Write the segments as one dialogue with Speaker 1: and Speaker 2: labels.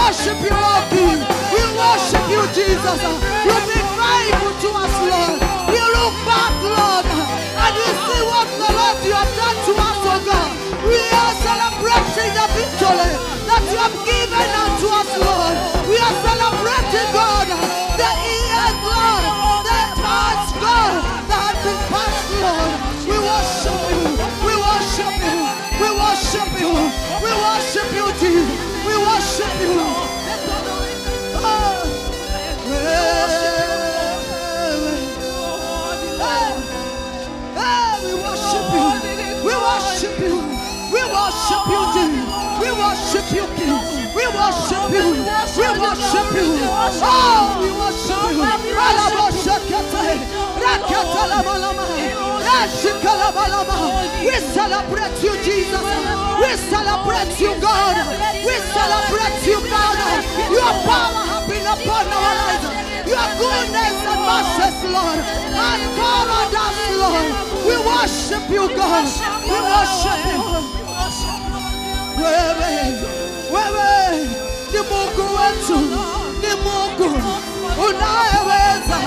Speaker 1: worship you, Lord. We worship you, Jesus. You've been faithful to us, Lord. We look back, Lord, and we see what the Lord you have done to us, oh God. We are celebrating the victory that you have given unto us, Lord. We are celebrating, God, the years, Lord, the past, God, that has been past, Lord. We worship you. We worship you. We worship you. We worship you, Jesus. We worship you. Oh. Hey, we worship you. We worship you. We worship you, Jesus. We worship you, King. We worship you. We worship you. Oh, we worship you. We celebrate you, Jesus. We celebrate you, God. We celebrate you, God. Your power has been upon our lives. Your goodness and mercy, Lord, and covered us, Lord. We worship you, God. We worship you. Wewe, wewe, ni Mungu wetu, ni Mungu unayeweza.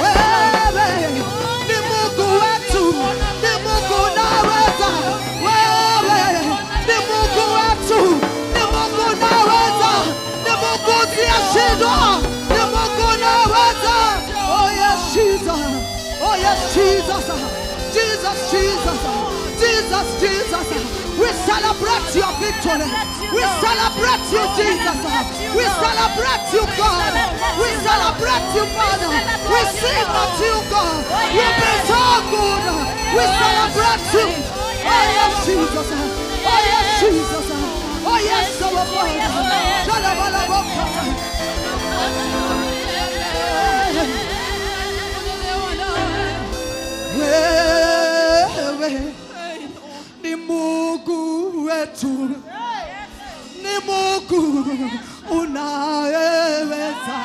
Speaker 1: Wewe, ni Mungu wetu, ni Mungu unayeweza. Wewe, ni Mungu wetu, ni Mungu unayeweza, ni Mungu usiyeshindwa, ni Mungu unayeweza. Oh yes, Jesus. Oh yes, Jesus. Jesus, Jesus. Jesus, Jesus. We celebrate your victory. We celebrate you, Jesus. We celebrate you, God. We celebrate you, Father. We sing unto you, God. You've been so good. We celebrate you. Oh yes, Jesus. Oh yes, Jesus. Oh yes, our Father. Wewe ni Mungu wetu, ni Mungu unayeweza.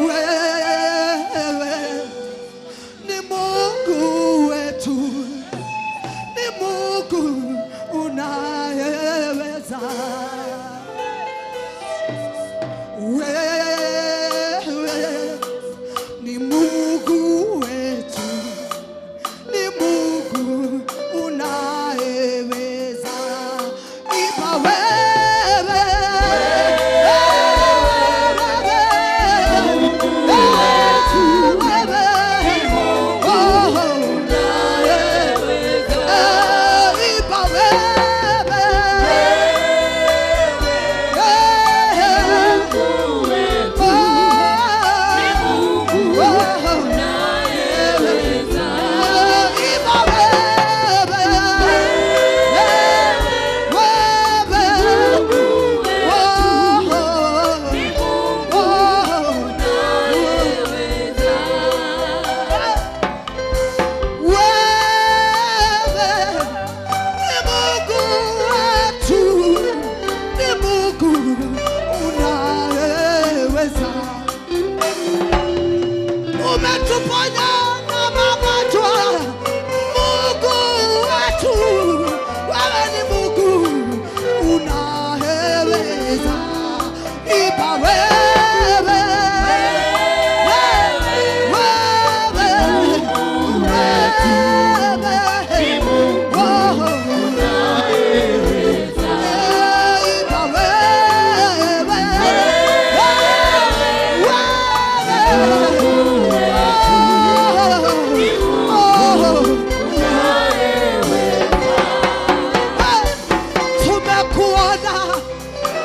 Speaker 1: Wewe ni Mungu wetu, ni Mungu unayeweza. Wewe ni Mungu wetu, ni Mungu unayeweza. Ipa wewe, wewe ni Mungu wetu, ni Mungu unayeweza. Umetuponya na magonjwa, Mungu wetu, wewe ni Mungu unayeweza. Ipa wewe, wewe, tumekuona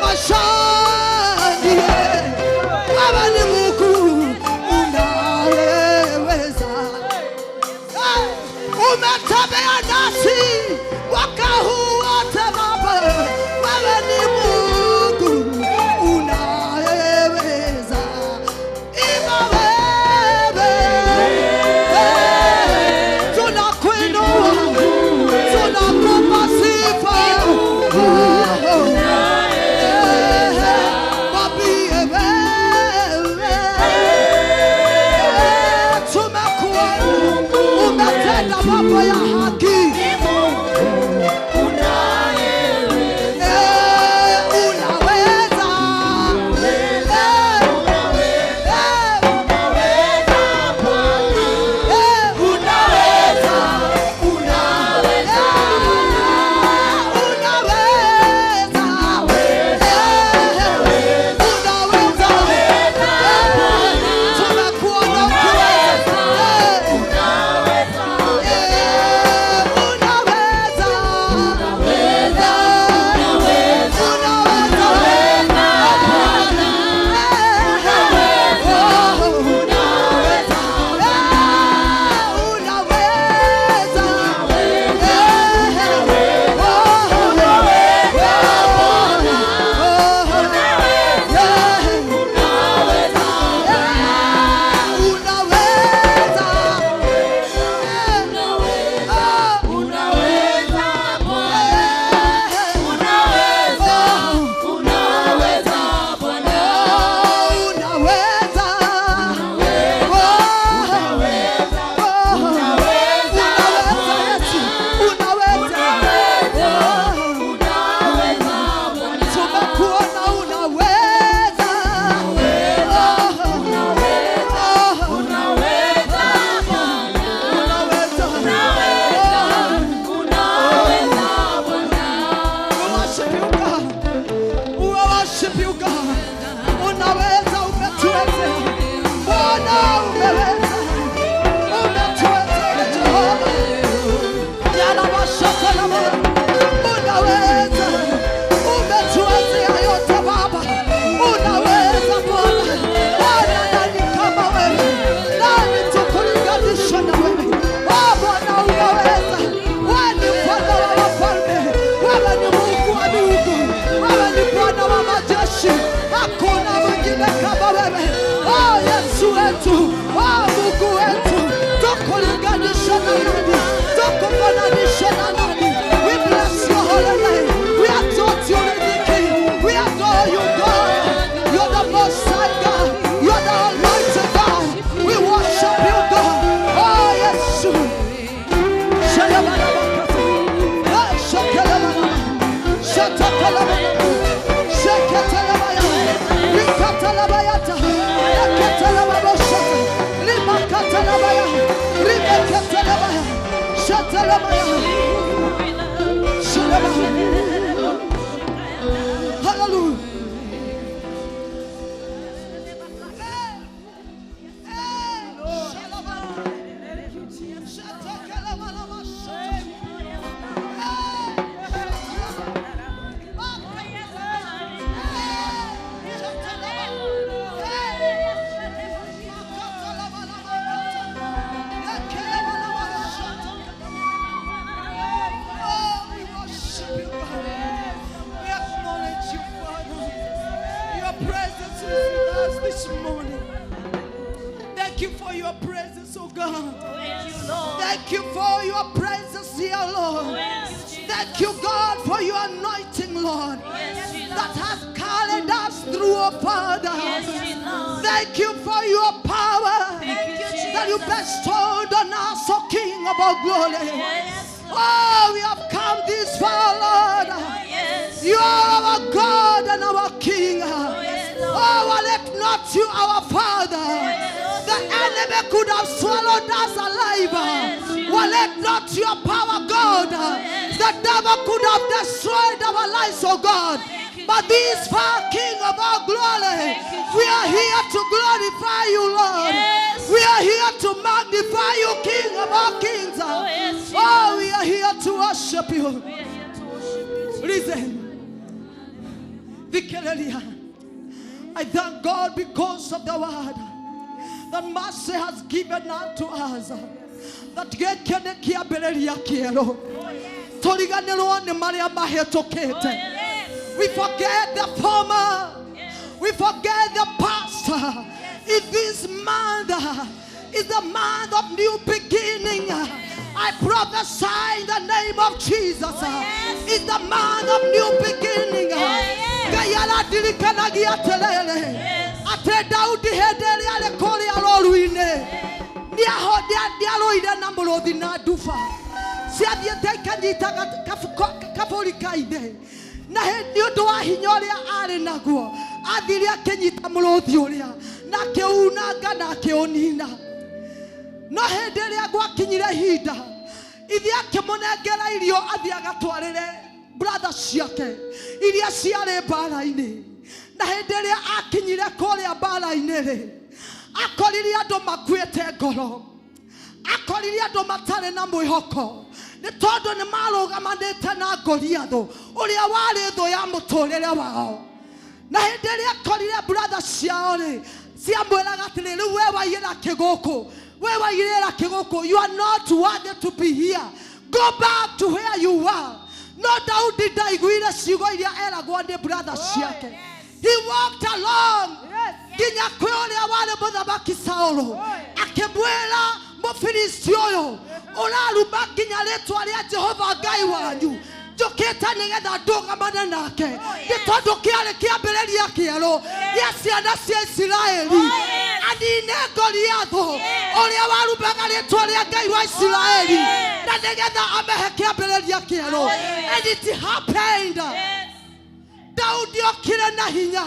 Speaker 1: mashani, wewe ni Mungu unayeweza. Umetembea nasi mwaka huu wote Baba, wewe ni Mungu unayeweza. mambo ya haki. Unaweza. Unaweza. Unaweza. Tumekuona ukiweza. Unaweza. Tumekuona unaweza. We worship you, God. We worship you, God. Unaweza, umetuwezea. Bwana, umeweza. Umetuwezea, Jehova. Yarabashatalama. Unaweza. Umetuwezea yote Baba. Unaweza Bwana. Bwana, nani kama wewe? Nani tukulinganishe na wewe? Oh, Bwana unaweza. Wewe ni Bwana wa wafalme. Wewe ni Mungu wa miungu. Wewe ni Bwana wa majeshi. Hakuna mwingine kama wewe. Oh, Yesu wetu. Oh, Mungu wetu. Tukulinganishe na nani? Tukufananishe na nani? We bless your holy name. We exalt you, the King. We adore you, God. You're the Most High God. You're the Almighty God. We worship you, God. Oh, Yesu. Hallelujah. Oh, we worship you, God. We acknowledge you, Father. Your presence is with us this morning. Thank you for your presence, oh God.
Speaker 2: Thank you, Lord.
Speaker 1: Thank you for your presence here, Lord.
Speaker 2: Thank you,
Speaker 1: Thank you, God, for your anointing, Lord,
Speaker 2: Yes, Jesus.
Speaker 1: that has carried us through, oh Father.
Speaker 2: Yes, Jesus.
Speaker 1: Thank you for your power
Speaker 2: Thank you, Jesus.
Speaker 1: that you bestowed on us, O King of all glory.
Speaker 2: Yes, Lord.
Speaker 1: Oh, we have come this far, Lord.
Speaker 2: Yes.
Speaker 1: You are our God and our King.
Speaker 2: Yes, Lord.
Speaker 1: Oh, let not you, our Father. The enemy could have swallowed us alive. Well, let not your power, God. The devil could have destroyed our lives, oh God. But this far, King of all glory, we are here to glorify you, Lord.
Speaker 2: Yes.
Speaker 1: We are here to magnify you, King of all kings.
Speaker 2: Oh, yes, Jesus.
Speaker 1: Oh, we are here to worship you.
Speaker 2: We are here to worship you. Jesus.
Speaker 1: Listen. Vikelelia. I thank God because of the word that mercy has given unto us. That gĩkĩ nĩ kĩambĩrĩria kĩerũ. Tũriganĩrwo nĩ marĩa mahĩtũkĩte.
Speaker 2: Yes.
Speaker 1: We forget the former. We forget the past. If this month is the month of new beginning, I prophesy in the name of Jesus. It's the month of new beginning. Ngai arandirikanagia atĩrĩrĩ, atĩ Daudi hĩndĩ ĩrĩa arĩ kũrĩa rũũru-inĩ Nĩarũire na mũrũthi na nduba ciathiĩte ikanyita kabũri ka ithe, na nĩ ũndũ wa hinya ũrĩa arĩ naguo athire akĩnyita mũrũthi ũrĩa na akĩunanga na akĩũnina. No hĩndĩ ĩrĩa gwakinyire ihinda ithe akĩmũnengera irio athiĩ agatwarĩre brother ciake iria ciarĩ mbara-inĩ, na hĩndĩ ĩrĩa akinyire kũrĩa mbara-inĩ rĩ, akorire andũ makuĩte ngoro, akorire andũ matarĩ na mwĩhoko, nĩ tondũ nĩ marũgamanĩte na Goliathũ ũrĩa warĩ thũ ya mũtũrĩre wao. Na hĩndĩ ĩrĩa akorire brother ciao rĩ, ciamwĩraga atĩrĩ, rĩu we waiyĩra kĩgũkũ, we waiyĩra kĩgũkũ, you are not worthy to be here, go back to where you are. No Daudi ndaiguire ciugo iria eragwo nĩ brother ciake. He walked along nginya kwĩ ũrĩa warĩ mũthamaki Saũlũ, akĩmwĩra, mũfilisti ũyũ ũraruma nginya rĩtwa rĩa Jehova Ngai wanyu, njũkĩte nĩgetha ndũgamane nake, nĩ tondũ kĩarĩ kĩambĩrĩria kĩerũ gĩa ciana cia Isiraeli, anine Goliathũ ũrĩa warumaga rĩtwa rĩa Ngai wa Isiraeli, na nĩgetha amehe kĩambĩrĩria kĩerũ. And it happened. Daudi okire na hinya,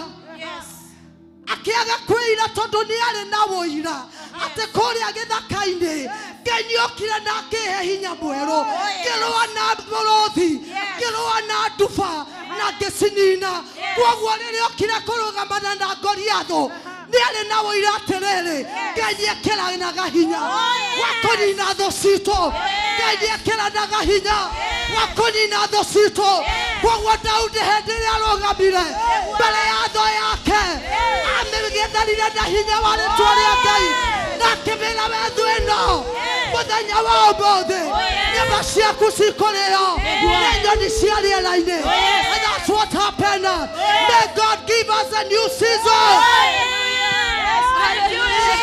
Speaker 1: akĩaga kwĩira tondũ nĩ arĩ na wũira atĩ kũrĩa gĩthaka-inĩ Ngai nĩ okire na akĩhe hinya mwerũ, ngĩrũa na mũrũthi, ngĩrũa na nduba na ngĩcinina. Kwoguo rĩrĩa okire kũrũgamana na Goliathũ nĩ arĩ na wũira atĩrĩrĩ, Ngai nĩ ekĩranaga hinya wa kũnina thũ citũ, Ngai nĩ ekĩranaga hinya wa kũnina thũ citũ. Kwoguo Daudi hĩndĩ ĩrĩa arũgamire mbere ya thũ yake, amĩgethanire na hinya wa rĩtwa rĩa Ngai na akĩmĩra, we thũ ĩno, mũthenya wa ũmũthĩ nyama ciaku cikũrĩo nĩ nyoni cia rĩera-inĩ. And that's what happened. May God give us a new season. Hey, hallelujah.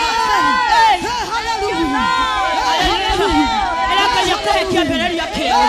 Speaker 1: Hey, hallelujah.
Speaker 3: Ĩra Ngai akũhe kĩambĩrĩria kĩerũ.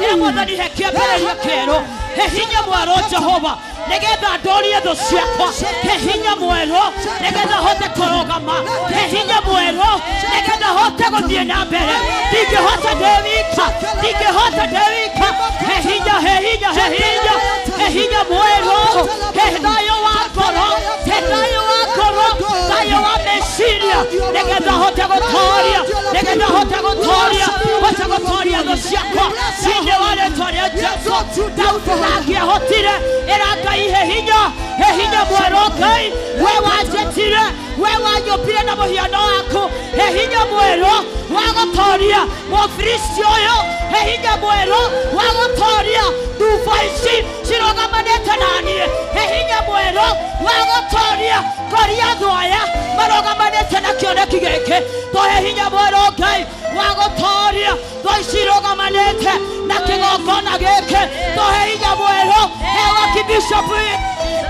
Speaker 3: Ĩra Mwathani, he kĩambĩrĩria kĩerũ, he hinya mwerũ Jehova, nĩgetha ndorie thũ ciakwa. He hinya mwerũ nĩgetha hote kũrũgama. He hinya mwerũ nĩgetha hote gũthiĩ na mbere. Ndingĩhota ndĩ wika, ndingĩhota ndĩ wika. He hinya, he hinya, he hinya, he hinya mwerũ, he thayũ wa ngoro, he thayũ wa ngoro, thayũ wa meciria, nĩgetha hote gũtoria, nĩgetha hote gũtoria, hote gũtoria thũ ciakwa thĩinĩ wa rĩtwa rĩa Jesu. Daudi ndangĩahotire. Ĩra Ngai, he hinya, he hinya mwerũ. Ngai, we wanjĩtire, we wanyũmbire na mũhiano waku, he hinya mwerũ wa gũtoria mũfilisti ũyũ, he hinya mwerũ wa gũtoria nduba ici cirũgamanĩte na niĩ, he hinya mwerũ wa gũtoria Goliathũ aya marũgamanĩte na kĩoneki gĩkĩ. Tũhe hinya mwerũ, Ngai, wa gũtoria thũ ici irũgamanĩte na kĩgongona gĩkĩ. Tũhe hinya mwerũ. He wakibishopu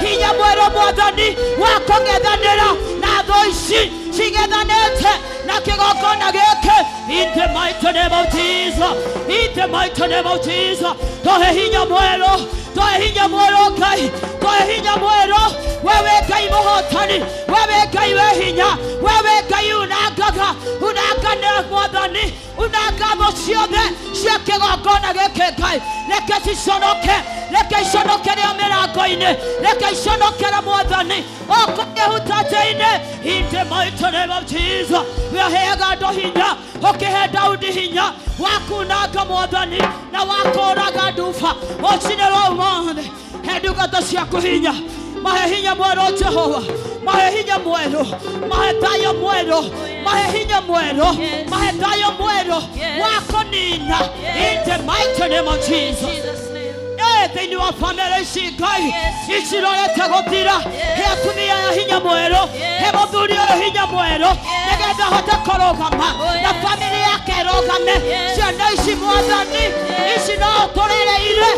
Speaker 3: hinya mwerũ, Mwathani, wa kũng'ethanĩra na thũ ici cing'ethanĩte na kĩgongona gĩkĩ. In the mighty name of Jesus, in the mighty name of Jesus. Tũhe hinya mwerũ, tũhe hinya mwerũ, Ngai, tũhe hinya mwerũ. Wewe Ngai mũhotani, wewe Ngai we hinya, wewe Ngai unangaga, unangana Mwathani, unanga thũ ciothe cia kĩgongona gĩkĩ. Ngai, reke ciconoke, reke iconokere mĩrango-inĩ, reke iconokere, Mwathani, okorwo hutate-inĩ. In the mighty name of Jesus. Weheaga andũ hinya, ũkĩhe Daudi hinya wa kunanga, Mwathani, na wa kũũraga nduba ũcinĩrwo ũmothe. He ndungata ciaku hinya, mahe hinya mwerũ, Jehova, mahe hinya mwerũ, mahe thayũ mwerũ, mahe hinya mwerũ, mahe thayũ mwerũ wa kũnina. In the mighty name of Jesus.
Speaker 2: Jesus' name.
Speaker 3: Thĩinĩ wa bamĩrĩ ici, Ngai, icirorete gũthira, he atumia aya hinya mwerũ, he mũthuri ũyũ hinya mwerũ, nĩgetha ahote kũrũgama na bamĩrĩ yake ĩrũgame. Ciana ici, Mwathani, ici no ũtũrĩrĩire,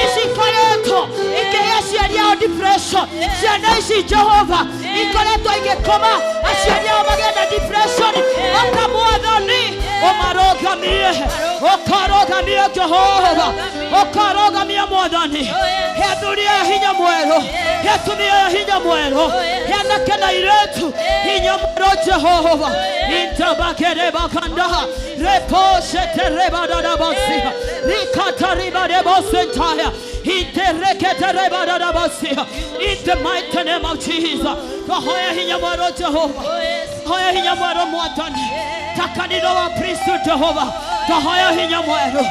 Speaker 3: ici ikoretwo ikĩhe aciari ao depression. Ciana ici, Jehova, ikoretwo igĩkoma aciari ao magĩe na depression. Oka, Mwathani, ũmarũgamie, ũkarũgamie, Jehova, ũkarũgamie, Mwathani. He athuri aya hinya mwerũ, he atumia aya hinya mwerũ, he anake na airĩtu hinya. mwerũ Jehova intabakerebakanda reposheterebadadabasia rikataribarebosentaya intereketerebadadabasia. In the mighty name of Jesus, twahoya hinya mwerũ Jehova, hoya hinya mwerũ Mwathani, ta kanitha wa Kristo Jehova, twahoya hinya mwerũ,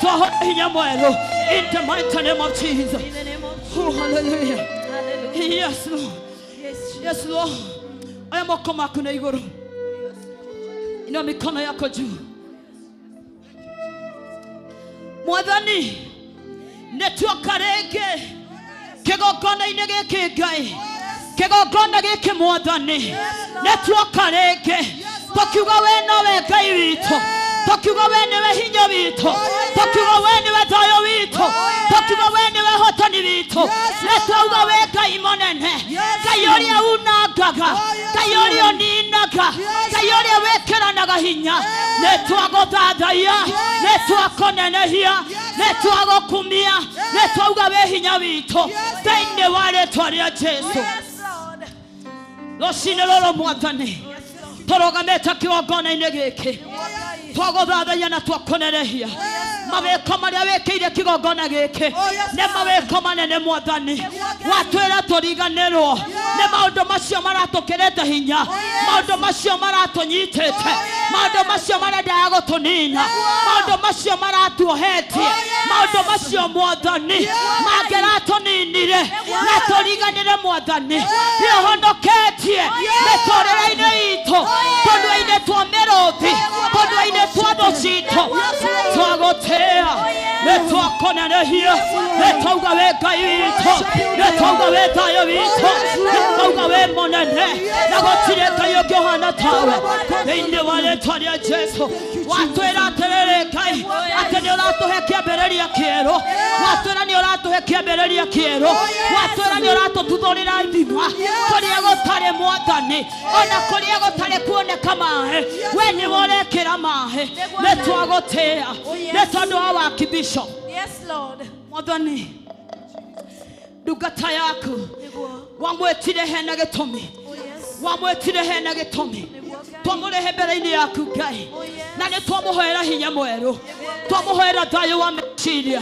Speaker 3: twahoya hinya mwerũ in the mighty name of Jesus.
Speaker 2: In the name of Jesus.
Speaker 3: Oh, hallelujah.
Speaker 2: Hallelujah.
Speaker 3: Yes, Lord.
Speaker 2: Yes, Jesus.
Speaker 3: Yes, Lord. Aya moko maku na igũrũ, inua mikono yako juu. Mwathani, nĩtuoka rĩngĩ kĩgongona-inĩ gĩkĩ Ngai, kĩgongona gĩkĩ Mwathani, nĩtuoka rĩngĩ tũkiuga we nowe Ngai witũ, tũkiuga we nĩwe hinya witũ, tũkiuga we nĩwe thayũ witũ, tũkiuga we nĩwe hotani witũ, nĩtwauga we Ngai mũnene, Ngai ũrĩa unangaga, Ngai ũrĩa ũninaga, Ngai ũrĩa wĩkĩranaga hinya, nĩtwagũthathaia, nĩtwakũnenehia, nĩtwagũkumia, nĩtwauga wĩ hinya witũ thĩinĩ wa rĩtwa rĩa Jesũ.
Speaker 2: Yes, Lord.
Speaker 3: Rũcinĩ rũrũ Mwathani, tũrũgamĩte kĩgongona-inĩ gĩkĩ, twagũthathaia na twakũnenehia. Mawĩko marĩa wĩkĩire kĩgongona gĩkĩ nĩ mawĩko manene Mwathani, watwĩra tũriganĩrwo nĩ maũndũ macio maratũkĩrĩte hinya, maũndũ macio maratũnyitĩte, maũndũ macio marendaga gũtũnina, maũndũ macio maratuohetie, maũndũ macio Mwathani mangĩratũninire na tũriganĩre Mwathani, nĩũhonoketie mĩtũrĩre-inĩ itũ, tũnua-inĩ twa mĩrũthi, tũnua-inĩ twa thũ citũ, twagũtĩa, nĩtwakũnenehia, nĩtwauga wĩ Ngai witũ, nĩtwauga wĩ thayũ witũ, nĩtwauga wĩ mũnene, na gũtirĩ Ngai ũngĩ ũhana tawe. Thĩinĩ wa rĩtwa rĩa Jesũ, watwĩra atĩrĩrĩ Ngai, atĩ nĩ ũratũhe kĩambĩrĩria kĩerũ, watwĩra nĩ ũratũhe kĩambĩrĩria kĩerũ, watwĩra nĩ ũratũtuthũrĩra ithima kũrĩa gũtarĩ Mwathani, ona kũrĩa gũtarĩ kuoneka maĩ, we nĩwe ũrekĩra maĩ. Nĩtwagũtĩa nĩ tondũ wa waki bishop.
Speaker 2: Yes, Lord.
Speaker 3: Mwathani, ndungata yaku wamwĩtire hena gĩtũmi,
Speaker 2: Oh, yes.
Speaker 3: wamwĩtire hena gĩtũmi, twamũrehe mbere-inĩ yaku Ngai, na nĩ twamũhoera hinya mwerũ, twamũhoera thayũ wa meciria,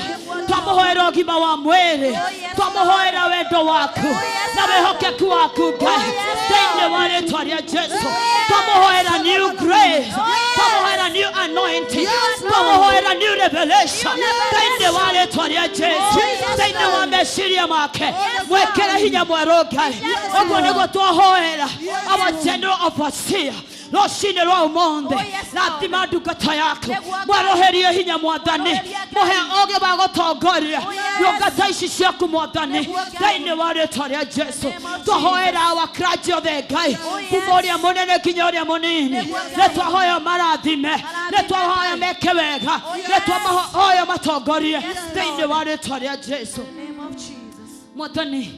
Speaker 3: twamũhoera ũgima wa mwĩrĩ, twamũhoera wendo waku na wĩhokeku waku Ngai, thĩinĩ wa rĩtwa rĩa Jesũ. Twamũhoera new grace, twamũhoera new anointing, twamũhoera new revelation thĩinĩ wa rĩtwa rĩa Jesũ, thĩinĩ wa meciria make, mwĩkĩre hinya mwerũ Ngai. Ũguo nĩguo twahoera our general overseer rũcinĩ rwa ũmũthĩ, rathima ndungata yaku, mweroherie hinya Mwathani, mũhe ũũgĩ wa gũtongoria ndungata ici ciaku Mwathani, thĩinĩ wa rĩtwa rĩa Jesũ. Twahoera our clergy othe Ngai, kuma ũrĩa mũnene nginya ũrĩa mũnini, nĩtwahoya marathime, nĩtwahoya meke wega, nĩtwahoya matongorie thĩinĩ wa rĩtwa rĩa Jesũ.
Speaker 2: In the name of Jesus.
Speaker 3: Mwathani,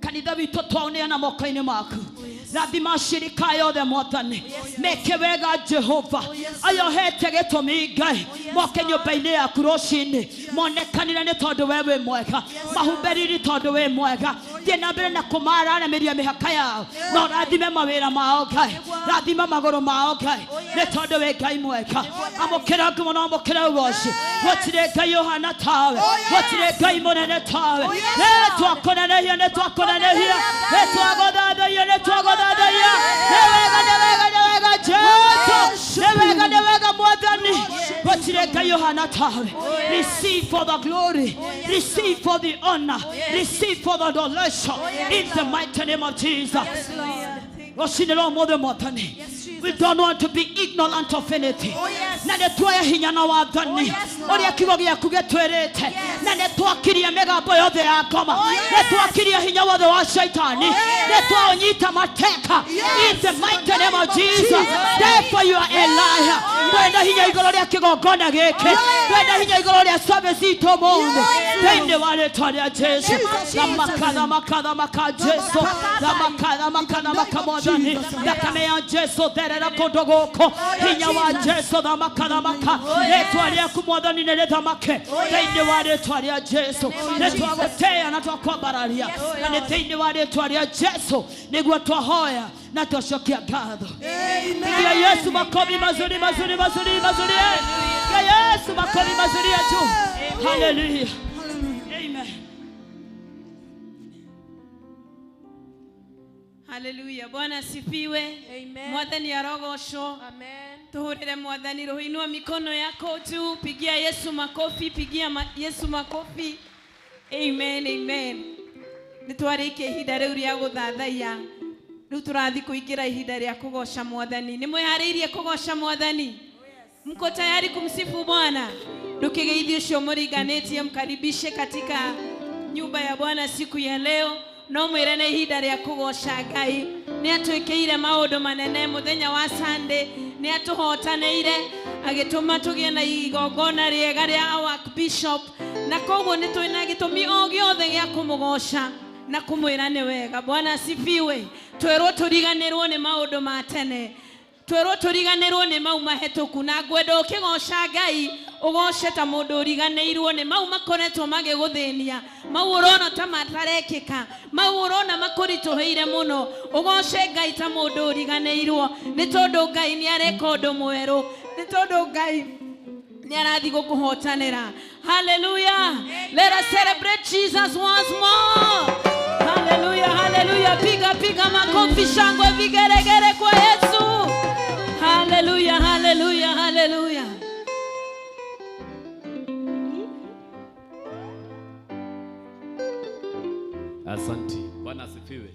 Speaker 3: kanitha witũ twaũneana moko-inĩ maku, rathima shirika yothe Mwathani, meke wega Jehova, aya ũhete gĩtũmi Ngai, moke nyũmba-inĩ yaku rũcinĩ, monekanire nĩ tondũ we wĩ mwega, mahumbe riri tondũ wĩ mwega, thiĩ na mbere na kũmaranamĩria mĩhaka yao, na ũrathime mawĩra mao Ngai, rathima magũrũ mao Ngai, nĩ tondũ wĩ Ngai mwega. Amũkĩra ngumo na amũkĩra ũgoci, gũtirĩ Ngai ũhana tawe, gũtirĩ Ngai mũnene tawe. Nĩtwakũnenehia, nĩtwakũnenehia, nĩtwagũthathaia, nĩtwagũthathaia. Nĩ wega, nĩ wega, nĩ wega Jesũ, nĩ wega, nĩ wega Mwathani, gũtirĩ Ngai ũhana tawe. Receive for the glory, receive for the honor, receive for the adoration in the mighty name of Jesus.
Speaker 2: Yes, Lord.
Speaker 3: Rũcinĩ rwa ũmũthĩ Mwathani,
Speaker 2: Yes, Jesus.
Speaker 3: we don't want to be ignorant of anything.
Speaker 2: Oh, yes.
Speaker 3: Na nĩtuoya hinya na wathani
Speaker 2: Oh, yes, Lord.
Speaker 3: ũrĩa kiugo gĩaku gĩtwĩrĩte, na nĩtwakiria mĩgambo yothe ya ngoma,
Speaker 2: Oh, yes.
Speaker 3: nĩtwakiria hinya wothe wa shaitani,
Speaker 2: yes.
Speaker 3: nĩtwaũnyita mateka in the mighty name of Jesus. Therefore you are a liar. Twenda hinya igũrũ rĩa kĩgongona gĩkĩ, twenda hinya igũrũ rĩa service itũ ũmũthĩ thĩinĩ wa rĩtwa rĩa Jesũ. Thamaka, thamaka, thamaka Jesũ, thamaka, thamaka, thamaka Mwathani, thakame ya Jesũ therera kũndũ gũkũ, hinya wa Jesũ, thamaka, thamaka, rĩtwa rĩaku Mwathani nĩ rĩthamake thĩinĩ wa rĩtwa rĩa Jesũ. Nĩtwagũtĩĩa na twakwambararia, na nĩ thĩinĩ wa rĩtwa rĩa Jesũ nĩguo twahoya Na twacokia ngatho. Pigia Yesu makofi mazuri mazuri mazuri mazuri. Pigia Yesu makofi mazuri ya juu. Haleluya. Amen.
Speaker 2: Haleluya. Bwana asifiwe.
Speaker 4: Amen.
Speaker 2: Mwathani arogocwo.
Speaker 4: Amen.
Speaker 2: Tuhurire mwathani roho. Inua mikono yako juu, pigia Yesu makofi, pigia Yesu makofi. Amen, amen. Nitwarikia ihinda riu ria guthathaiya. Riu turathi kuingira ihinda ria kugoca mwathani. Ni mwihariirie kugoca mwathani? Mko tayari kumsifu Bwana? Ndukigeithie ucio muringanitie, mkaribishe katika nyumba ya Bwana siku ya leo. No mwire nĩ ihinda rĩa kũgoca Ngai. Nĩ atwĩkĩire maũndũ manene mũthenya wa Sunday. Nĩ atũhotanĩire agĩtũma tũgĩe na igongona rĩega rĩa our bishop, na koguo nĩ twĩna gĩtũmi o gĩothe gĩa kũmũgoca na kũmwĩra nĩ wega. Bwana asifiwe. Twerwo tũriganĩrwo nĩ maũndũ ma tene, twerwo tũriganĩrwo nĩ mau mahĩtũku, na ngwenda ũkĩgoca Ngai ũgoce ta mũndũ ũriganĩirwo nĩ mau makoretwo magĩgũthĩnia, mau ũrona ta matarekĩka, mau ũrona makũritũhĩire mũno. Ũgoce Ngai ta mũndũ ũriganĩirwo, nĩ tondũ Ngai nĩ areka ũndũ mwerũ, nĩ tondũ Ngai nĩ arathiĩ gũkũhotanĩra. Hallelujah. Let us celebrate Jesus once more. Hallelujah, hallelujah. Piga piga makofi, shangwe, vigeregere kwa Yesu. Hallelujah, hallelujah, hallelujah.
Speaker 5: Asanti. Bwana asifiwe.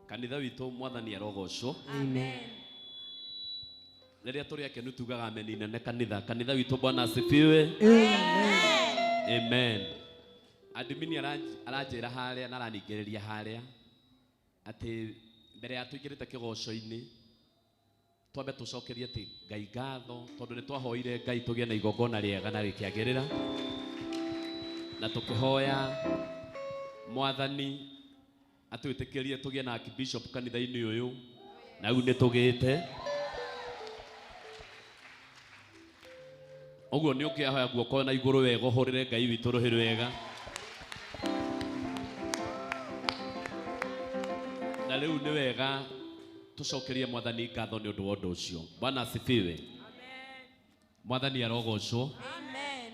Speaker 5: Kanitha witũ mwathani arogocwo.
Speaker 4: Amen.
Speaker 5: Rĩrĩa tũrĩ akenu tugaga ameni nene kanitha. Kanitha witũ Bwana asifiwe. Amen. Admini aranjĩra harĩa na araningĩrĩria harĩa atĩ mbere ya tũingĩrĩte kĩgoco-inĩ twambe tũcokerie atĩ Ngai ngatho tondũ nĩ twahoire Ngai tũgĩe na igongona rĩega na rĩkĩagĩrĩra, na tũkĩhoya mwathani atwĩtĩkĩrie tũgĩe na archbishop kanitha-inĩ ũyũ, na rĩu nĩ tũgĩte. Ũguo nĩ ũkĩhoya guoko na igũrũ wega ũhũrĩre Ngai witũ rũhĩ rwega. Na rĩu nĩ wega tũcokerie mwathani ngatho nĩ ũndũ wa ũndũ ũcio. Bwana asifiwe. Mwathani arogocwo.
Speaker 4: Amen.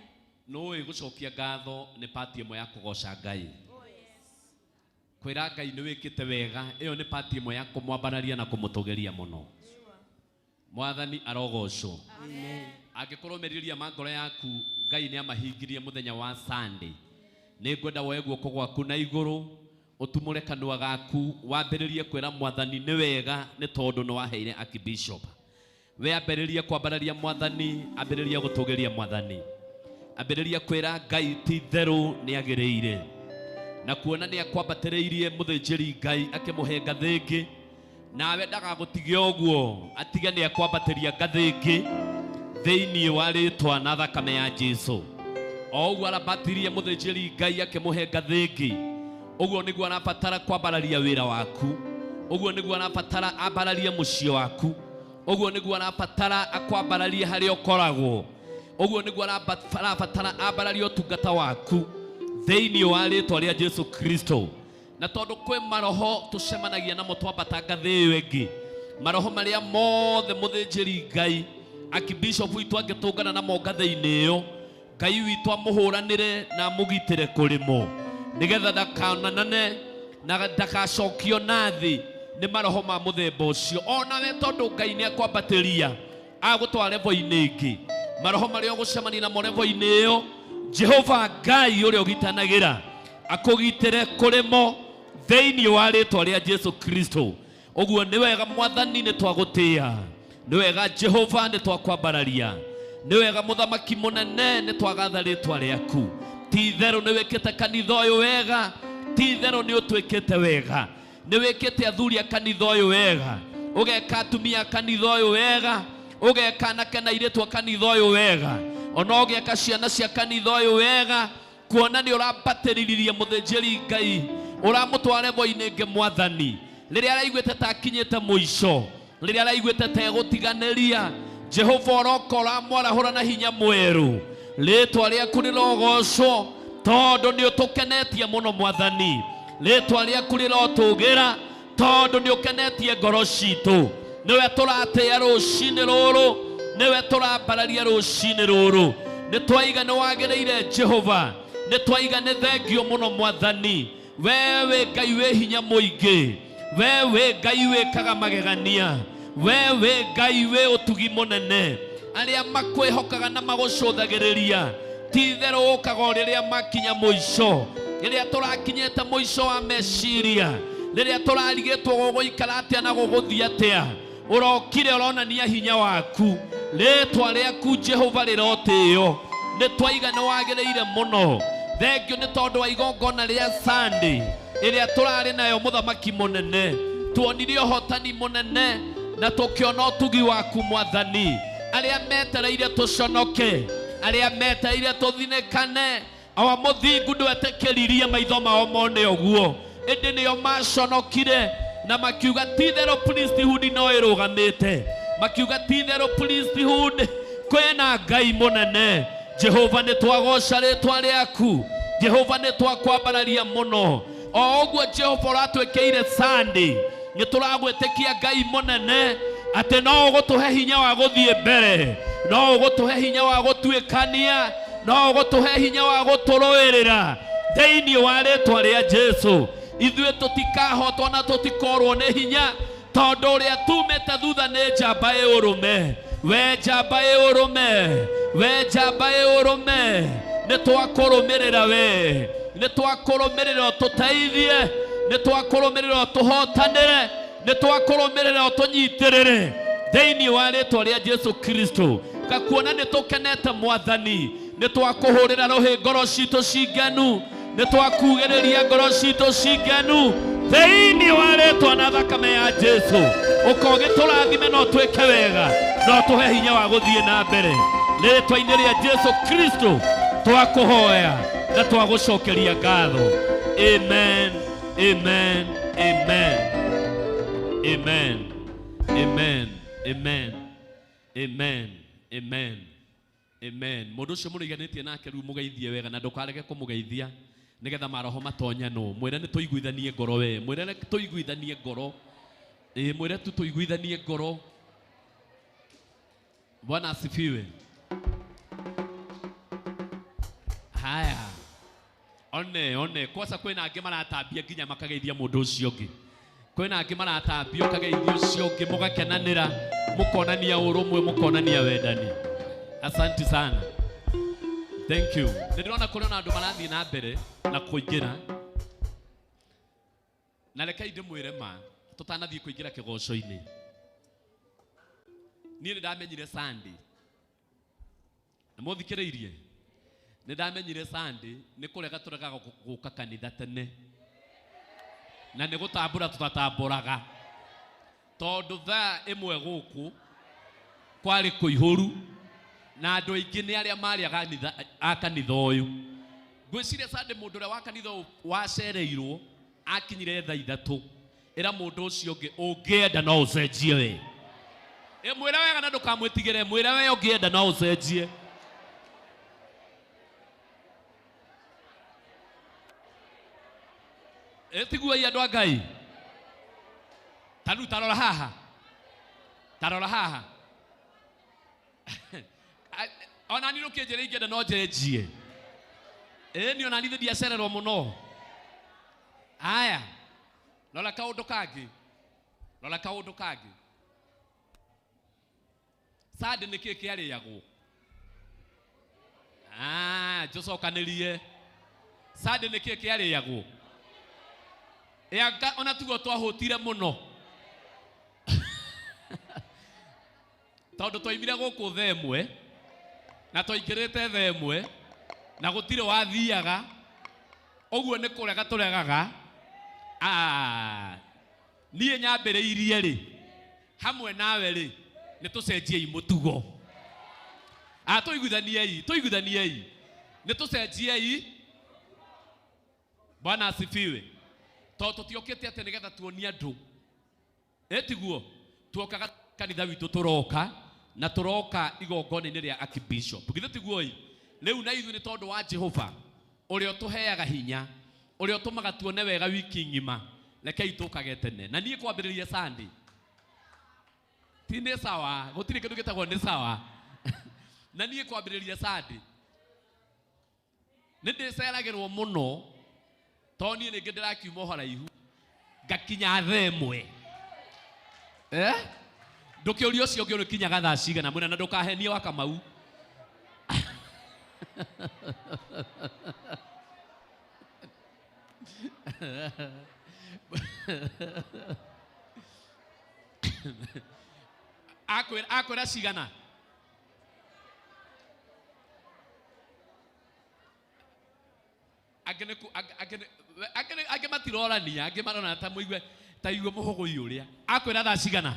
Speaker 5: Nũĩ gũcokia ngatho nĩ pati ĩmwe ya kũgoca Ngai. Kwĩra Ngai nĩ wĩkĩte wega, ĩyo nĩ pati ĩmwe ya kũmwambararia na kũmũtũgĩria mũno. Mwathani arogocwo. Angĩkorwo merirĩria ma ngoro yaku Ngai nĩ amahingirie mũthenya wa Sunday, nĩ ngwenda woe guoko gwaku na igũrũ, ũtumũre kanua gaku, wambĩrĩrie kwĩra mwathani nĩ wega nĩ tondũ nĩ waheire archbishop. We ambĩrĩrie kwambararia mwathani, ambĩrĩrie gũtũgĩria mwathani, ambĩrĩrie kwĩra Ngai ti itherũ nĩ agĩrĩire, na kuona nĩ akwambatĩrĩirie mũthĩnjĩri Ngai akĩmũhe ngathĩ ĩngĩ, nawe ndagagũtige ũguo, atige nĩ akwambatĩria ngathĩ ĩngĩ thĩinĩ wa rĩtwa na thakame ya Jesu. O ũguo arambatirie mũthĩnjĩri Ngai akĩmũhe ngathĩ ĩngĩ, ũguo nĩguo arabatara kwambararia wĩra waku, ũguo nĩguo arabatara ambararie mũciĩ waku, ũguo nĩguo arabatara akwambararie harĩa ũkoragwo, ũguo nĩguo arabatara ambararie ũtungata waku thĩinĩ wa rĩtwa rĩa Jesu Kristo. Na tondũ kwĩ maroho tũcemanagia namo twambata ngathĩ ĩyo ĩngĩ, maroho marĩa mothe mũthĩnjĩri Ngai archbishop witũ angĩtũngana namo ngathĩ-inĩ ĩyo, Ngai witũ amũhũranĩre na amũgitĩre kũrĩ mo, nĩgetha ndakananane na ndakacokio na thĩ nĩ maroho ma mũthemba ũcio. Onawe tondũ Ngai nĩ akwambatĩria agũtware level-inĩ ĩngĩ, maroho marĩa ũgũcemania namo level-inĩ ĩyo, Jehova Ngai ũrĩa ũgitanagĩra akũgitĩre kũrĩ mo thĩinĩ wa rĩtwa rĩa Jesu Kristo. Ũguo nĩ wega mwathani nĩ twagũtĩĩa, nĩ wega Jehova nĩ twakwambararia, nĩ wega mũthamaki mũnene nĩ twagatha rĩtwa rĩaku. Ti itherũ nĩ wĩkĩte kanitha ũyũ wega, ti itherũ nĩ ũtwĩkĩte wega, nĩ wĩkĩte athuri a kanitha ũyũ wega, ũgeka atumia a kanitha ũyũ wega, ũgeka anake na airĩtu a kanitha ũyũ wega, ona ũgeka ciana cia kanitha ũyũ wega, kuona nĩ ũrambatĩrĩririe mũthĩnjĩri Ngai, ũramũtwara level-inĩ ĩngĩ mwathani. Rĩrĩa araiguĩte ta akinyĩte mũico, rĩrĩa araiguĩte ta egũtiganĩria, Jehova ũroka ũramwarahũra na hinya mwerũ. Rĩtwa rĩaku rĩrogocwo tondũ nĩ ũtũkenetie mũno mwathani. Rĩtwa rĩaku rĩrotũgĩra Tondũ nĩ ũkenetie ngoro citũ. Nĩwe tũratĩĩa rũcinĩ rũrũ, nĩwe tũrambararia rũcinĩ rũrũ. Nĩ twaiga nĩ wagĩrĩire Jehova, nĩ twaiga nĩ thengio mũno Mwathani. We wĩ Ngai wĩ hinya mũingĩ, we wĩ Ngai wĩkaga magegania, we wĩ Ngai wĩ ũtugi mũnene. Arĩa makwĩhokaga na magũcũthagĩrĩria ti itherũ ũkaga o rĩrĩa makinya mũico. Rĩrĩa tũrakinyĩte mũico wa meciria, rĩrĩa tũrarigĩtwo gũgũikara atĩa na gũgũthiĩ atĩa, ũrokire ũronania hinya waku. Rĩtwa rĩaku Jehova rĩrotĩĩo. Nĩ twaiga nĩ wagĩrĩire mũno. Thengio nĩ tondũ wa igongona rĩa Sunday ĩrĩa tũrarĩ nayo mũthamaki mũnene. Tuonire ũhotani mũnene na tũkĩona ũtugi waku Mwathani. Arĩa metereire tũconoke, arĩa metereire tũthinĩkane, awa mũthingu ndwetĩkĩririe maitho mao mone ũguo, ĩndĩ nĩo maconokire na makiuga ti itherũ priesthood no ĩrũgamĩte. Makiuga ti itherũ priesthood kwĩna Ngai mũnene. Jehova nĩ twagoca rĩtwa rĩaku, Jehova nĩ twakwambararia mũno. O ũguo Jehova ũratwĩkĩire Sunday, nĩ tũragwĩtĩkia Ngai mũnene atĩ no ũgũtũhe hinya wa gũthiĩ mbere, no ũgũtũhe hinya wa gũtuĩkania, no ũgũtũhe hinya wa gũtũrũĩrĩra thĩinĩ wa rĩtwa rĩa Jesu. Ithuĩ tũtikahotwo na tũtikorwo nĩ hinya, tondũ ũrĩa tumĩte thutha nĩ njamba ĩ ũrũme. We njamba ĩ ũrũme, we njamba ĩ ũrũme, nĩ twakũrũmĩrĩra we, nĩ twakũrũmĩrĩra ũtũteithie, nĩ twakũrũmĩrĩra ũtũhotanĩre, nĩ twakũrũmĩrĩra ũtũnyitĩrĩre thĩinĩ wa rĩtwa rĩa Jesu Kristo. Kakuona nĩ tũkenete Mwathani, nĩ twakũhũrĩra rũhĩ ngoro citũ cingenu, nĩ twakugĩrĩria ngoro citũ cingenu thĩinĩ wa rĩtwa na thakame ya Jesu. Ũka ũgĩtũrathime no twĩke wega, no tũhe hinya wa gũthiĩ na mbere. Rĩtwa-inĩ rĩa Jesu Kristo twakũhoya na twagũcokeria ngatho. Amen, amen, amen, amen, amen, amen, amen, amen, amen. Mũndũ ũcio mũrĩiganĩtie nake rĩu mũgeithie wega na ndũkarege kũmũgeithia nĩgetha maroho matonyanwo. Mwĩre nĩ tũiguithanie ngoro we, mwĩre nĩ tũiguithanie ngoro. Ĩĩ, mwĩre tu tũiguithanie ngoro. Bwana asifiwe. Haya, one one kwaca kwĩna angĩ maratambia nginya makageithia mũndũ ũcio ũngĩ. Kwĩna angĩ maratambia ũkageithia ũcio ũngĩ, mũgakenanĩra, mũkonania ũrũmwe, mũkonania wendani. Asante sana, thank you. Nĩ ndĩrona kũrĩ ona andũ marathiĩ na mbere na kũingĩra, na rekei ndĩmwĩre ma tũtanathiĩ kũingĩra kĩgoco-inĩ. Niĩ nĩ ndamenyire Sunday, na mũthikĩrĩirie, nĩ ndamenyire Sunday nĩ kũrega tũregaga gũka kanitha tene, na nĩ gũtambũra tũtatambũraga, tondũ thaa ĩmwe gũkũ kwarĩ kũihũru na andũ aingĩ nĩ arĩa marĩ a kanitha ũyũ. Ngwĩciria Sunday mũndũ ũrĩa wa kanitha ũyũ wacereirwo akinyire thaa ithatũ. Ĩra mũndũ ũcio ũngĩ ũngĩenda no ũcenjie we. Ĩ, mwĩre wega na ndũkamwĩtigĩre, mwĩre we ũngĩenda no ũcenjie. Ĩ, tiguai andũ a Ngai. Ta rĩu tarora haha, tarora haha. Ona niĩ ũkĩnjĩra ingĩenda no njenjie. Ĩ, niĩ ona niĩ ndiacererwo mũno. Aya, rora kaũndũ kangĩ, rora kaũndũ kangĩ. Sunday nĩ kĩĩ kĩarĩagwo? Ah, njũcokanĩrie. Sunday nĩ kĩĩ kĩarĩagwo? Ĩ, ona tiguo twahũtire mũno. Tondũ twaimire gũkũ thaa ĩmwe na twaingĩrĩte thaa ĩmwe na gũtirĩ wathiaga, ũguo nĩ kũrega tũregaga. Ah, niĩ nyambĩrĩirie rĩ hamwe nawe rĩ nĩ tũcenjiei mũtugo. Ah, tũiguithaniei, tũiguithaniei, nĩ tũcenjiei. Bwana asifiwe. Tondũ tũtiokĩte atĩ nĩgetha tuonie andũ, ĩ tiguo tuokaga kanitha witũ tũroka na tũroka igongona-inĩ rĩa archbishop, githĩ tiguo ĩ? Rĩu na ithuĩ nĩ tondũ wa Jehova ũrĩa ũtũheaga hinya, ũrĩa ũtũmaga tuone wega wiki ng'ima. Rekei tũkage tene. Na niĩ kwambĩrĩria Sunday. Ti nĩ sawa, gũtirĩ kĩndũ gĩtagwo nĩ sawa. Na niĩ kwambĩrĩria Sunday. Nĩ ndĩceragĩrwo mũno tondũ niĩ rĩngĩ ndĩrakiuma o haraihu ngakinya thaa ĩmwe. Eh? Ndũkĩũrie ũcio ũngĩ ũrĩkinyaga thaa cigana mwĩna na ndũkahenie wa Kamau. Akwĩra cigana? Angĩ matirorania, angĩ marona ta mũigue ta igue mũhũgũi ũrĩa. Akwĩra thaa cigana?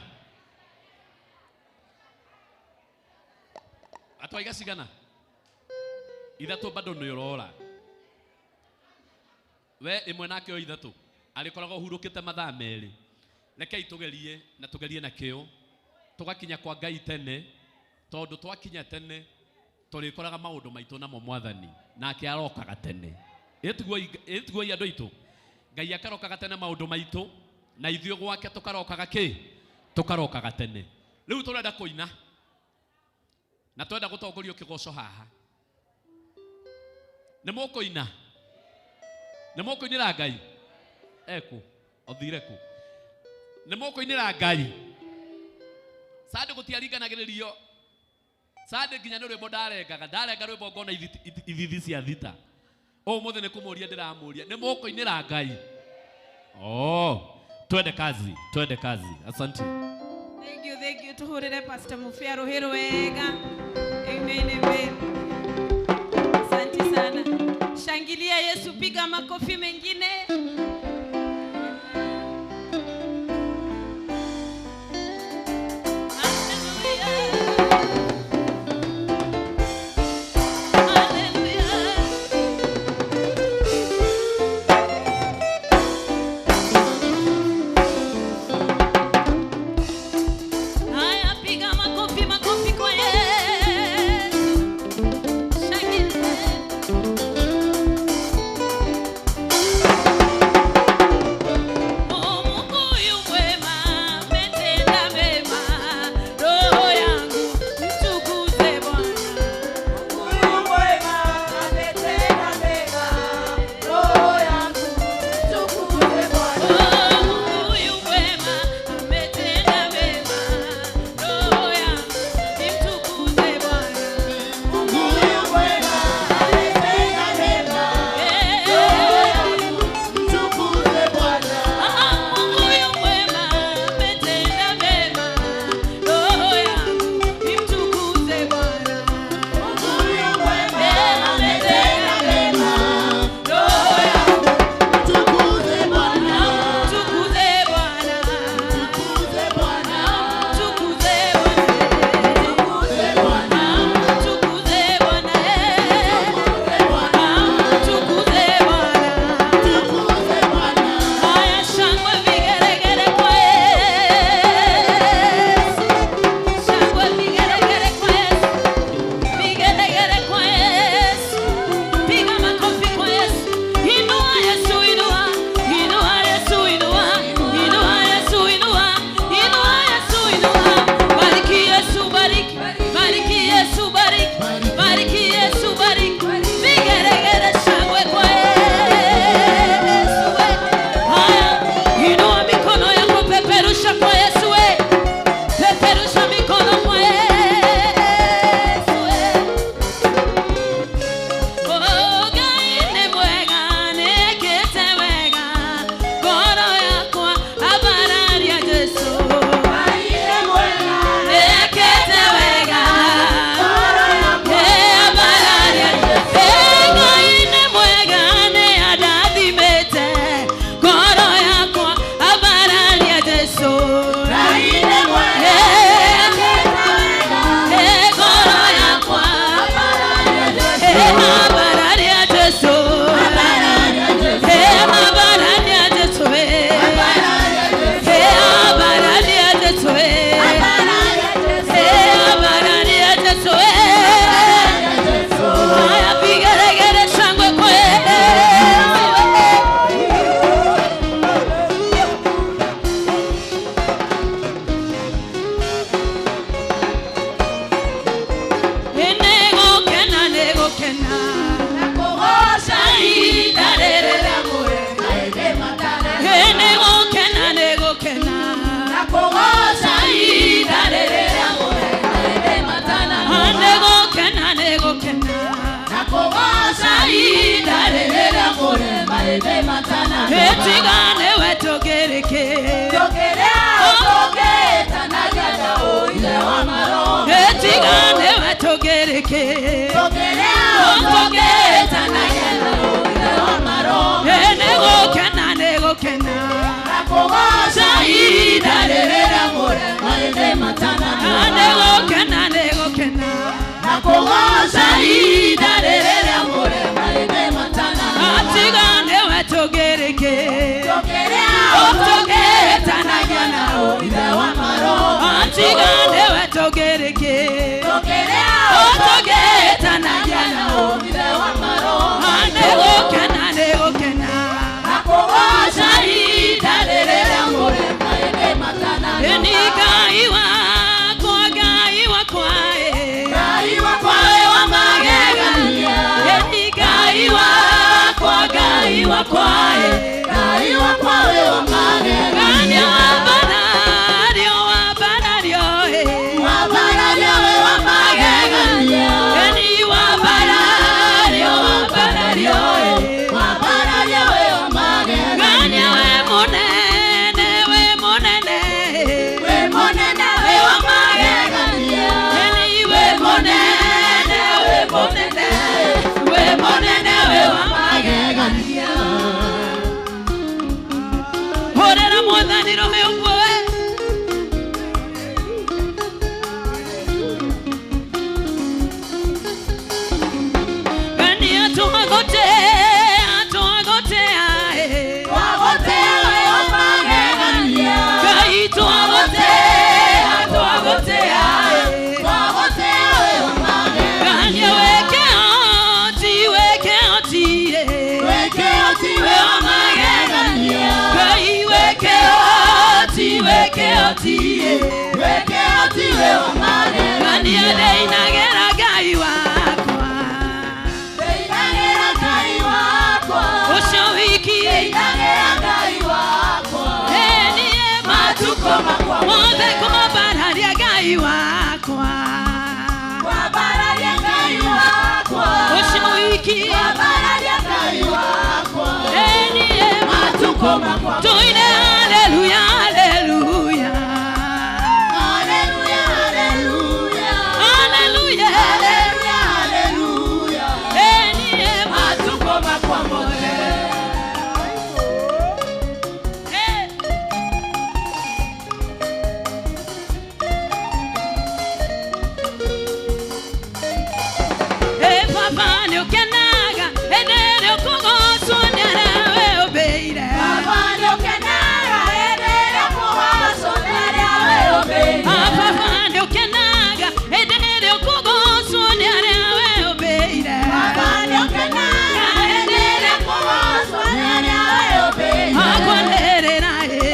Speaker 5: Atwaiga cigana? Ithatũ bado nĩ ũrora. We ĩmwe nake o ithatũ. Arĩkoragwo ũhurũkĩte mathaa merĩ. Rekei tũgerie na tũgerie na kĩo. Tũgakinya kwa Ngai tene, tondũ twakinya tene tũrĩkoraga maũndũ maitũ namo mwathani nake arokaga tene. Ĩtiguoi andũ aitũ. Ngai akarokaga tene maũndũ maitũ na ithuĩ gwake tũkarokaga kĩ? Tũkarokaga tene. Rĩu tũrenda kũina na twenda gũtongorio kĩgoco haha. Nĩ mũkũina? Nĩ mũkũinĩra Ngai? Ekũ? Othire kũ? Nĩ mũkũinĩra Ngai? Sunday gũtiaringanagĩrĩrio. Sunday nginya nĩ rwĩmbo ndarengaga. Ndarenga rwĩmbo ngona ithithi cia thita. Ũmũthĩ nĩ kũmũria ndĩramũria. Nĩ mũkũinĩra Ngai? Oh, twende kazi, twende kazi. Asante.
Speaker 2: Thank you, thank you. Tuhurire Pastor Mufia rũhĩ rwega. Amen, amen. Asante sana. Shangilia Yesu, piga makofi mengine. Haya, piga makofi, makofi kwa Yesu. Shangilia.
Speaker 3: ihinda rĩrĩa Etiga nĩwe tũngĩrĩkĩ Etiga nĩwe tũngĩrĩkĩ Nĩgũkena nĩgũkena ihinda rĩrĩa Nĩgũkena nĩgũkena ihinda rĩrĩa Atiga nĩwe tũngĩrĩkĩ Tũngĩtanagia na Atiga nĩwe tũngĩrĩkĩ Tũngĩtanagia na Nĩgũkena nĩgũkena ihinda rĩrĩa Nĩ Ngai wakwa Ngai wakwa Ngai wakwa wa magegania Nĩ Ngai wakwa Ngai wakwa Ngai wakwa wa magegania Wabarario wabarario Wabarario wa magegania Nĩ wabarario wabarario Wabarario wa magegania We munene we munene We munene we wa magegania Nĩ we munene we munene We munene we wa magegania Horera mwathani roho ũguo we Gania twagotea twagotea Ngai twagotea twagotea Gania weke oti weke oti we wa magegania Ngai weke oti weke oti Gania ndeinagĩra Ngai wakwa Ũcio wiki Niĩ matukũ mothe kũmambararia Ngai wakwa Ũcio wiki Niĩ matukũ tuine haleluya haleluya haleluya Niĩ matukũ makwa mothe Baba nĩũkenaga hĩndĩ ĩrĩa ũkũgocwo nĩ arĩa we ũmbĩire Baba nĩũkenaga hĩndĩ ĩrĩa ũkũgocwo nĩ arĩa we ũmbĩire Akwanĩrĩra ĩ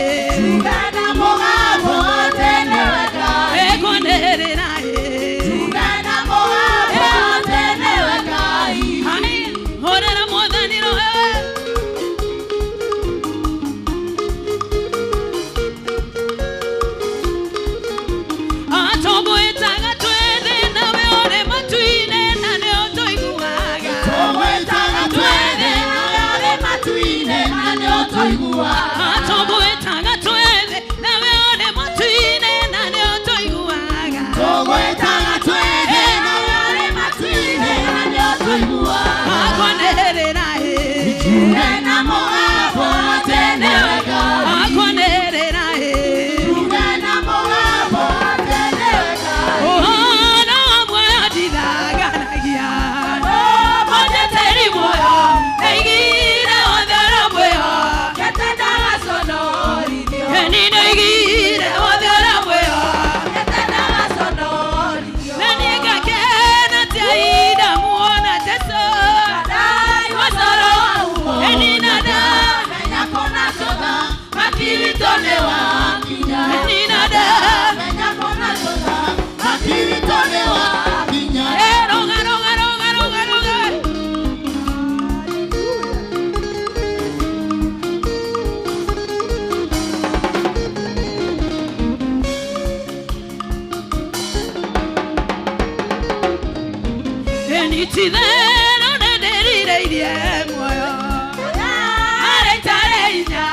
Speaker 3: Ekwanĩrĩra ĩ Hai, horera mwathani roho we Atũgwĩtaga twĩ thĩ nawe ũrĩ matu-inĩ na nĩ ũtũiguaga Atũgwĩtaga twĩ thĩ nawe ũrĩ matu-inĩ na nĩ ũtũiguaga Akwanĩrĩra ĩ Akwanĩrĩra ĩ Ũhoro wa muoyo ndithanganagia Mũnjeteri muoyo ndaigire wothe ũrĩa muoyo Ni ndaigire wothe ũrĩa muoyo Na niĩ ngakena ti ahinda muona Jesũ Wasoro Eni nada Eni nada Roga roga roga roga roga Eni ti thero nĩ ndĩrirĩirie
Speaker 2: Honokirie muoyo Aretare inya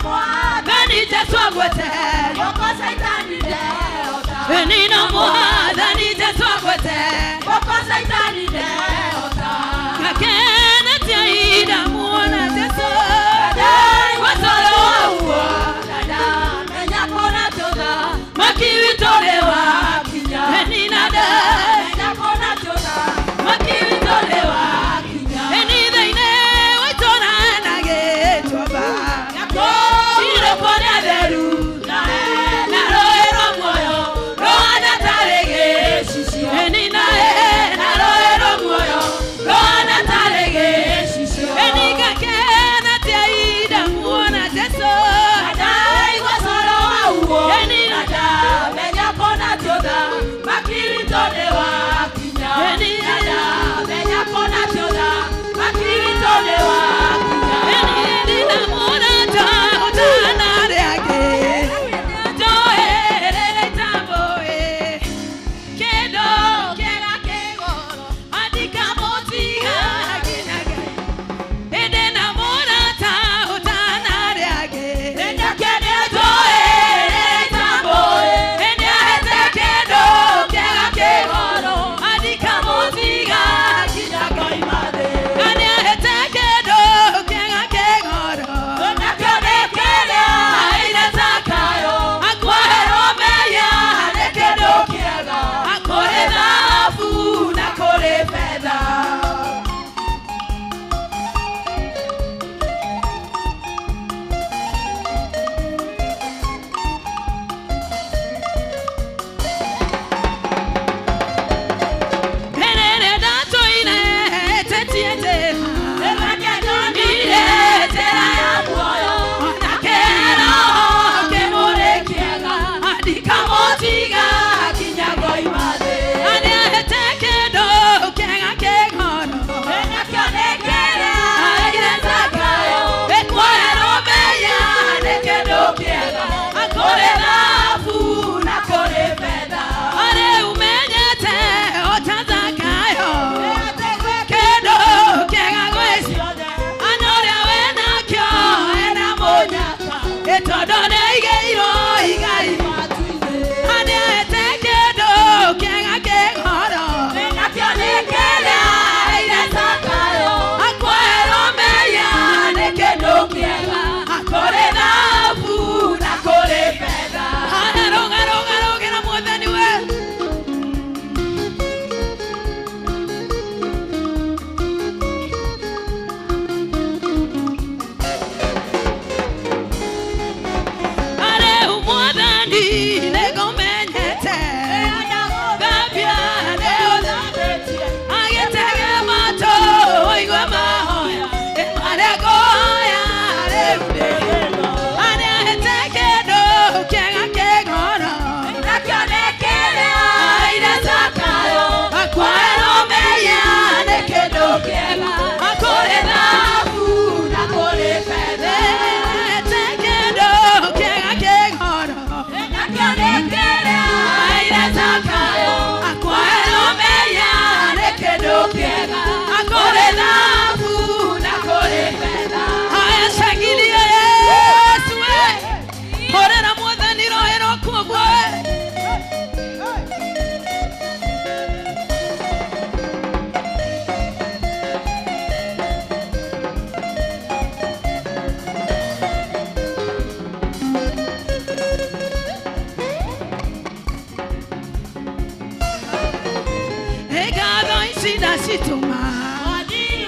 Speaker 2: Mwathani Jesu agwete Nina mwathani Jesu agwete Kakena tia muona Jesu Watoro wauo Makiwitolewa Nina da Makiwitolewa Eni waitona nagetoba Shiro deru Na roero moyo Roana tarege shishio Eni na na roero moyo Roana tarege shishio Eni kakena tia muona Jesu Adai wasoro wauo Eni nada menya kona toda Makiwitolewa kinya Eni nada menya kona toda Makiwitolewa kinya Eni nina muona tana reake Joere tamboe Kedo kera kegoro Adika motiga ginaga Edena mora tana reake Enda kede joere tamboe Enda hete kedo kera kegoro Adika motiga ginaga Ania hete kedo kera kegoro Enda kede kede Aire zakayo Akwahero meya Nekedo kiega Akore dhahabu na kore fedha. Herere datoine tetiete Ire ya moyo Onakero kemorekiega Adika motiga kinyago imade Ania hetekedo kega kegoro Aire zakayo Ekwahero meya nekedo kiega Akore dhahabu na kore fedha Are umenyete otazakayo Kedo kega gwesi Anoria wenakyo ena munyaka Etondo neigeirwo igai Ania etekedo kega kegoro Akwahero meya nekedo kiega Akore dhahabu na kore fedha Haya roga roga roga na mwathani we Are umwathani nĩngũmenyete Thambia nĩũthambĩtie Agĩtege matũ ũigue mahoya Marĩa ngũhoya rĩu ndĩ Arĩa hete kĩndũ kĩega kĩngoro Aire zakayo Akwahero meya nĩ kĩndũ kĩega Akũrĩ thahabu na kũrĩ betha Hete kĩndũ kĩega kĩngoro Aire zakayo Akwahero meya nĩ kĩndũ kĩega Akũrĩ thahabu na kũrĩ betha Haya shangilia Yesu we Horera mwathani roho rwaku we Ngatho ici ndacitũma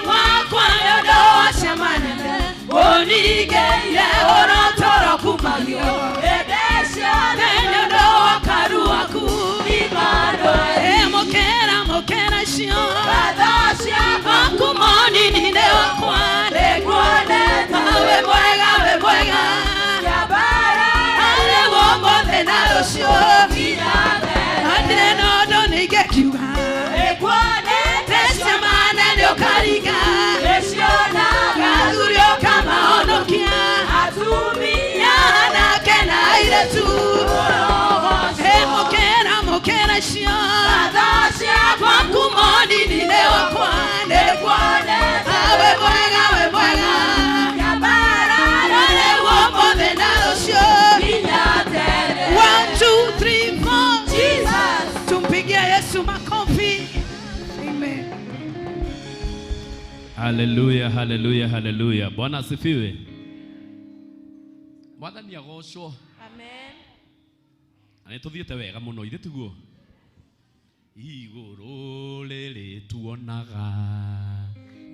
Speaker 2: wakwa nĩ ũndũ wa ciamanene ũningĩire ũrotoro kumagio nĩ ũndũ wa karu waku mũkĩra mũkĩra icio waku monini-inĩ wakwa wĩ mwega wĩ mwega arĩ ũmũthĩ na rũciũ ndirĩ na ũndũ ningĩkiuga Tecemane nĩũkaringa Gathuri ũkamahonokia Atumia anake na airĩtu.
Speaker 5: Haleluya, haleluya, haleluya. Bwana asifiwe. Mwathani agocwo.
Speaker 2: Amen.
Speaker 5: Na nĩ tũthiĩte wega mũno ithe tiguo. Igũrũ rĩrĩ tuonaga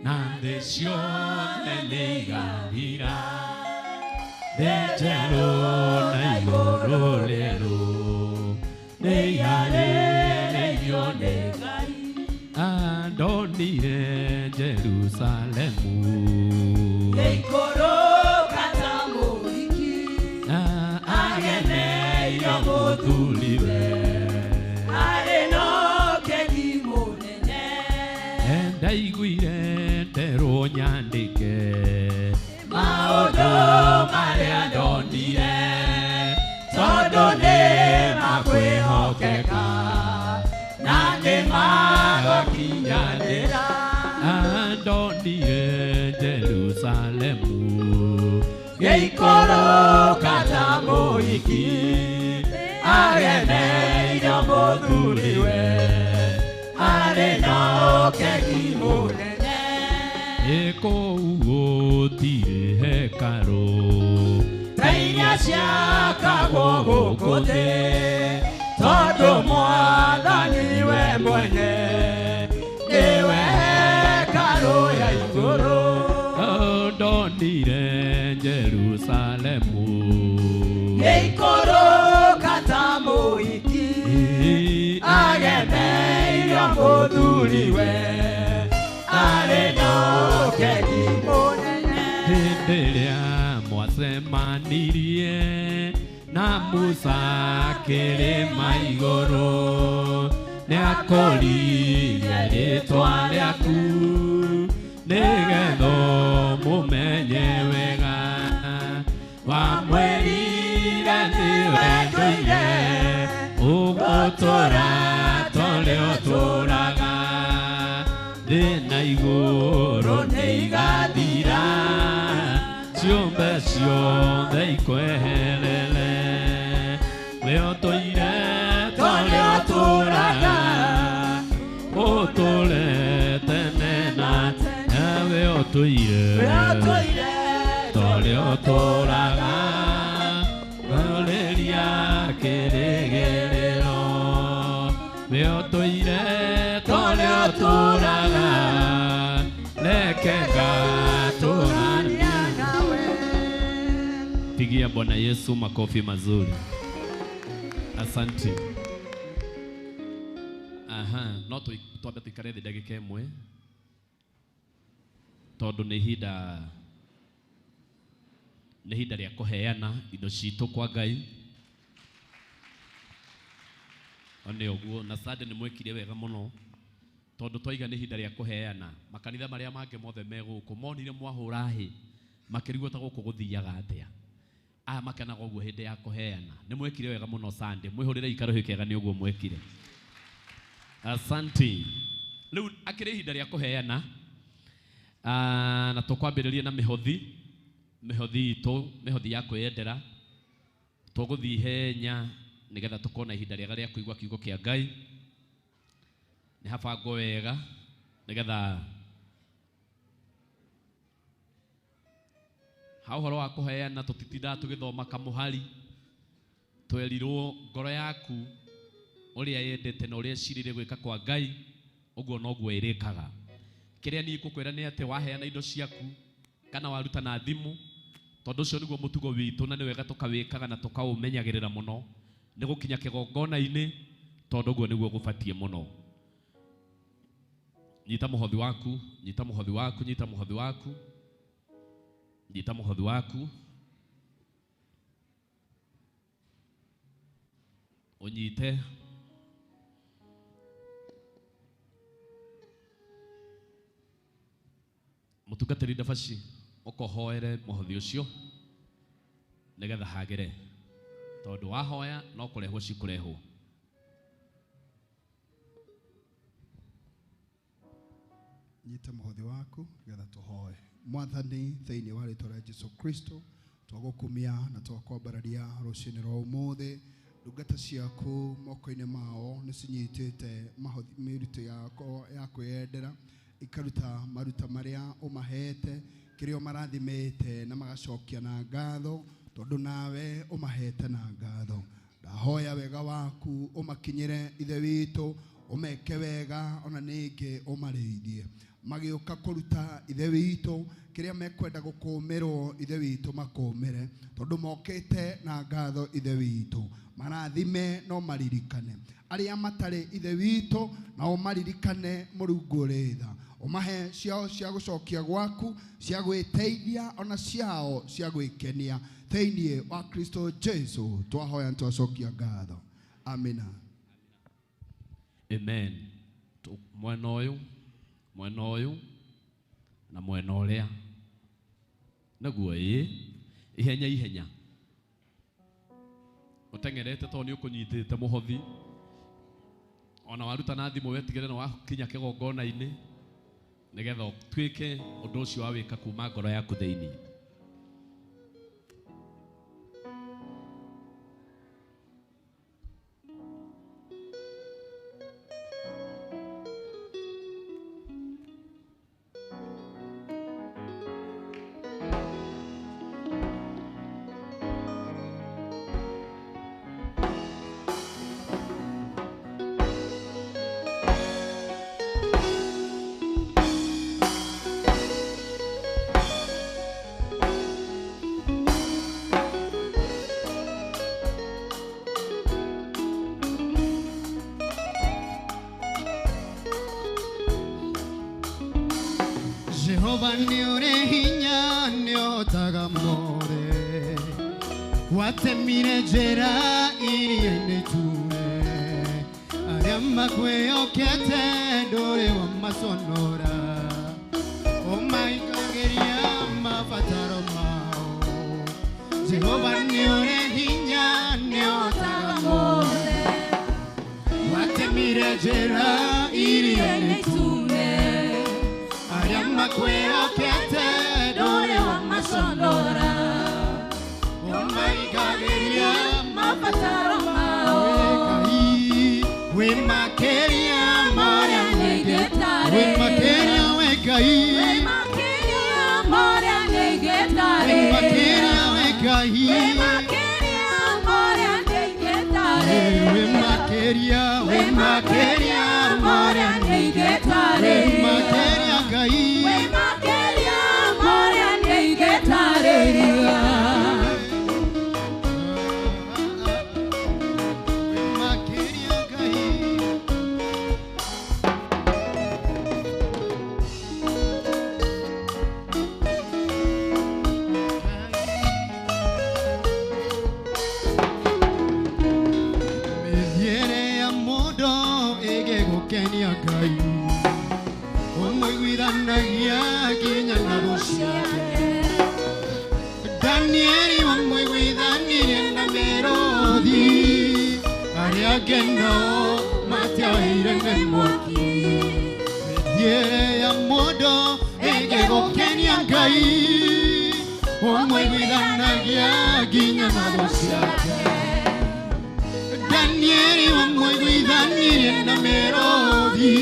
Speaker 5: na thĩ ciothe nĩ igathira, thĩ njerũ na igũrũ rĩerũ nĩ iharĩrĩirio nĩ Ngai. Andonire Jerusalemu
Speaker 1: Gĩikũrũka ta mũhiki
Speaker 5: ageneire mũthuriwe
Speaker 1: arĩ na ũkeni mũnene.
Speaker 5: Ndaiguire nderwo nyandĩke
Speaker 1: maũndũ marĩa ndonire tondũ nĩ makwĩhokeka na nĩ magũkinyanĩra.
Speaker 5: Andonire Jerusalemu
Speaker 1: Gĩikũrũka ta mũhiki ageneire mũthuriwe arĩ na ũkeni mũnene.
Speaker 5: Kũu gũtirĩ hekarũ
Speaker 1: ta iria ciakagwo gũkũ thĩ tondũ Mwathani we mwene nĩwe hekarũ ya igũrũ.
Speaker 5: Ndonire Jerusalemu
Speaker 1: Gĩikũrũka ta mũhiki ageneire mũthuriwe arĩ na ũkeni mũnene.
Speaker 5: Hĩndĩ ĩrĩa mwacemanirie na Musa kĩrĩma igũrũ nĩakũririe rĩtwa rĩaku nĩgetha mũmenye wega. Wamwĩrire nĩwe ndũire ũgũtũũra torĩa ũtũũraga, thĩ na igũrũ nĩ igathira ciũmbe ciothe ikweherere. We ũtũire torĩa ũtũũraga ũtũũre tene na tene. We ũtũire torĩa ũtũũraga rũrĩria kĩrĩgĩrĩro. We ũtũire torĩa ũtũũraga reke ngatũrania
Speaker 1: nawe.
Speaker 5: Pigia Bwana Yesu makofi mazuri. Asante. Aha, no twambe tuikare thĩ ndagĩka ĩmwe tondũ nĩ ihinda rĩa kũheana indo citũ kwa Ngai. Nĩ ũguo na Sunday nĩ mwekire wega mũno tondũ twaiga nĩ ihinda rĩa kũheana. Makanitha marĩa mangĩ mothe me gũkũ monire mwahũra hĩ makĩrigwo ta gũkũ gũthiaga atĩa. Aya makenaga ũguo hĩndĩ ya kũheana. Nĩ mwekire wega mũno Sunday. Mwĩhũrĩre ikarũhĩ kega nĩ ũguo mwekire. Asante. Rĩu akĩrĩ ihinda rĩa kũheana na tũkwambĩrĩria na mĩhothi itũ, mĩhothi ya kwĩyendera. Tũgũthiĩ ihenya nĩgetha tũkona ihinda rĩega rĩa kũigua kiugo kĩa Ngai. Nĩ habangwo wega nĩgetha ha ũhoro wa kũheana tũtitindaga tũgĩthoma kamũhari. Twerirwo ngoro yaku ũrĩa yendete na ũrĩa ĩcirĩire gwĩka kwa Ngai ũguo noguo ĩrĩkaga. Kĩrĩa niĩ ngũkwĩra nĩ atĩ waheana indo ciaku kana waruta na thimũ, tondũ ũcio nĩguo mũtugo witũ na nĩ wega tũkawĩkaga na tũkaũmenyagĩrĩra mũno nĩ gũkinya kĩgongona-inĩ tondũ ũguo nĩguo gũbatiĩ mũno. Nyita mũhothi waku, nyita mũhothi waku, nyita mũhothi waku, nyita mũhothi waku, ũnyite. Mũtungatĩri Ndabaci ũkohoere mũhothi ũcio nĩgetha hagĩre tondũ wahoya no kũrehwo cikũrehwo.
Speaker 4: Nyita mũhothi waku nĩgetha tũhoe. Mwathani thĩinĩ wa rĩtwa rĩa Jesu Kristo twagũkumia na twakwambararia rũcinĩ rwa ũmũthĩ. Ndungata ciaku moko-inĩ mao nĩ cinyitĩte mĩrutĩ ya kwĩyendera Ikaruta maruta maria umahete kiria marathimite na magacokia na ngatho tondu nawe umahete na ngatho. Ndahoya wega waku umakinyire Ithe witũ, umeke wega ona ningi umarĩithie. Magĩũka kũruta Ithe witũ kĩrĩa mekwenda gũkũmĩrwo Ithe witũ makũmĩre, tondũ mokĩte na ngatho Ithe witũ. Marathime no maririkane arĩa matarĩ Ithe witũ, nao maririkane Mũrungu ũrĩ tha. Ũmahe ciao cia gũcokia gwaku, cia gwĩteithia ona ciao cia gwĩkenia thĩinĩ wa Kristo Jesu twahoya twacokia ngatho. Amina.
Speaker 5: Amen. Mwena ũyũ, mwena ũyũ na mwena ũrĩa naguo ĩ ihenya ihenya ũteng'erete tondũ nĩ ũkũnyitĩte mũhothi ona waruta na thimũ wetigĩre na wakinya kĩgongona-inĩ nĩgetha ũtuĩke ũndũ ũcio wawĩka kuma ngoro yaku thĩinĩ.
Speaker 6: Jehova nĩ ũrĩ hinya nĩotaga mothe, watemire njĩra iria-inĩ itune, arĩa makwĩhokete ndũrĩ wamaconora, ũmaingagĩria mabataro mao. Jehova nĩ ũrĩ hinya nĩotaga mothe, watemire njĩra iria-inĩ itune, arĩa makwĩhokete ndũrĩ wamaconora, ũmaingagĩria mabataro mao. Wĩ makĩria marĩa nĩingĩtarĩria, wĩ makĩria we Ngai, wĩ makĩria marĩa nĩingĩtarĩria, wĩ makĩria we Ngai, wĩ makĩria marĩa nĩingĩtarĩria, wĩ makĩria, wĩ makĩria marĩa nĩingĩtarĩria, wĩ makĩria Ngai, wĩ makĩria marĩa nĩingĩtarĩria. Wĩ makĩria Ngai. Mĩthiĩre ya mũndũ ĩgĩgũkenia Ngai, ũmũiguithanagia nginya na thũ ciake. Danieli wamũiguithanirie na mĩrũthi, arĩa angĩ nao matiahĩire nĩ mwaki. Mĩthiĩre ya mũndũ ĩgĩgũkenia Ngai, ũmũiguithanagia nginya na thũ ciake. Danieli wamũiguithanirie na mĩrũthi,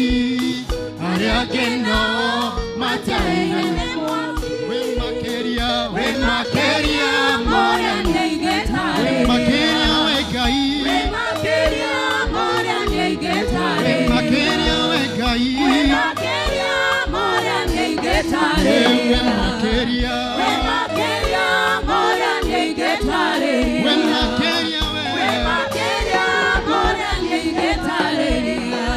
Speaker 6: arĩa angĩ nao matiahĩire nĩ mwaki. Wĩ makĩria, wĩ makĩria marĩa nĩingĩtarĩria, wĩ makĩria we Ngai, wĩ makĩria marĩa nĩingĩtarĩria, wĩ makĩria we Ngai, wĩ makĩria marĩa nĩingĩtarĩria, wĩ makĩria, wĩ makĩria marĩa nĩingĩtarĩria, wĩ makĩria we, wĩ makĩria marĩa nĩingĩtarĩria.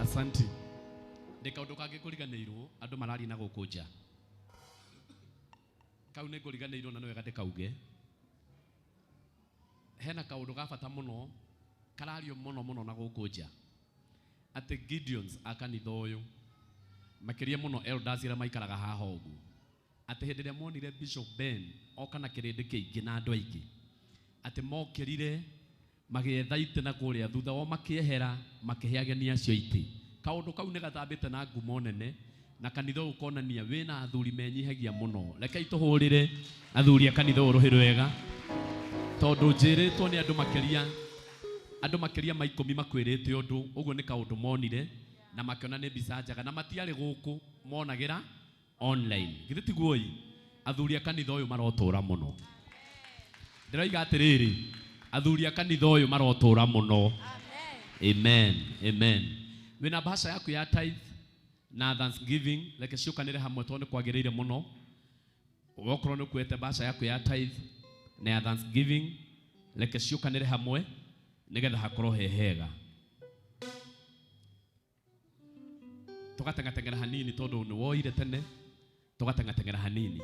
Speaker 5: Asante. Ndĩ kaũndũ kangĩ kũriganĩirwo andũ mararia na gũkũ nja. Kau nĩ ngũriganĩirwo na nĩ wega ndĩkauge. Hena kaũndũ ga bata mũno karario mũno mũno na gũkũ nja. Atĩ Gideons a kanitha ũyũ makĩria mũno elders arĩa maikaraga haha ũguo, atĩ hĩndĩ ĩrĩa monire Bishop Ben oka na kĩrĩndĩ kĩingĩ na andũ aingĩ, atĩ mokĩrire magĩetha itĩ na kũrĩa thutha wao makĩehera makĩhe ageni acio itĩ. Kaũndũ kau nĩ gatambĩte na ngumo nene na kanitha ũyũ ũkonania wĩna athuri menyihagia mũno. Rekei tũhũrĩre athuri a kanitha ũyũ rũhĩ rwega, tondũ njĩrĩtwo nĩ andũ makĩria ma 10 makwĩrĩte ũndũ ũguo. Nĩ kaũndũ monire na makĩona nĩ mbica njega, na matiarĩ gũkũ, monagĩra online. Githĩ tiguo ĩ? Athuri a kanitha ũyũ marotũra mũno. Ndĩroiga atĩrĩrĩ, athuri a kanitha ũyũ marotũra mũno. Amen, amen. Wĩna bahasha yaku ya tithe na thanksgiving, reke ciũkanĩre hamwe tondũ nĩ kwagĩrĩire mũno. Wokorwo nĩ ũkuĩte bahasha yaku ya tithe na ya thanksgiving, reke ciũkanĩre hamwe nĩgetha hakorwo he hega. Tũgatengateng'era hanini tondũ nĩ woire tene, tũgatengateng'era hanini.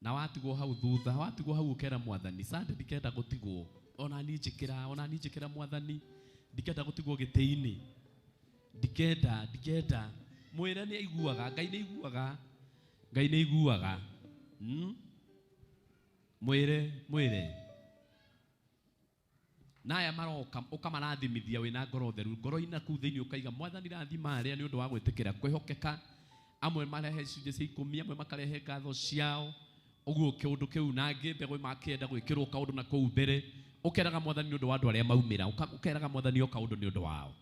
Speaker 5: Na watigwo hau thutha, watigwo hau ũkera mwathani, sande ndikenda gũtigwo, ona niĩ njĩkĩra, ona niĩ njĩkĩra mwathani, ndikenda gũtigwo gĩtĩ-inĩ, ndikenda, ndikenda. Mwĩre nĩ aiguaga, Ngai nĩ aiguaga, Ngai nĩ aiguaga. Mwĩre, mwĩre. Na aya maroka ũkamarathimithia wĩna ngoro theru, ngoro-inĩ kũu thĩinĩ ũkaiga mwathani rathima arĩa nĩ ũndũ wa gwĩtĩkĩra kwĩhokeka. Amwe marehe icunjĩ cia 10, amwe makarehe ngatho ciao, ũguo kĩũndũ kĩu, na angĩ mbegũ makĩenda gwĩkĩrwo kaũndũ na kũu mbere. Ũkeraga mwathani nĩ ũndũ wa andũ arĩa maumĩra, ũkeraga mwathani o kaũndũ nĩ ũndũ wao,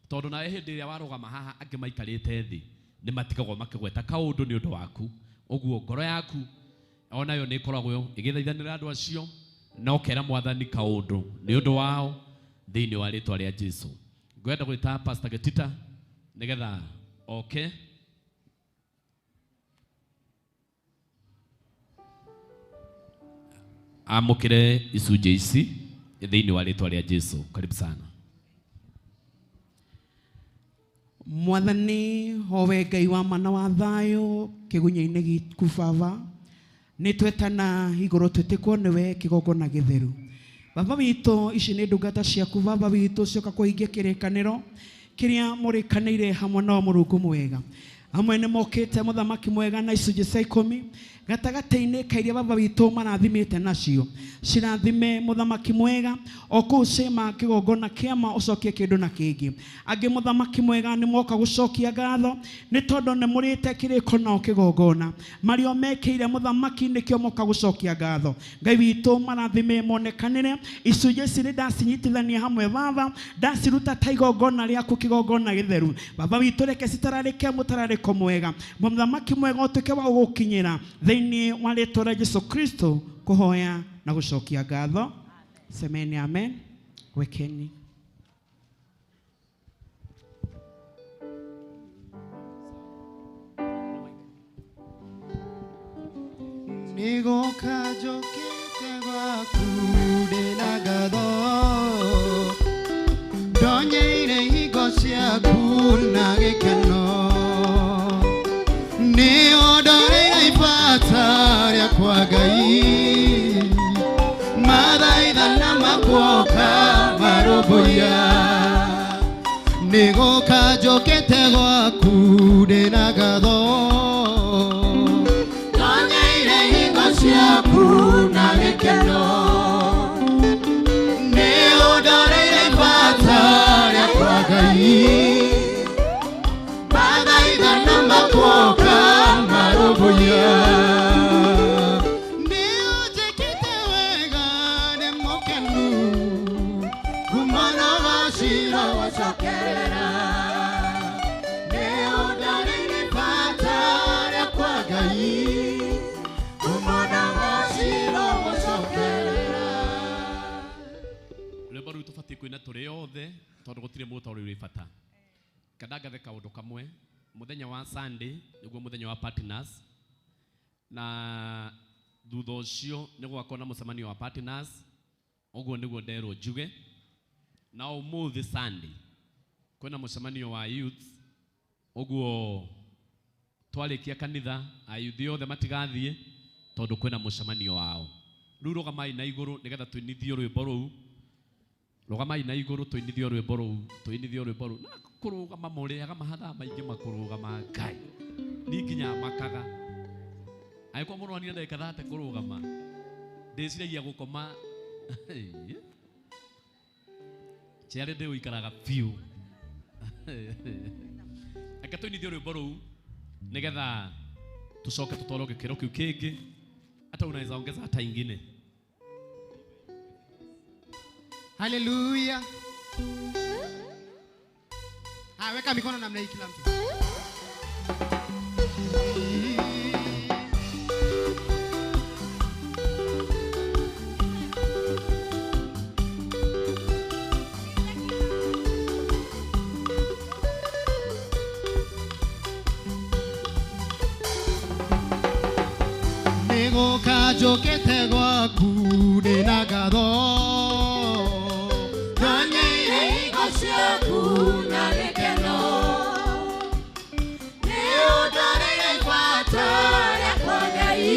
Speaker 5: tondũ nawe hĩndĩ ĩrĩa warũgama haha angĩ maikarĩte thĩ nĩ matigagwo makĩgweta kaũndũ nĩ ũndũ waku. Ũguo ngoro yaku onayo nĩ ĩkoragwo ĩgĩthaithanĩra andũ acio, na ũkera mwathani kaũndũ nĩ ũndũ wao thĩinĩ wa rĩtwa rĩa Jesu. Ngwenda gwĩta Pastor Getita nĩgetha oke. Amũkĩre icunjĩ ici thĩinĩ wa rĩtwa rĩa Jesu. Karibu sana.
Speaker 1: Mwathani howe Ngai wa mana wa thayũ kĩgunyũ-inĩ gĩaku baba, nĩ twetana igũrũ twĩtĩkwo nĩwe kĩgongona gĩtheru. Baba witũ, ici nĩ ndungata ciaku baba witũ, cioka kũhingia kĩrĩkanĩro kĩrĩa mũrĩkanĩire hamwe nao Mũrungu mwega. Amwe nĩ mokĩte mũthamaki mwega na icunjĩ cia 10 gatagatĩ-inĩ ka iria baba witũ marathimĩte nacio. Cirathime mũthamaki mwega o kũu cema kĩgongona kĩama ũcokie kĩndũ na kĩngĩ. Angĩ mũthamaki mwega nĩ moka gũcokia ngatho nĩ tondũ nĩ mũrĩte kĩrĩko nao kĩgongona. Marĩa mekĩire mũthamaki nĩkĩo moka gũcokia ngatho. Ngai witũ marathime monekanĩre. Icunjĩ ici nĩ ndacinyitithania hamwe baba, ndaciruta ta igongona rĩaku kĩgongona gĩtheru. Baba witũ reke citararĩke mũtararĩko mwega. Mũthamaki mwega ũtuĩke wa gũgũkinyĩra thĩinĩ wa rĩtwa rĩa Jesu Kristo, kũhoya na gũcokia ngatho. Semeni amen. Wekeni.
Speaker 6: Nĩgũka njũkĩte gwaku ndĩna ngatho, ndonyeire hingo ciaku na gĩkeno, nĩ ũndoreire ibata rĩakwa Ngai, mathaithana makuoka marũmbũiya. Nĩgũka njũkĩte gwaku ndĩna ngatho, ndonyeire hingo ciaku na gĩkeno, nĩ ũndoreire ibata rĩakwa Ngai, mathaithana makuoka marũmbũiya. Nĩ ũnjĩkĩte wega nĩ mũkenu, kumana wacira wacokerera, nĩ ũndoreire ibata rĩakwa Ngai, kumana wacira wacokerera.
Speaker 5: Rwĩmbo rũu tũbatiĩ kũina tũrĩ othe tondũ gũtirĩ mũndũ ũtarĩ bata. Kandangathe kaũndũ kamwe, mũthenya wa Sunday nĩguo mũthenya wa partners, na thutha ũcio nĩ gũgakorwo na mũcemanio wa partners, ũguo nĩguo nderwo njuge. Na ũmũthĩ Sunday kwĩna mũcemanio wa youth, ũguo twarĩkia kanitha ayuthi othe matigathiĩ tondũ kwĩna mũcemanio wao. Rĩu rũgamai na igũrũ nĩgetha tũinithio rwĩmbo rũu. Rũgamai na igũrũ tũinithio rwĩmbo rũu, tũinithio rwĩmbo rũu. Na kũrũgama mũrĩaga mahathaa maingĩ makũrũgama Ngai. Niĩ nginya makaga. Angĩkorwo mũrwanire ndagĩka 30 kũrũgama, ndĩciragia gũkoma. Ciarĩ ndĩũikaraga biũ. Reke tũinithio rwĩmbo rũu nĩgetha tucoke tutwarwo gĩkĩro kĩu kĩngĩ. Hata unaweza ongeza hata ingine.
Speaker 6: Haleluya. Ah, weka mikono namna hii kila mtu. Nego kajokete gwaku ndĩna ngatho. Ndonyeire hingo ciaku na gĩkeno. Nĩũndorĩire ibata rĩakwa Ngai.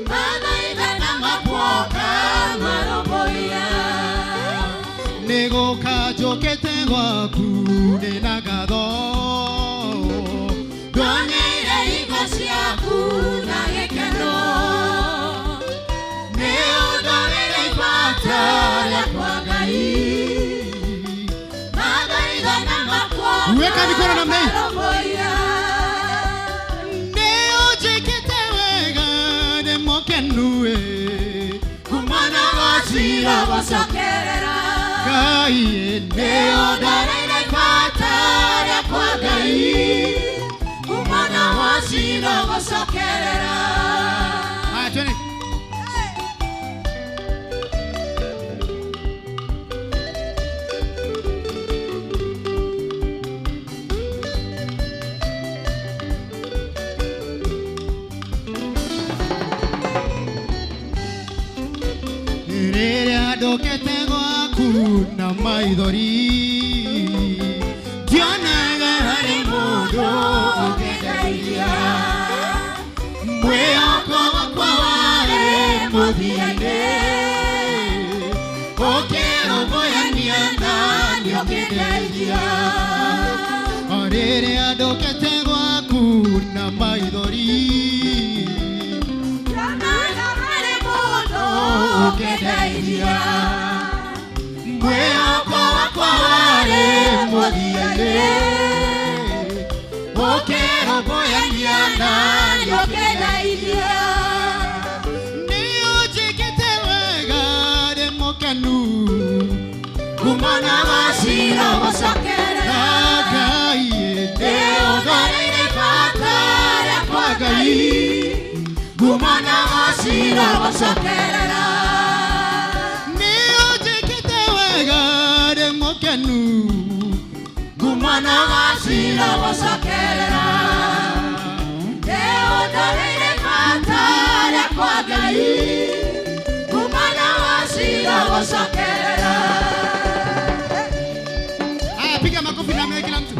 Speaker 6: Mathaithana makwoka marũmbũiya. Nego kajokete gwaku ndĩna ngatho. Ndonyeire hingo ciaku na gĩkeno. Nĩũndorĩire ibata rĩakwa Ngai. Mathaithana makwoka Weka mikono namna hii. marũmbũiya. Nĩũnjĩkĩte wega ndĩ mũkenu ĩ. Kumana gocira gũcokerera. Ngai ĩ, nĩũndorĩire ibata rĩakwa Ngai. Kumana gocira gũcokerera. Haya, twende. Rĩrĩa ndokete gwaku na maithori ndionaga harĩ mũndũ ũngĩndeithia. Mwĩhoko wakwa warĩ mũthia-inĩ, ũkĩrũmbũyania naniĩ ũkĩndeithia. O rĩrĩa ndokete gwaku na maithori ndionaga harĩ mũndũ ũkĩndeithia. Mwĩhoko wakwa warĩ mũthia-inĩ, ũkĩrũmbũyania naniĩ ũkĩndeithia. Nĩũnjĩkĩte wega ndĩ mũkenu kumana gocira gũcokerera. Ngai ĩ, nĩũndorĩire ibata rĩakwa Ngai. Kumana gocira gũcokerera. Nĩũnjĩkĩte wega ndĩ mũkenu kumana gocira gũcokerera. Nĩũndorĩire ibata rĩakwa Ngai. Kumana gocira gũcokerera. Haya, piga makofi namna hii kila mtu.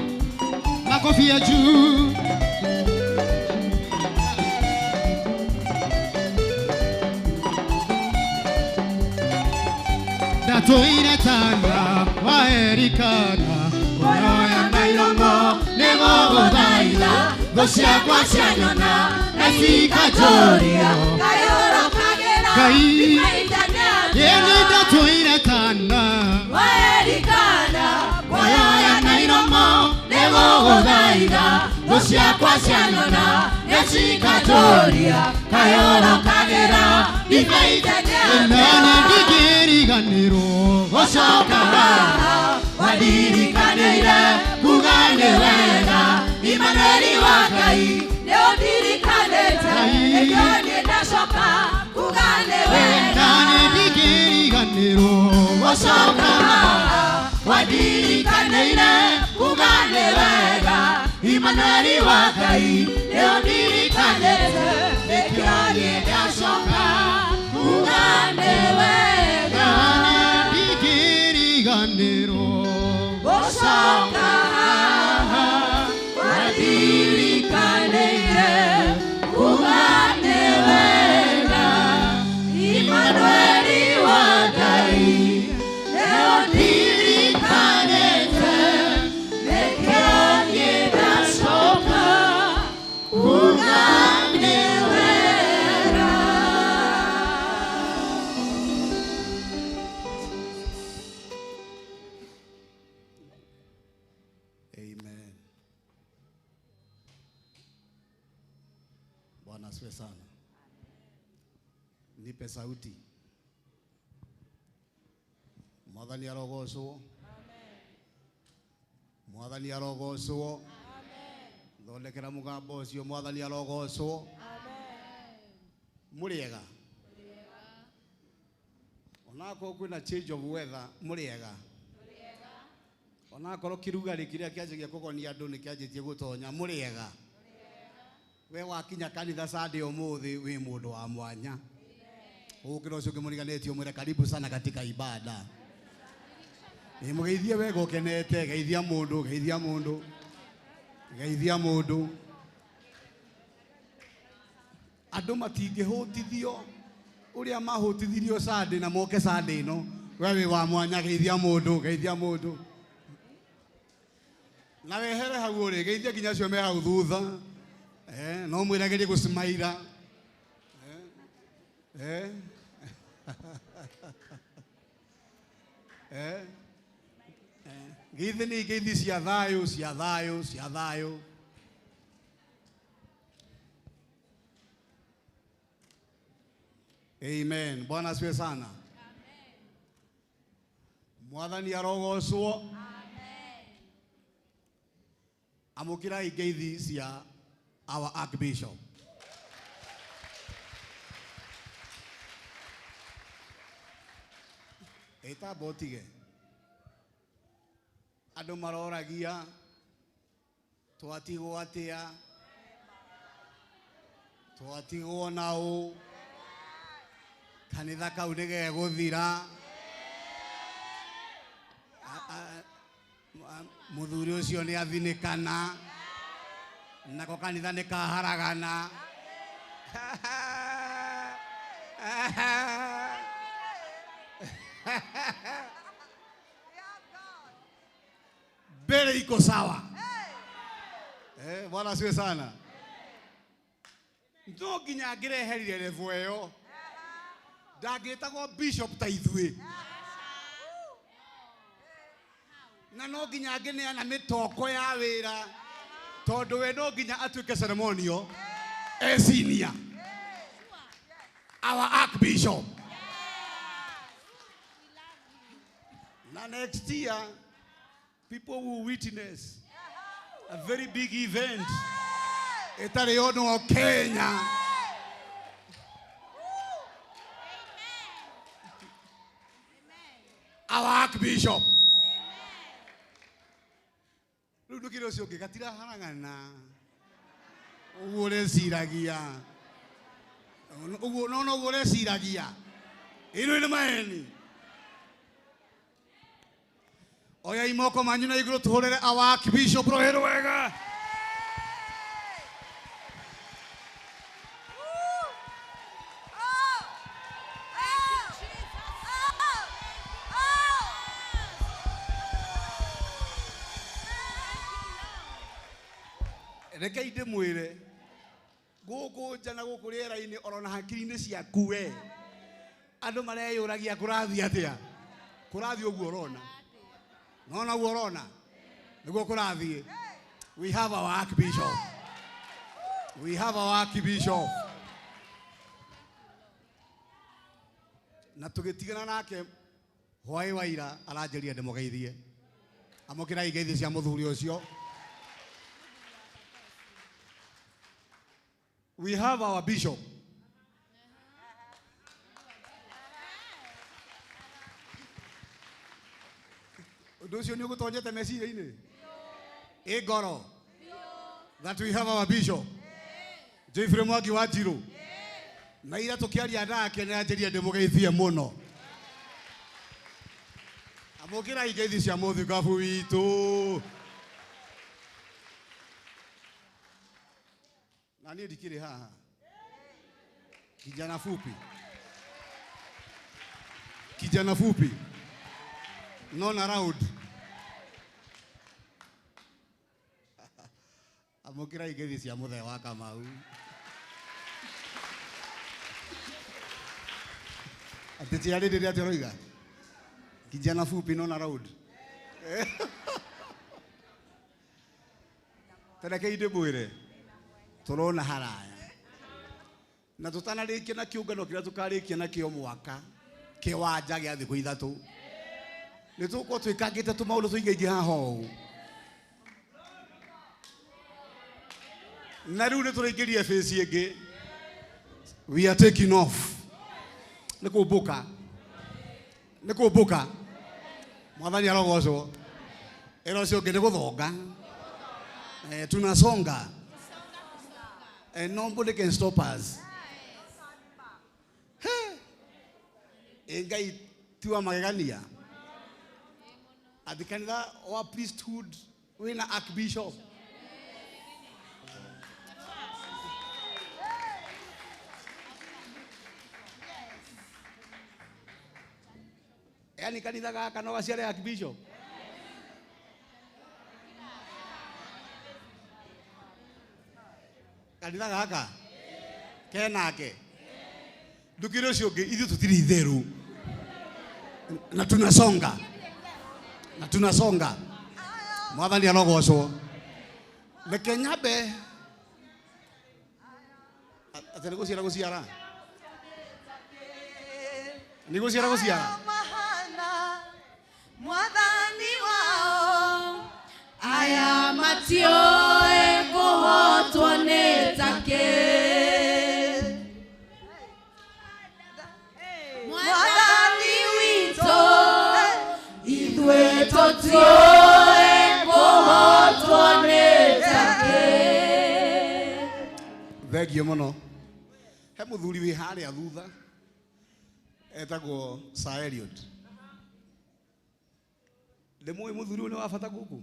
Speaker 6: Makofi ya juu. Ndatũire tana waerikana ngoro na iromo nĩgũgũthaitha thũ ciakwa cianyona na cikanjũria Ngai ĩni ndatũire tana waerikana ngoro na iromo nĩgũgũthaitha thũ ciakwa cianyona na cikanjũria kayũrokagĩra nani ndingĩriganĩrwo gũcoka haha wandirikanĩire kuga nĩ wega Imanueli wa Ngai nĩũndirikanĩte nĩkĩo niĩ ndacoka kuga nĩ wega nani ndingĩriganĩrwo gũcoka haha wandirikanĩire kuga nĩ wega Imanueli wa Ngai nĩũndirikanĩte nĩkĩo niĩ ndacoka kuga nĩ wega ndingĩriganĩrwo gũcoka haha wandirikanĩire kuga nĩ wega Imanueli wa Ngai Bwana asifiwe sana. Nipe sauti. Mwathani arogocwo. Mwathani arogocwo. Thondekera mugambo ucio. Mwathani arogocwo. Muriega. Onakorwo kwina change of weather, muriega. Onakorwo kirugarĩ kĩrĩa kĩanjagia kũgonia andũ nĩ kĩanjĩtie gũtonya, mũrĩega. We wakinya kanitha Sunday ũmũthĩ wĩ mũndũ wa mwanya. Ũkĩra ũcio ũngĩ mũriganĩtie ũmwĩre karibu sana katika ibada. Nĩ mũgeithie wega ũkenete, geithia mũndũ, geithia mũndũ, geithia mũndũ. Andũ matingĩhũtithio ũrĩa mahũtithirio Sunday na moke Sunday ĩno. We wĩ wa mwanya, geithia mũndũ, geithia mũndũ. Na wehere hau ũrĩ, geithia nginya acio me hau thutha. No mwĩragerie gũcimaira. Eh. Eh. Ngeithi nĩ ngeithi cia thayũ, cia thayũ, cia thayũ. Amen. Bwana asifiwe sana. Mwathani arogocwo. Amũkĩrai ngeithi cia our Archbishop. Ĩtamba ũtige. Andũ maroragia twatigwo atĩa, twatigwo na ũ, kanitha kau nĩ gegũthira. Mũthuri ũcio nĩ athinĩkana, nako kanitha nĩ kaharagana. Mbele iko sawa. Bwana asifiwe sana. No nginya angĩreherire level ĩyo, ndangĩtagwo bishop ta ithuĩ. Na no nginya angĩneana mĩtoko ya wĩra, tondũ we no nginya atuĩke ceremonial e senior. Our Archbishop. Na next year, people will witness a very big event. Ĩtarĩ yonwo Kenya. Our Archbishop. Rĩu ndũkĩrĩ ũcio ũngĩ gatiraharagana. Ũguo ũreciragia. Ũguo no noguo ũreciragia. Ĩno nĩ maheni. Oyai moko manyu na igũrũ tũhũrĩre our Archbishop rũhĩ rwega. Rekei ndĩmwĩre gũkũ nja na gũkũ rĩera-inĩ orona hakiri-inĩ ciaku we andũ mareyũragia kũrathiĩ atĩa, kũrathiĩ ũguo ũrona, nona ũguo ũrona nĩguo kũrathiĩ. We have our Archbishop. We have our Archbishop. Na tũgĩtigana nake hwaĩ wa ira aranjĩrire ndĩmũgeithie. Amũkĩrai ngeithi cia mũthuri ũcio. We have our bishop. Ũndũ ũcio nĩ ũgũtonyete meciria-inĩ? Ĩ ngoro. That we have our bishop. Geoffrey Mwangi wa Njirũ. Na ira tũkĩaria nake nĩ anjĩrire ndĩmũgeithie mũno. Amũkĩrai ngeithi cia mũthikabu witũ. Na niĩ ndikĩrĩ haha. Kijana fupi. Kijana fupi. Nona round. Amũkĩrai ngeithi cia mũthee wa Kamau. Atĩ tiarĩ rĩrĩa atĩ ũroiga? Kijana fupi nona round. Ta rekei ndĩmwĩre tũrona haraya. Na tũtanarĩkia na kĩũngano kĩrĩa tũkarĩkia nakĩo mwaka kĩwanja gĩa thikũ ithatũ nĩ tũgũkorwo twĩkangĩte tũmaũndũ tũingaingĩ haha ũũ. Na rĩu nĩ tũraingĩria phase ĩngĩ. We are taking off. Nĩ kũmbũka. Nĩ kũmbũka. Mwathani arogocwo. Ĩra ũcio ũngĩ nĩ gũthonga. Tunasonga. And nobody can stop us. Hey. Ngai ti wa magegania. Atĩ kanitha wa priesthood wĩna archbishop. Yaani kanitha gaka no gaciare archbishop. Kanitha gaka kenake ndukire ũcio ũngĩ ithuĩ tũtirĩ itheru na tunasonga na tunasonga. Mwathani arogocwo. Reke nyambe atĩ nĩ gũciara gũciara nĩ gũciara gũciara.
Speaker 2: Mwathani wao aya matioe kũhotwo nĩ take. Mwathani witũ ithuĩ tũtioe kũhotwo nĩ take.
Speaker 6: Thengio mũno. He mũthuri wĩ harĩa thutha etagwo Sir Eliot. Ndĩmũĩ mũthuri ũyũ nĩ wa bata gũkũ.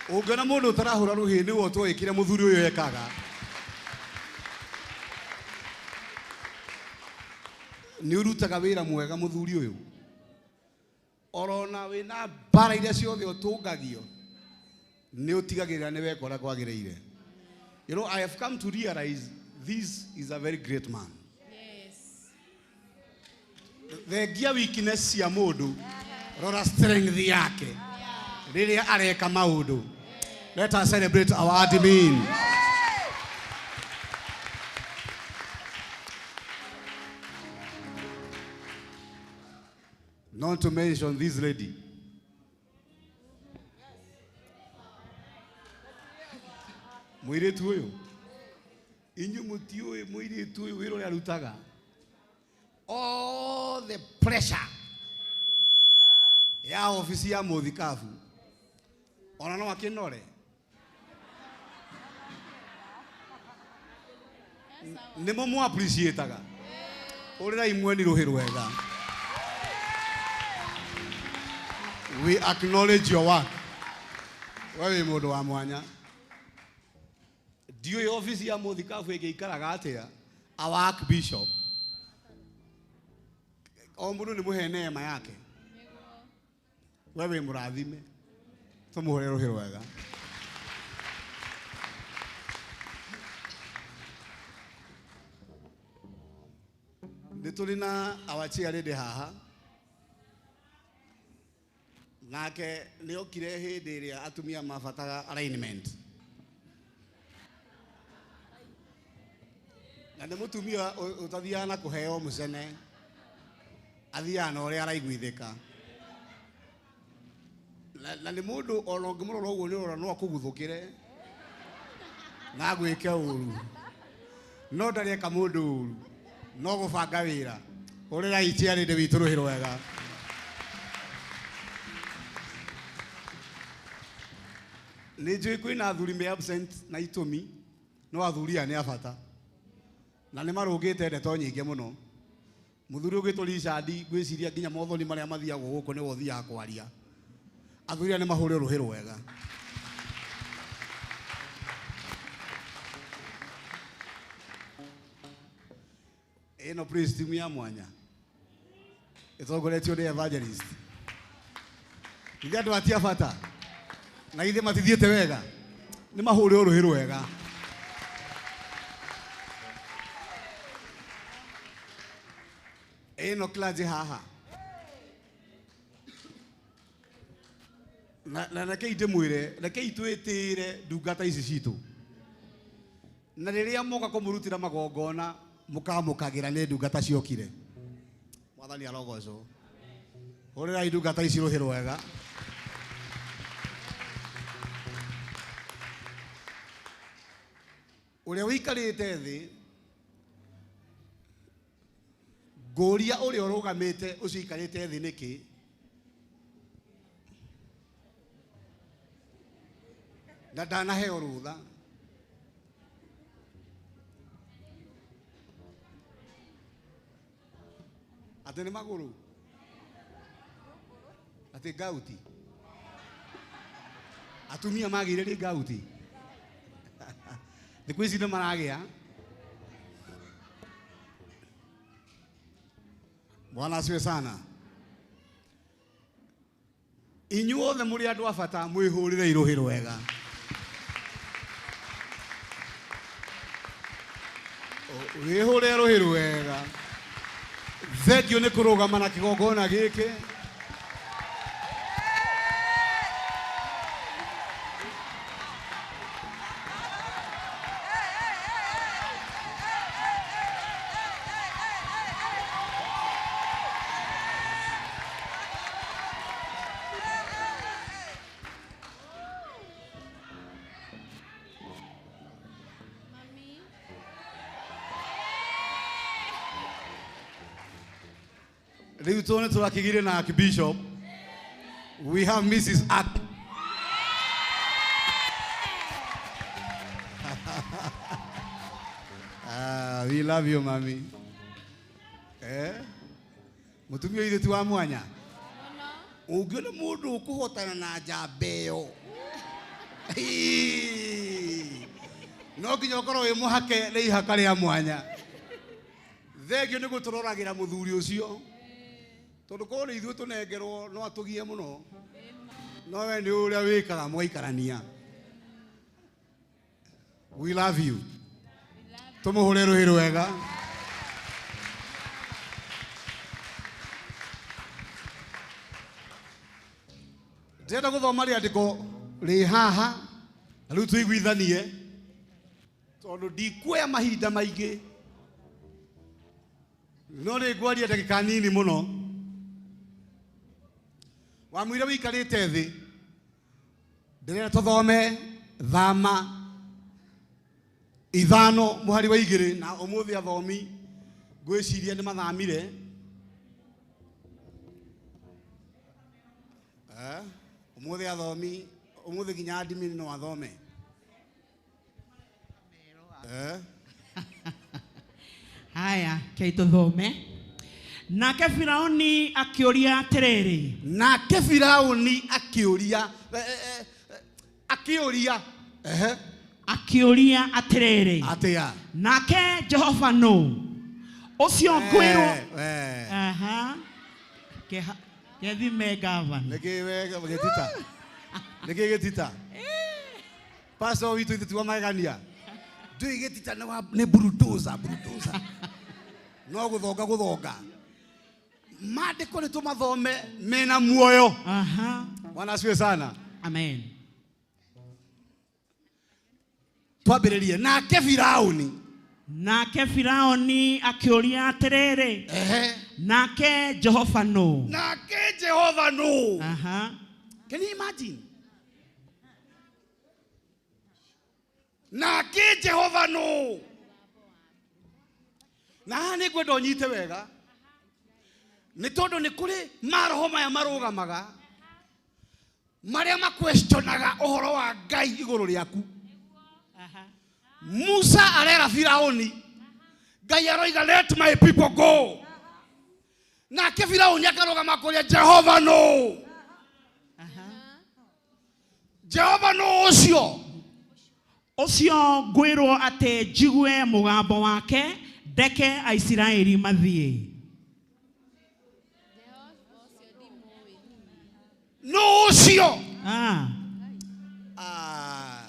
Speaker 6: Ũngĩona mũndũ ũtarahũra rũhĩ nĩwe ũtoĩ kĩrĩa mũthuri ũyũ ekaga. Nĩ ũrutaga wĩra mwega mũthuri ũyũ. Orona wĩna mbara iria ciothe ũtũngagio nĩ ũtigagĩrĩra nĩ weka ũrĩa kwagĩrĩire. You know, I have come to realize this is a very great man. Thengia weakness cia mũndũ, rora strength yake rĩrĩa areka maũndũ. Let us celebrate our admin. Not to mention this lady. Mũirĩtu ũyũ, inyuĩ mũtiũĩ mũirĩtu ũyũ wĩra ũrĩa arutaga. All the pressure ya ofici ya mũthikabu ona no akĩnore nĩmo mũ appreciate-aga. Ũrĩrai mweni rũhĩ rwega. We acknowledge your work. We wĩ mũndũ wa mwanya. Ndiũĩ ofici ya mũthikabu ĩngĩikaraga atĩa our archbishop. O mũndũ nĩ mũhe neema yake. We wĩ mũrathime. Tũmũhũre rũhĩ rwega. Nĩ tũrĩ na our chair lady haha. Nake nĩ okire hĩndĩ ĩrĩa atumia mabataraga alignment. Na nĩ mũtumia ũtathiaga na kũheo mũcene. Athiaga na ũrĩa araiguithĩka. Na nĩ mũndũ ona ũngĩmũrora ũguo nĩ ũrona no akũguthũkĩre na agwĩke ũru. No ndarĩ eka mũndũ ũru, no gũbanga wĩra. Ũrĩrai chair lady witũ rũhĩ rwega. Nĩ njũĩ kwĩna athuri me absent na itũmi, no athuri aya nĩ a bata. Na nĩ marũngĩte ndeto nyingĩ mũno. Mũthuri ũgwĩtwo Richard ngwĩciria nginya mothoni marĩa mathiagwo gũkũ nĩwe ũthiaga kwaria. Athuri aya nĩ mahũre rũhĩ rwega. Ĩno praise team ya mwanya ĩtongoretio nĩ evangelist. Ithe andũ atia bata na ithe matithiĩte wega nĩ mahũre rũhĩ rwega. Ĩno clergy haha Na rekei ndĩmwĩre, rekei twĩtĩĩre ndungata ici citũ. Na rĩrĩa moka kũmũrutĩra magongona, mũkamũkagĩra nĩ ndungata ciokire. Mwathani arogocwo. Hũrĩrai ndungata ici rũhĩ rwega. Ũrĩa ũikarĩte thĩ, ngũria ũrĩa ũrũgamĩte ũcio ũikarĩte thĩ nĩkĩ? Na ndanaheo rũtha. Atĩ nĩ magũrũ? Atĩ ngauti? Atumia magĩire rĩ ngauti? Thikũ ici nĩ maragĩa. Bwana asifiwe sana. Inyuothe mũrĩ andũ a bata, mwĩhũrĩre irũhĩ rwega. Wĩhũrĩre rũhĩ rwega. Thengiũ nĩ kũrũgama na kĩgongona gĩkĩ. Rĩu tũone tũrakĩgire na Archbishop. We have Mrs. Ark. Ah, we love you, mami. Eh? Mũtumia ũyũ ti wa mwanya. Ũngĩona mũndũ ũkũhotana na njamba ĩyo. No nginya ũkorwo wĩ mũhake nĩ ihaka rĩa mwanya. Thengio nĩ gũtũroragĩra mũthuri ũcio. Tondũ korwo nĩ ithuĩ tũnengerwo no atũgie mũno. No we nĩ ũrĩa wĩkaga mũgaikarania. We love you. Tũmũhũre rũhĩ rwega. Ndĩrenda gũthoma rĩandĩko rĩ haha na rĩu tũiguithanie tondũ ndikuoya mahinda maingĩ, no nĩ ngwaria ndagĩka nini mũno. Wamwĩra wĩikarĩte thĩ, ndĩrenda tũthome Thama 5 mũhari wa 2, na ũmũthĩ athomi ngwĩciria nĩ mathamire. Ũmũthĩ athomi, ũmũthĩ nginya admin no athome.
Speaker 1: Haya, kei tũthome. Nake Firauni akĩũria atĩrĩrĩ.
Speaker 6: Nake Firauni akĩũria, akĩũria, ehe.
Speaker 1: Akĩũria atĩrĩrĩ.
Speaker 6: Atĩa?
Speaker 1: Nake Jehova nũ? Ũcio ngwĩrwo. Aha. Kethime gavana.
Speaker 6: Nĩkĩ we gĩtita? Nĩkĩ gĩtita? Pastor witũ ithuĩ ti wa magegania. Ndũĩ gĩtita nĩ wa, nĩ bulldozer, bulldozer. No gũthonga gũthonga. Maandĩko nĩ tũmathome mena muoyo.
Speaker 1: Aha.
Speaker 6: Bwana asifiwe sana.
Speaker 1: Amen.
Speaker 6: Twambĩrĩrie. Nake Firauni.
Speaker 1: Nake Firauni akĩũria atĩrĩrĩ.
Speaker 6: Ehe.
Speaker 1: Nake Jehova nũ?
Speaker 6: Nake Jehova nũ?
Speaker 1: Aha.
Speaker 6: Can you imagine? Nake Jehova nũ? Na haha nĩ ngwenda ũnyite wega. Nĩ tondũ nĩ kũrĩ maroho maya marũgamaga marĩa maquestionaga ũhoro wa Ngai igũrũ rĩaku. Musa arera Firauni, Ngai aroiga let my people go. Nake Firauni akarũgama kũrĩa Jehova nũ? Jehova nũ ũcio?
Speaker 1: Ũcio ngwĩrwo atĩ njigue mũgambo wake ndeke Aisiraeli mathiĩ.
Speaker 6: Nũ ũcio?
Speaker 1: Ah.
Speaker 6: Ah.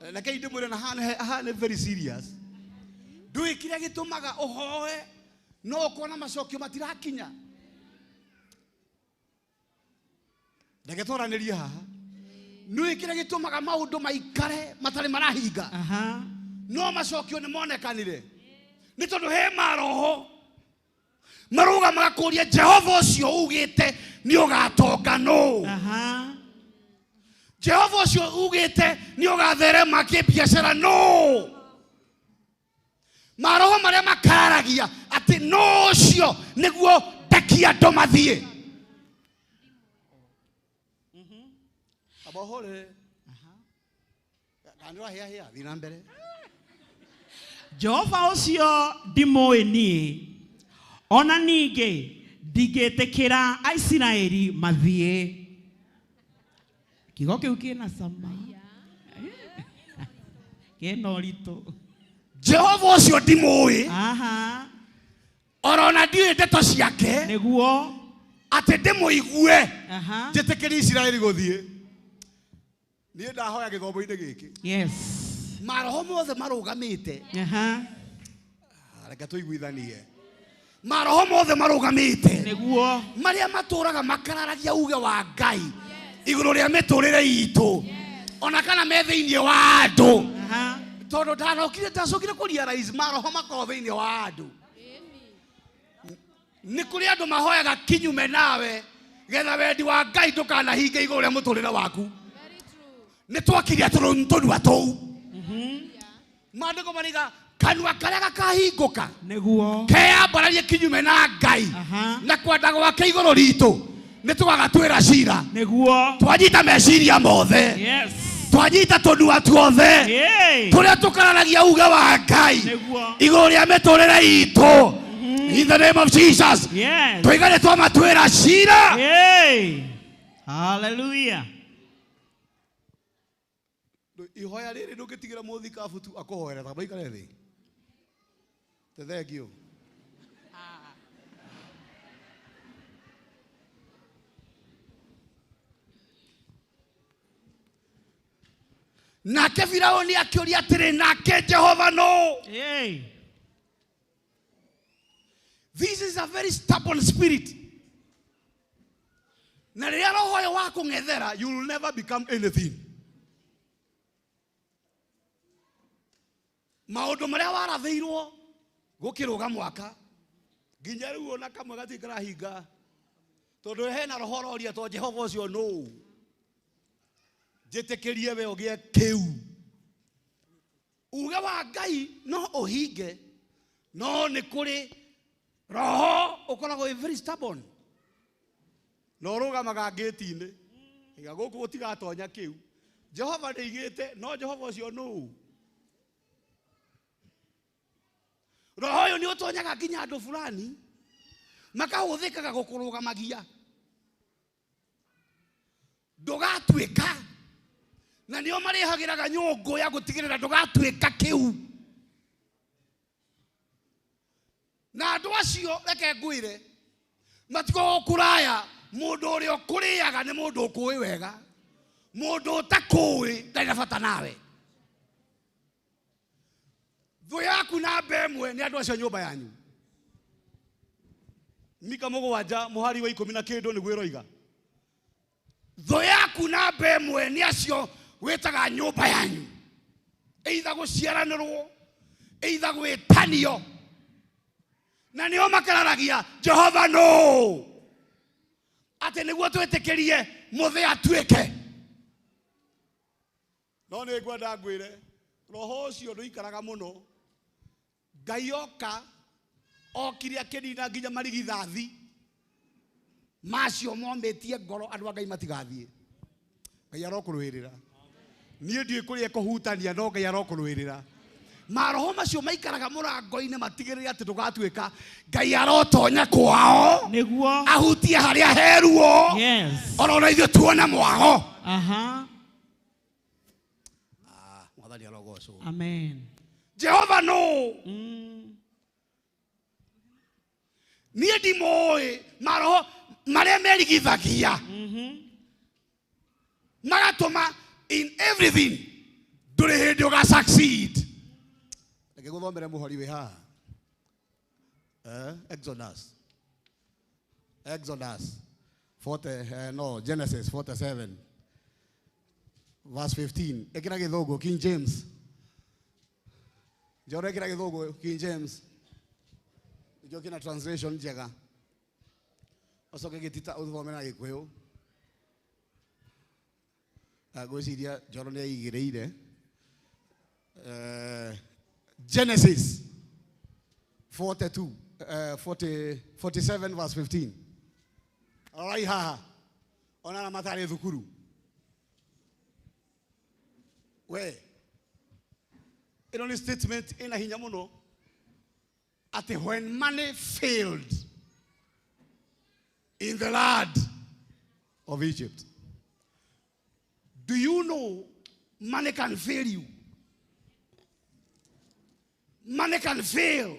Speaker 6: Reke ndĩmwĩre na haha nĩ very serious. Ndũĩ kĩrĩa gĩtũmaga ũhoe no ũkona macokio matirakinya. Reke twaranĩrie haha. Nĩũĩ kĩrĩa gĩtũmaga maũndũ maikare matarĩ marahinga?
Speaker 1: Aha.
Speaker 6: No macokio nĩ monekanire. Nĩ tondũ he maroho marũgamaga kũria Jehova ũcio ugĩte nĩ ũgatonga nũ.
Speaker 1: Aha.
Speaker 6: Jehova ũcio ugĩte nĩ ũgatherema kĩbiacara nũ. Maroho marĩa makaragia atĩ nũ ũcio nĩguo ndekia andũ mathiĩ. Abohore. Kana nĩũrahĩahĩa, thiĩ na mbere.
Speaker 1: Jehova ũcio ndimũĩ niĩ, ona ningĩ ndingĩtĩkĩra Aisiraeli mathiĩ. Kiugo kĩu kĩna cama, kĩna ũritũ.
Speaker 6: Jehova ũcio ndimũĩ.
Speaker 1: Aha.
Speaker 6: Orona ndiũĩ ndeto ciake.
Speaker 1: Nĩguo.
Speaker 6: Atĩ ndĩmũigue.
Speaker 1: Aha.
Speaker 6: Njĩtĩkĩrie Isiraeli gũthiĩ. Niĩ ndahoya gĩthomo-inĩ gĩkĩ.
Speaker 1: Yes.
Speaker 6: Maroho mothe marũgamĩte.
Speaker 1: Aha.
Speaker 6: Reke tũiguithanie. Maroho mothe marũgamĩte.
Speaker 1: Nĩguo.
Speaker 6: Marĩa matũraga makararagia uge wa Ngai igũrũ rĩa mĩtũrĩre itũ. Ona kana me thĩinĩ wa andũ.
Speaker 1: Aha.
Speaker 6: Tondũ ndanokire ndacokire kũ realize maroho makoragwo thĩinĩ wa andũ. Nĩ kũrĩ andũ mahoyaga kinyume nawe getha wendi wa Ngai ndũkanahinge igũrũ rĩa mũtũrĩre waku. Nĩ twakiria tũnua tũu. Maandĩko mariga kanua karĩa gakahingũka
Speaker 1: Nĩguo.
Speaker 6: keyambararie kinyume na Ngai
Speaker 1: Aha.
Speaker 6: na kwenda gwake igũrũ ritũ nĩ tũgagatwĩra cira.
Speaker 1: Nĩguo.
Speaker 6: Twanyita meciria mothe.
Speaker 1: Yes.
Speaker 6: Twanyita tũnua tuothe
Speaker 1: Yay.
Speaker 6: tũrĩa tũkararagia uge wa Ngai
Speaker 1: Nĩguo.
Speaker 6: igũrũ rĩa mĩtũrĩre itũ. In the name of Jesus.
Speaker 1: Yes.
Speaker 6: Tũigane twamatwĩra cira.
Speaker 1: Yay. Hallelujah.
Speaker 6: Ihoya rĩrĩ ndũngĩtigĩra mũthikabu tu akũhoera tamba ikare thĩ. Te thank you. Nake Firaũni akĩũria atĩrĩ, nake Jehova nũ?
Speaker 1: Yay.
Speaker 6: This is a very stubborn spirit. Na rĩrĩa roho ũyũ wa kũng'ethera, you will never become anything. Maũndũ marĩa warathĩirwo gũkĩrũga mwaka nginya rĩu ona kamwe gatirĩ karahinga tondũ hena roho ũroria to Jehova ũcio nũ. Njĩtĩkĩrie we ũgĩe kĩu. Uge wa Ngai no ũhinge, no nĩ kũrĩ roho ũkoragwo wĩ very stubborn na ũrũgamaga ngĩti-inĩ iga gũkũ gũtigatonya kĩu. Jehova nĩaigĩte, no Jehova ũcio nũ? Roho ũyũ nĩ ũtonyaga nginya andũ fulani makahũthĩkaga gũkũrũgamagia ndũgatuĩka, na nĩo marĩhagĩraga nyũngũ ya gũtigĩrĩra ndũgatuĩka kĩu. Na andũ acio reke ngwĩre matikoragwo kũraya. Mũndũ ũrĩa ũkũrĩaga nĩ mũndũ ũkũĩ wega, mũndũ ũtakũĩ ndarĩ na bata nawe. Thũ yaku namba ĩmwe nĩ andũ acio a nyũmba yanyu. Mika mũgwanja mũhari wa ikũmi na kĩndũ nĩguo ĩroiga. Thũ yaku namba ĩmwe nĩ acio wĩtaga nyũmba yanyu, either gũciaranĩrwo, either gwĩtanio, na nĩo makararagia Jehova nũ, atĩ nĩguo twĩtĩkĩrie mũthĩ atuĩke. No nĩ ngwenda ngwĩre roho ũcio ndũikaraga mũno. Ngai oka okire akĩnina nginya marigithathi macio momĩtie ngoro andũ a Ngai matigathiĩ. Ngai arokũrũĩrĩra. Niĩ ndiũĩ kũrĩa ekũhutania, no Ngai arokũrũĩrĩra. Maroho macio maikaraga mũrango-inĩ matigĩrĩre atĩ ndũgatuĩka. Ngai arotonya kwao.
Speaker 1: Nĩguo.
Speaker 6: Ahutie harĩa heruo.
Speaker 1: Yes.
Speaker 6: Orona ithuĩ tuone mwago.
Speaker 1: Aha.
Speaker 6: Mwathani arogocwo.
Speaker 1: Amen.
Speaker 6: Jehova nũ? Niĩ ndimũĩ. Maroho marĩa merigithagia magatũma in everything ndũrĩ hĩndĩ ũga succeed. Reke ngũthomere mũhari wĩ haha. Exodus. Exodus 40, no, Genesis 47 verse 15. Ĩkĩra gĩthũngũ King James. Njoro ĩkĩra gĩthũngũ King James. Nĩkĩo kĩna translation njega. Ũcoke gĩtita ũthome na Gĩkũyũ. Ngwĩciria Njoro nĩ aigĩrĩire. Genesis 42, 40, 47 verse 15. Rorai haha. Ona arĩa matarĩ thukuru. We. Ĩno nĩ statement ĩna hinya mũno. Atĩ when money failed in the land of Egypt. Do you know money can fail you? Money can fail.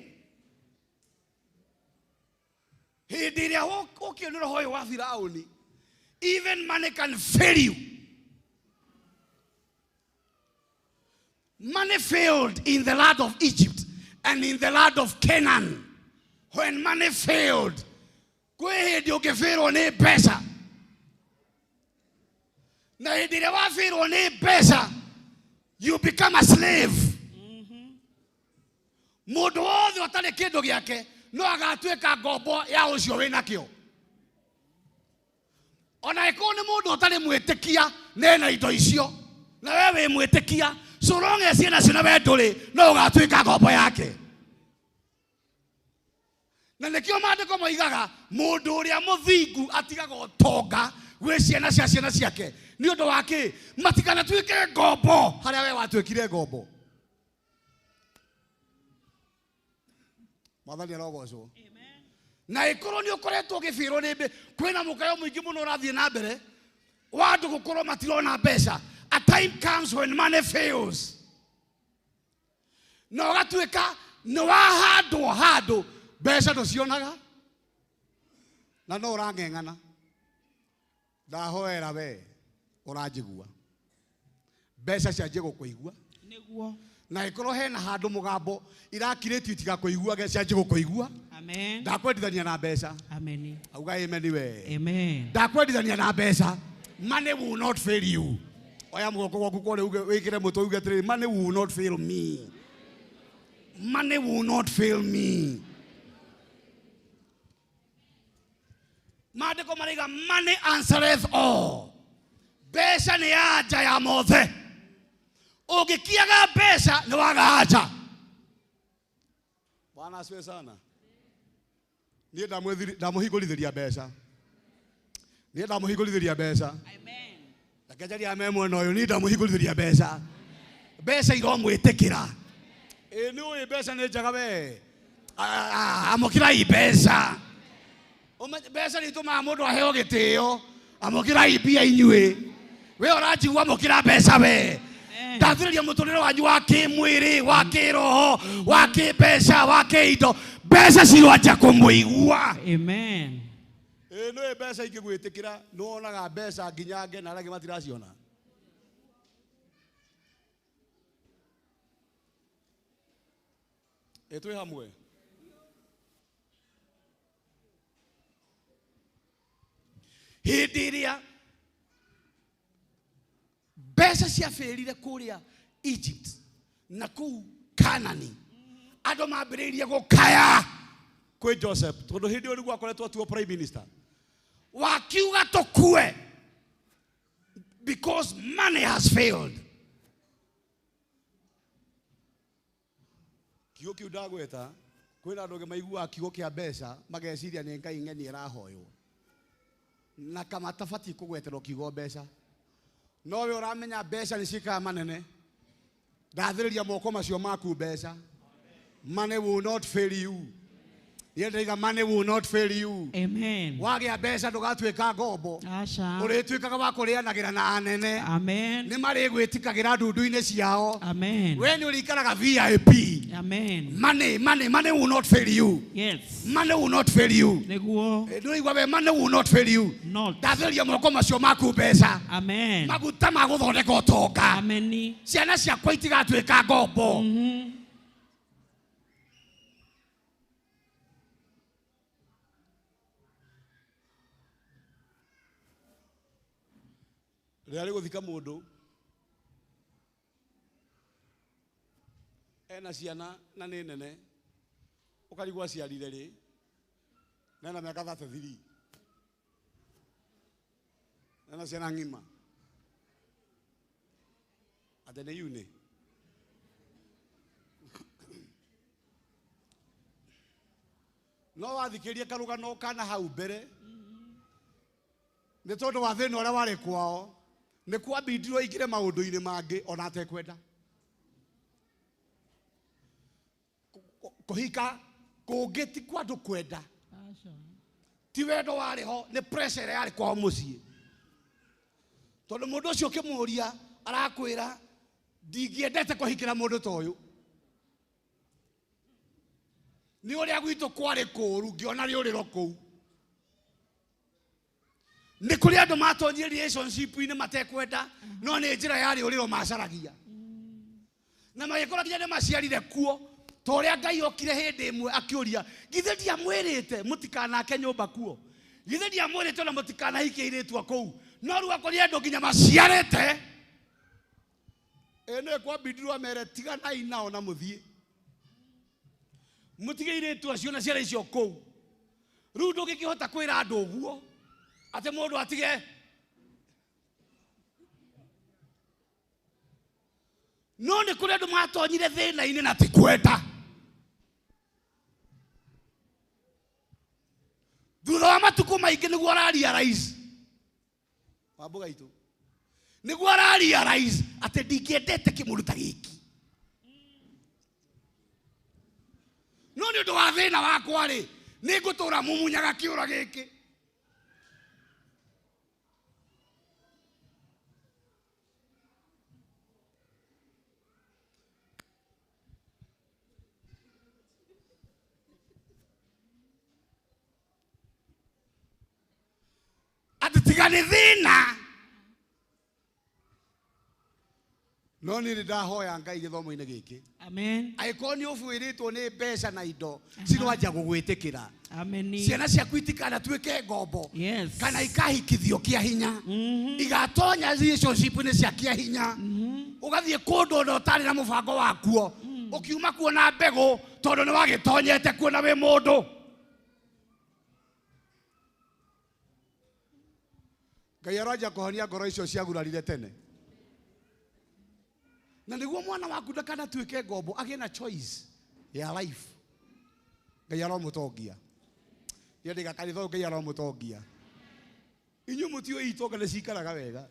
Speaker 6: Hĩndĩ ĩrĩa ũkĩonera roho ũyũ wa Firaũni, even money can fail you. Money failed in the land of Egypt and in the land of Canaan. When money failed, kwĩ hĩndĩ ũngĩbĩrwo nĩ mbeca. Na hĩndĩ ĩrĩa wabĩrwo nĩ mbeca, you become a slave. Mũndũ wothe ũtarĩ kĩndũ gĩake no agatuĩka ngombo ya ũcio wĩnakĩo. Ona ĩkorwo nĩ mũndũ ũtarĩ mwĩtĩkia nena indo icio, na we wĩ mwĩtĩkia, so long as ciĩ nacio na we ndũrĩ, no ũgatuĩka ngombo yake. Na nĩkĩo maandĩko moigaga mũndũ ũrĩa mũthingu atigaga ũtonga gwĩ ciana cia ciana ciake. Nĩ ũndũ wa kĩ? Matikanatuĩke ngombo harĩa we watuĩkire ngombo. Mwathani arogocwo. Na ĩkorwo nĩ ũkoretwo ũgĩbĩrwo nĩ kwĩna mũkayo mũingĩ mũno ũrathiĩ na mbere wa andũ gũkorwo matirona mbeca. A time comes when money fails. Na ũgatuĩka nĩ wahandwo handũ mbeca ndũcionaga na no ũrang'eng'ana. Ndahoera we ũranjigua, mbeca cianjie gũkũigua.
Speaker 2: Nĩguo.
Speaker 6: Na ĩkorwo hena handũ mũgambo irakirĩtio itigakũiguage, cianjie gũkũigua.
Speaker 2: Amen.
Speaker 6: Ndakwendithania na mbeca.
Speaker 2: Amen.
Speaker 6: Auga amen we.
Speaker 2: Amen.
Speaker 6: Ndakwendithania na mbeca. Money will not fail you. Oya mũgongo gwaku kore uge wĩkĩre mũtwe uge atĩrĩrĩ, money will not fail me. Money will not fail me. Maandĩko maraiga money answereth all. Mbeca nĩ anja ya mothe. Ũngĩkiaga mbeca nĩ waga anja. Bwana asifiwe sana. Niĩ ndamũhingũrithĩria mbeca. Niĩ ndamũhingũrithĩria mbeca.
Speaker 2: Amen.
Speaker 6: Reke njarie ame mwena ũyũ, niĩ ndamũhingũrithĩria mbeca. Mbeca iromwĩtĩkĩra. Ĩ nĩ ũĩ mbeca nĩ njega we. Amũkĩrai mbeca. Mbeca nĩ itũmaga mũndũ aheo gĩtĩo. Amũkĩrai mbia inyuĩ. We ũranjigua amũkĩra mbeca we. Ndathĩrĩria mũtũrĩre wanyu wa kĩmwĩrĩ, wa kĩroho, wa kĩmbeca, wa kĩindo. Mbeca ciroanjia kũmũigua.
Speaker 2: Amen.
Speaker 6: Ĩ nĩ mbeca ingĩgwĩtĩkĩra, nĩ wonaga mbeca nginya nge na arĩa angĩ matiraciona. Ĩ twĩ hamwe. Hĩndĩ ĩrĩa mbeca ciabĩrire kũrĩa Egypt na kũu Kanani, andũ mambĩrĩirie gũkaya kwĩ Joseph, tondũ hĩndĩ ĩyo nĩguo akoretwo atuo prime minister. Wakiuga tũkue because money has failed. Kiugo kĩu ndagweta, kwĩna andũ angĩ maiguaga kiugo kĩa mbeca mageciria nĩ Ngai ng'eni ĩrahoywo, na kamatabatiĩ kũgweterwo kiugo mbeca. No we ũramenya mbeca nĩ ciĩkaga manene. Ndathĩrĩria moko macio maku mbeca. Money will not fail you. Niĩ ndaiga money will not fail you.
Speaker 2: Amen.
Speaker 6: Wagĩa mbeca ndũgatuĩka ngombo.
Speaker 2: Aca.
Speaker 6: Ũrĩtuĩkaga wa kũrĩanagĩra na anene.
Speaker 2: Amen.
Speaker 6: Nĩ marĩgwĩtikagĩra ndundu-inĩ ciao.
Speaker 2: Amen.
Speaker 6: We nĩ ũrĩikaraga VIP.
Speaker 2: Amen.
Speaker 6: Money, money, money will not fail you.
Speaker 2: Yes.
Speaker 6: Money will not fail you.
Speaker 2: Nĩguo.
Speaker 6: Ndũraigua we, money will not fail you.
Speaker 2: Not.
Speaker 6: Ndathĩrĩria moko macio maku mbeca.
Speaker 2: Amen.
Speaker 6: Maguta ma gũthondeka ũtonga.
Speaker 2: Amen.
Speaker 6: Ciana ciakwa itigatuĩka ngombo. Rĩrĩa rĩgũthika mũndũ ena ciana na nĩ nene ũkarigwo aciarire rĩ na ena mĩaka 33 ena ciana ng'ima atĩ nĩ yunĩ. No wathikĩrie karũgano kana hau mbere nĩ tondũ wa thĩna ũrĩa warĩ kwao nĩ kwambindirwo aingĩre maũndũ-inĩ mangĩ ona atekwenda. Kũhika kũngĩ ti kwa andũ kwenda, ti wendo warĩ ho, nĩ pressure ĩrĩa yarĩ kwao mũciĩ. Tondũ mũndũ ũcio ũkĩmũria arakwĩra ndingĩendete kũhikĩra mũndũ ta ũyũ, nĩ ũrĩa gwitũ kwarĩ kũũru ngĩona rĩũrĩro kũu. Nĩ kũrĩ andũ matonyire relationship-inĩ matekwenda, no nĩ njĩra ya rĩũrĩro macaragia na magĩkora nginya nĩ maciarire kuo. Ta ũrĩa Ngai okire hĩndĩ ĩmwe akĩũria, githĩ ndiamwĩrĩte mũtikanake nyũmba kuo, githĩ ndiamwĩrĩte ona mũtikanahikie airĩtu a kũu, no rĩu akorire andũ nginya maciarĩte. Ĩ nĩ kwambindirwo amere tiganai nao na mũthiĩ mũtige airĩtu acio na ciana icio kũu. Rĩu ndũngĩkĩhota kwĩra andũ ũguo atĩ mũndũ atige. No nĩ kũrĩ andũ matonyire thĩna-inĩ na ti kwenda. Thutha wa matukũ maingĩ nĩguo ararealize wambuga itũ, nĩguo ararealize atĩ ndingĩendete kĩmũndũ ta gĩkĩ, no nĩ ũndũ wa thĩna wakwa rĩ nĩ ngũtũra mumunyaga kĩũra gĩkĩ. Atĩ tiga nĩ thĩna. No niĩ nĩ ndahoya Ngai gĩthomo-inĩ gĩkĩ.
Speaker 3: Amen.
Speaker 6: Angĩkorwo nĩ ũbuĩrĩtwo nĩ mbeca na indo cirwanjia gũgwĩtĩkĩra,
Speaker 3: Amen.
Speaker 6: ciana ciaku itikanatuĩke ngombo,
Speaker 3: Yes.
Speaker 6: kana ikahikithio kĩa hinya, igatonya relationship-inĩ cia kĩa hinya, ũgathiĩ kũndũ ona ũtarĩ na mũbango wakuo, ũkiuma kuo na mbegũ tondũ nĩ wagĩtonyete kuo na wĩ mũndũ. Ngai aranjia kũhonia ngoro icio ciagurarire tene, na nĩguo mwana waku ndakanatuĩke ngombo, agĩe na choice ya life. Ngai aromũtongia. Niĩ ndĩga kanitha ũyũ, Ngai aromũtongia. Inyuĩ mũtiũĩ itonga nĩ cikaraga wega.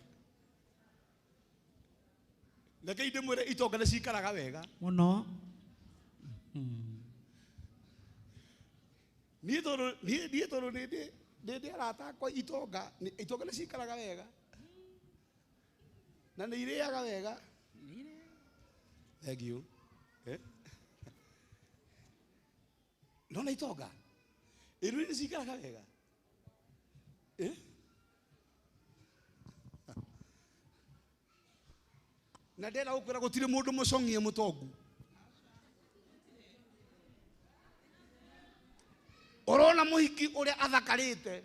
Speaker 6: Rekei ndĩmwĩre itonga nĩ cikaraga wega
Speaker 3: mũno.
Speaker 6: Niĩ tondũ niĩ tondũ nĩ ndĩ arata akwa itonga, itonga nĩ cikaraga wega na nĩ irĩaga wega. Thank you. No na itonga ĩrĩ nĩ cikaraga wega. Na ndĩrenda gũkwĩra gũtirĩ mũndũ mũcong'ie mũtongu. Ũrona mũhiki ũrĩa athakarĩte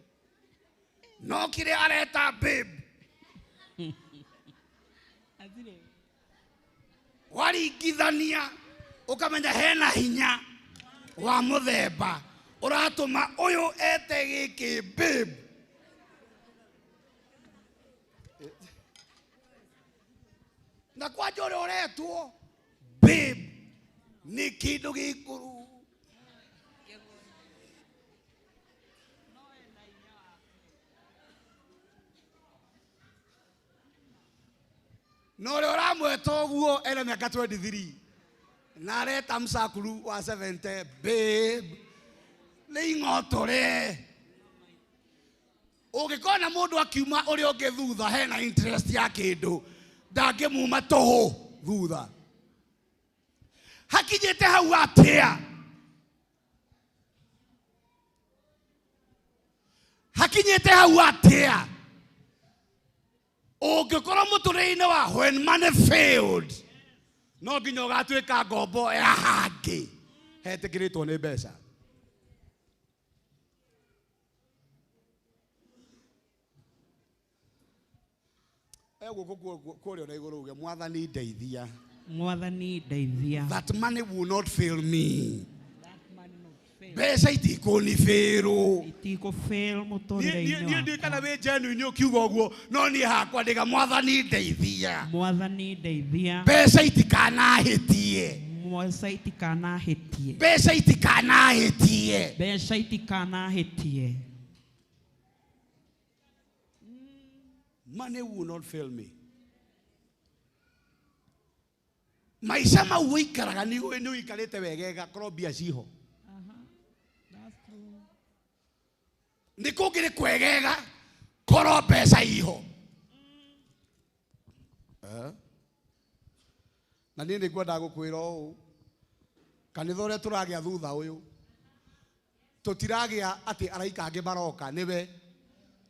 Speaker 6: no kĩrĩa areta babe, waringithania ũkamenya hena hinya wa mũthemba ũratũma ũyũ ete gĩkĩ babe. Na kwanja ũrĩa ũretwo babe nĩ kĩndũ gĩkũrũ. No ũrĩa ũramweta ũguo ena mĩaka 23 na areta mcakuru wa 70 babe, nĩ ing'otore. Ũngĩkona mũndũ akiuma ũrĩa ũngĩ thutha hena interest ya kĩndũ, ndangĩmuma tũhũ thutha. Hakinyĩte hau atĩa? Hakinyĩte hau atĩa? Ũngĩkorwo mũtũrĩre-inĩ wa when money failed, no nginya ũgatuĩka ngombo ya hangĩ hetĩkĩrĩtwo nĩ mbeca. Oya guoko kũrĩa na igũrũ uge Mwathani ndeithia.
Speaker 1: Mwathani ndeithia.
Speaker 6: That money will not fail me. Mbeca itikũnibĩrũ.
Speaker 1: Itikũfail mũtũrĩre-inĩ
Speaker 6: Niĩ ndiũĩ kana wĩ genuine ũkiuga ũguo, no niĩ hakwa ndĩga Mwathani ndeithia.
Speaker 1: Mwathani ndeithia.
Speaker 6: Mbeca itikanahĩtie.
Speaker 1: Mbeca itikanahĩtie.
Speaker 6: Mbeca itikanahĩtie.
Speaker 1: Mbeca itikanahĩtie.
Speaker 6: Money will not fail me. Maica mau ũikaraga nĩ ũĩ nĩ ũikarĩte wegega korwo mbia ciho. Nĩ kũngĩrĩ kwegega korwo mbeca iho. Na niĩ nĩ ngwendaga gũkwĩra ũũ, kanitha ũrĩa tũragĩa thutha ũyũ tũtiragĩa atĩ araika angĩ maroka, nĩwe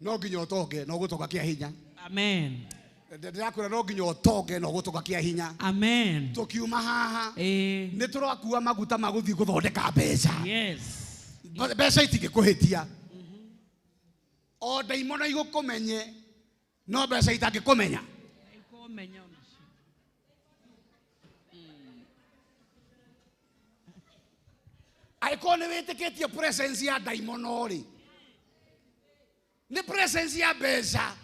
Speaker 6: no nginya ũtonge na ũgũtonga kĩa hinya.
Speaker 1: Amen.
Speaker 6: Ndĩrakwĩra no nginya ũtonge na ũgũtonga kĩa hinya.
Speaker 1: Amen.
Speaker 6: Tũkiuma haha nĩ tũrakua maguta ma gũthiĩ gũthondeka mbeca.
Speaker 1: Yes.
Speaker 6: Mbeca itingĩkũhĩtia. O ndaimono igũkũmenye no mbeca itangĩkũmenya. Angĩkorwo nĩ wĩtĩkĩtie presence ya ndaimono rĩ, nĩ presence ya mbeca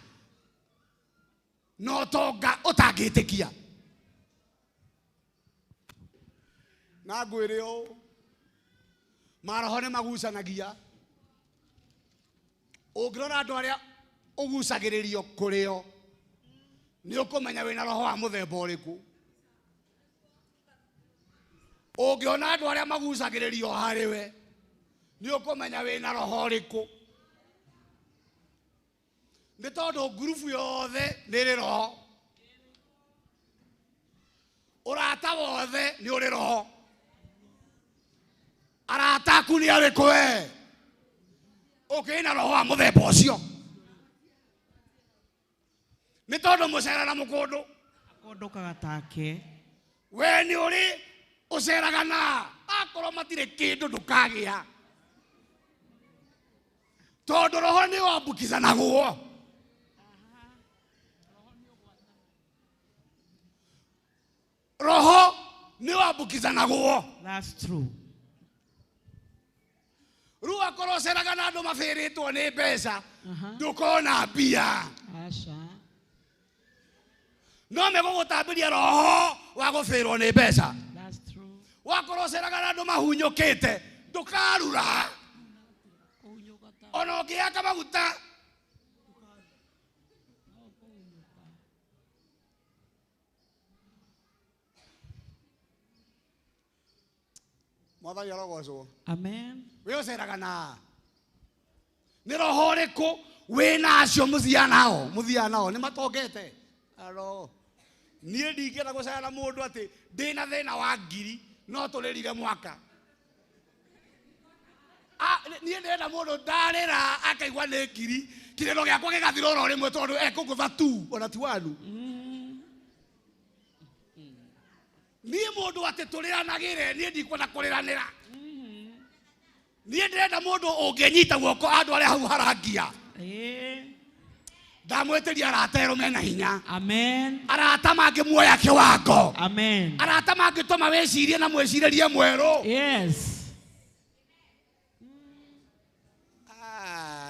Speaker 6: no tonga ũtangĩtĩkia. Na ngwĩre ũũ, maroho nĩ magucanagia. Ũngĩrora andũ arĩa ũgucagĩrĩrio kũrĩo nĩ ũkũmenya wĩna roho wa mũthemba ũrĩkũ. Ũngĩona andũ arĩa magucagĩrĩrio harĩwe nĩ ũkũmenya wĩna roho ũrĩkũ. Nĩ tondũ ngurubu yothe nĩ ĩrĩ roho, ũrata wothe nĩ ũrĩ roho. Arata aku nĩ arĩkũ we? Ũkĩrĩ na roho wa mũthemba ũcio. Nĩ tondũ mũcera na mũkũndũ.
Speaker 1: Akũndũkaga take.
Speaker 6: We nĩ ũrĩ ũceraga na akorwo matirĩ kĩndũ ndũkagĩa, tondũ roho nĩ wambukizanagwo. Roho nĩ wambukizanagwo.
Speaker 1: That's true.
Speaker 6: Rĩu akorwo ũceraga na andũ mabĩrĩtwo nĩ mbeca ndũkona mbia.
Speaker 1: Aca.
Speaker 6: No megũgũtambĩria roho wa gũbĩrwo nĩ mbeca.
Speaker 1: That's true.
Speaker 6: Wakorwo ũceraga na andũ mahunyũkĩte ndũkarura. Ona ũngĩhaka maguta. Mwathani arogocwo.
Speaker 1: Amen.
Speaker 6: We ũceraga na nĩ roho ũrĩkũ wĩna acio mũthiaga nao? Mũthiaga nao nĩ matongete. Aro. Niĩ ndingĩenda gũcera na mũndũ atĩ ndĩna thĩna wa ngiri no tũrĩrire mwaka. Niĩ ndĩrenda mũndũ ndarĩra akaigua nĩ ngiri, kĩrĩro gĩakwa gĩgathira oro rĩmwe tondũ ekũngũtha tu ona ti wanu. Niĩ mũndũ atĩ tũrĩranagĩre, niĩ ndikwenda kũrĩranĩra. Niĩ ndĩrenda mũndũ ũngĩnyita guoko andũ arĩa hau harangia. Ndamwĩtĩria arata erũ mena hinya.
Speaker 1: Amen.
Speaker 6: Arata mangĩmuoya kĩwango.
Speaker 1: Amen.
Speaker 6: Arata mangĩtũma wĩcirie na mwĩcirĩrie mwerũ.
Speaker 1: Yes.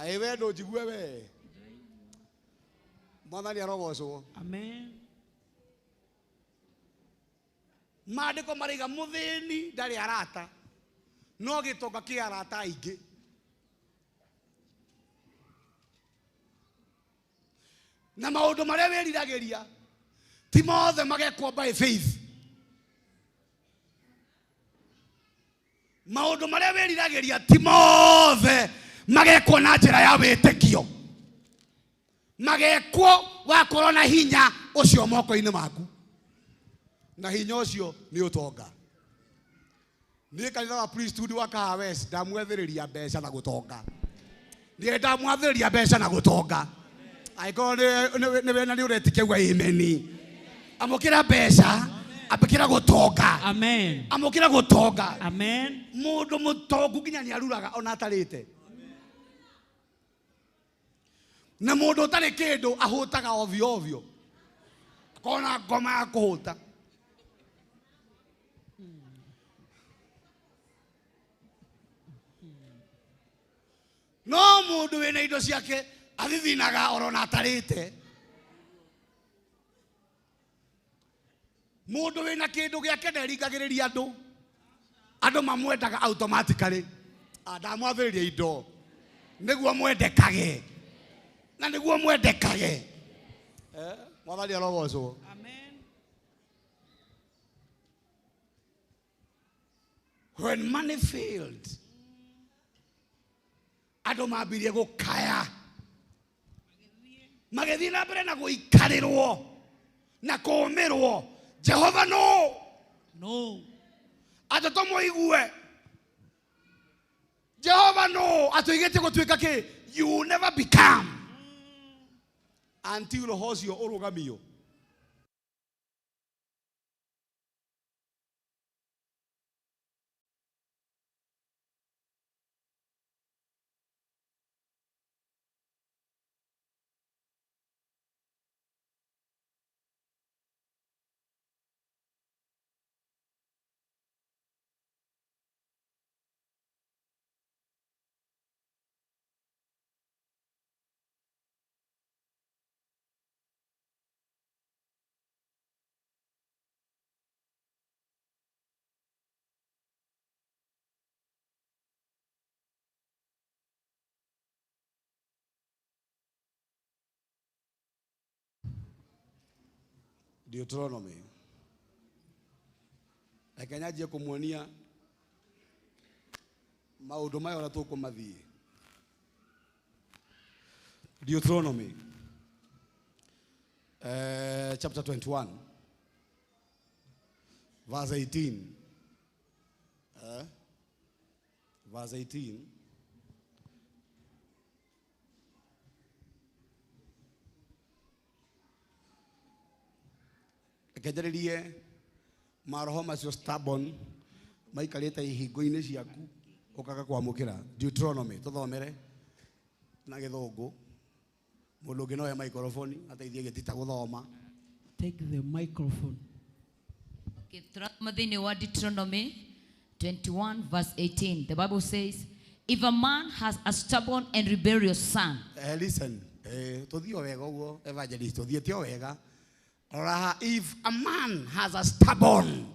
Speaker 6: Ĩ we ndũnjigue we. Mwathani arogocwo.
Speaker 1: Amen.
Speaker 6: Maandĩko maraiga mũthĩni ndarĩ arata, no gĩtonga kĩ arata aingĩ. Na maũndũ marĩa wĩriragĩria ti mothe magekwo by faith. Maũndũ marĩa wĩriragĩria ti mothe magekwo na njĩra ya wĩtĩkio. Magekwo wakorwo na hinya ũcio moko-inĩ maku, na hinya ũcio nĩ ũtonga. Niĩ kanitha wa priesthood wa Kahawa West ndamwethĩrĩria mbeca na gũtonga. Niĩ ndamwathĩrĩria mbeca na gũtonga. Angĩkorwo nĩ wena nĩ ũretĩkia uga amen. Amũkĩra mbeca, amũkĩra gũtonga.
Speaker 1: Amen.
Speaker 6: Amũkĩra gũtonga.
Speaker 1: Amen.
Speaker 6: Mũndũ mũtongu nginya nĩ aruraga ona atarĩte. Na mũndũ ũtarĩ kĩndũ ahũtaga ovyo ovyo. Akona ngoma ya kũhũta. No mũndũ wĩna indo ciake athithinaga orona atarĩte. Mũndũ wĩna kĩndũ gĩake nderingagĩrĩria andũ. Andũ mamwendaga automatically. Ndamwathĩrĩria indo nĩguo mwendekage. Na nĩguo mwendekage. Mwathani arogocwo.
Speaker 1: Amen.
Speaker 6: When money failed, andũ mambirie gũkaya. Magĩthiĩ na mbere na gũikarĩrwo na kũũmĩrwo. Jehova no.
Speaker 1: No.
Speaker 6: Atĩ tũmũigue. Jehova no atũigĩte gũtuĩka kĩ? You will never become until roho ũcio ũrũgamio. Deuteronomy. Reke nyanjie kũmuonia maũndũ maya ũrĩa tũkũmathiĩ. Deuteronomy chapter 21 verse 18. Verse 18. Reke maroho macio stubborn maikarĩte ihingo-inĩ ciaku ũkaga kwamũkĩra. Deuteronomy tũthomere na gĩthũngũ. Mũndũ ũngĩ no oe microphone ateithie gĩtita gũthoma.
Speaker 1: Take the microphone.
Speaker 7: Okay, thĩinĩ wa Deuteronomy 21 verse 18, the Bible says, if a man has a stubborn and rebellious son.
Speaker 6: Listen, tũthiĩ o wega ũguo evangelist, tũthiĩte o wega. If a man has a stubborn,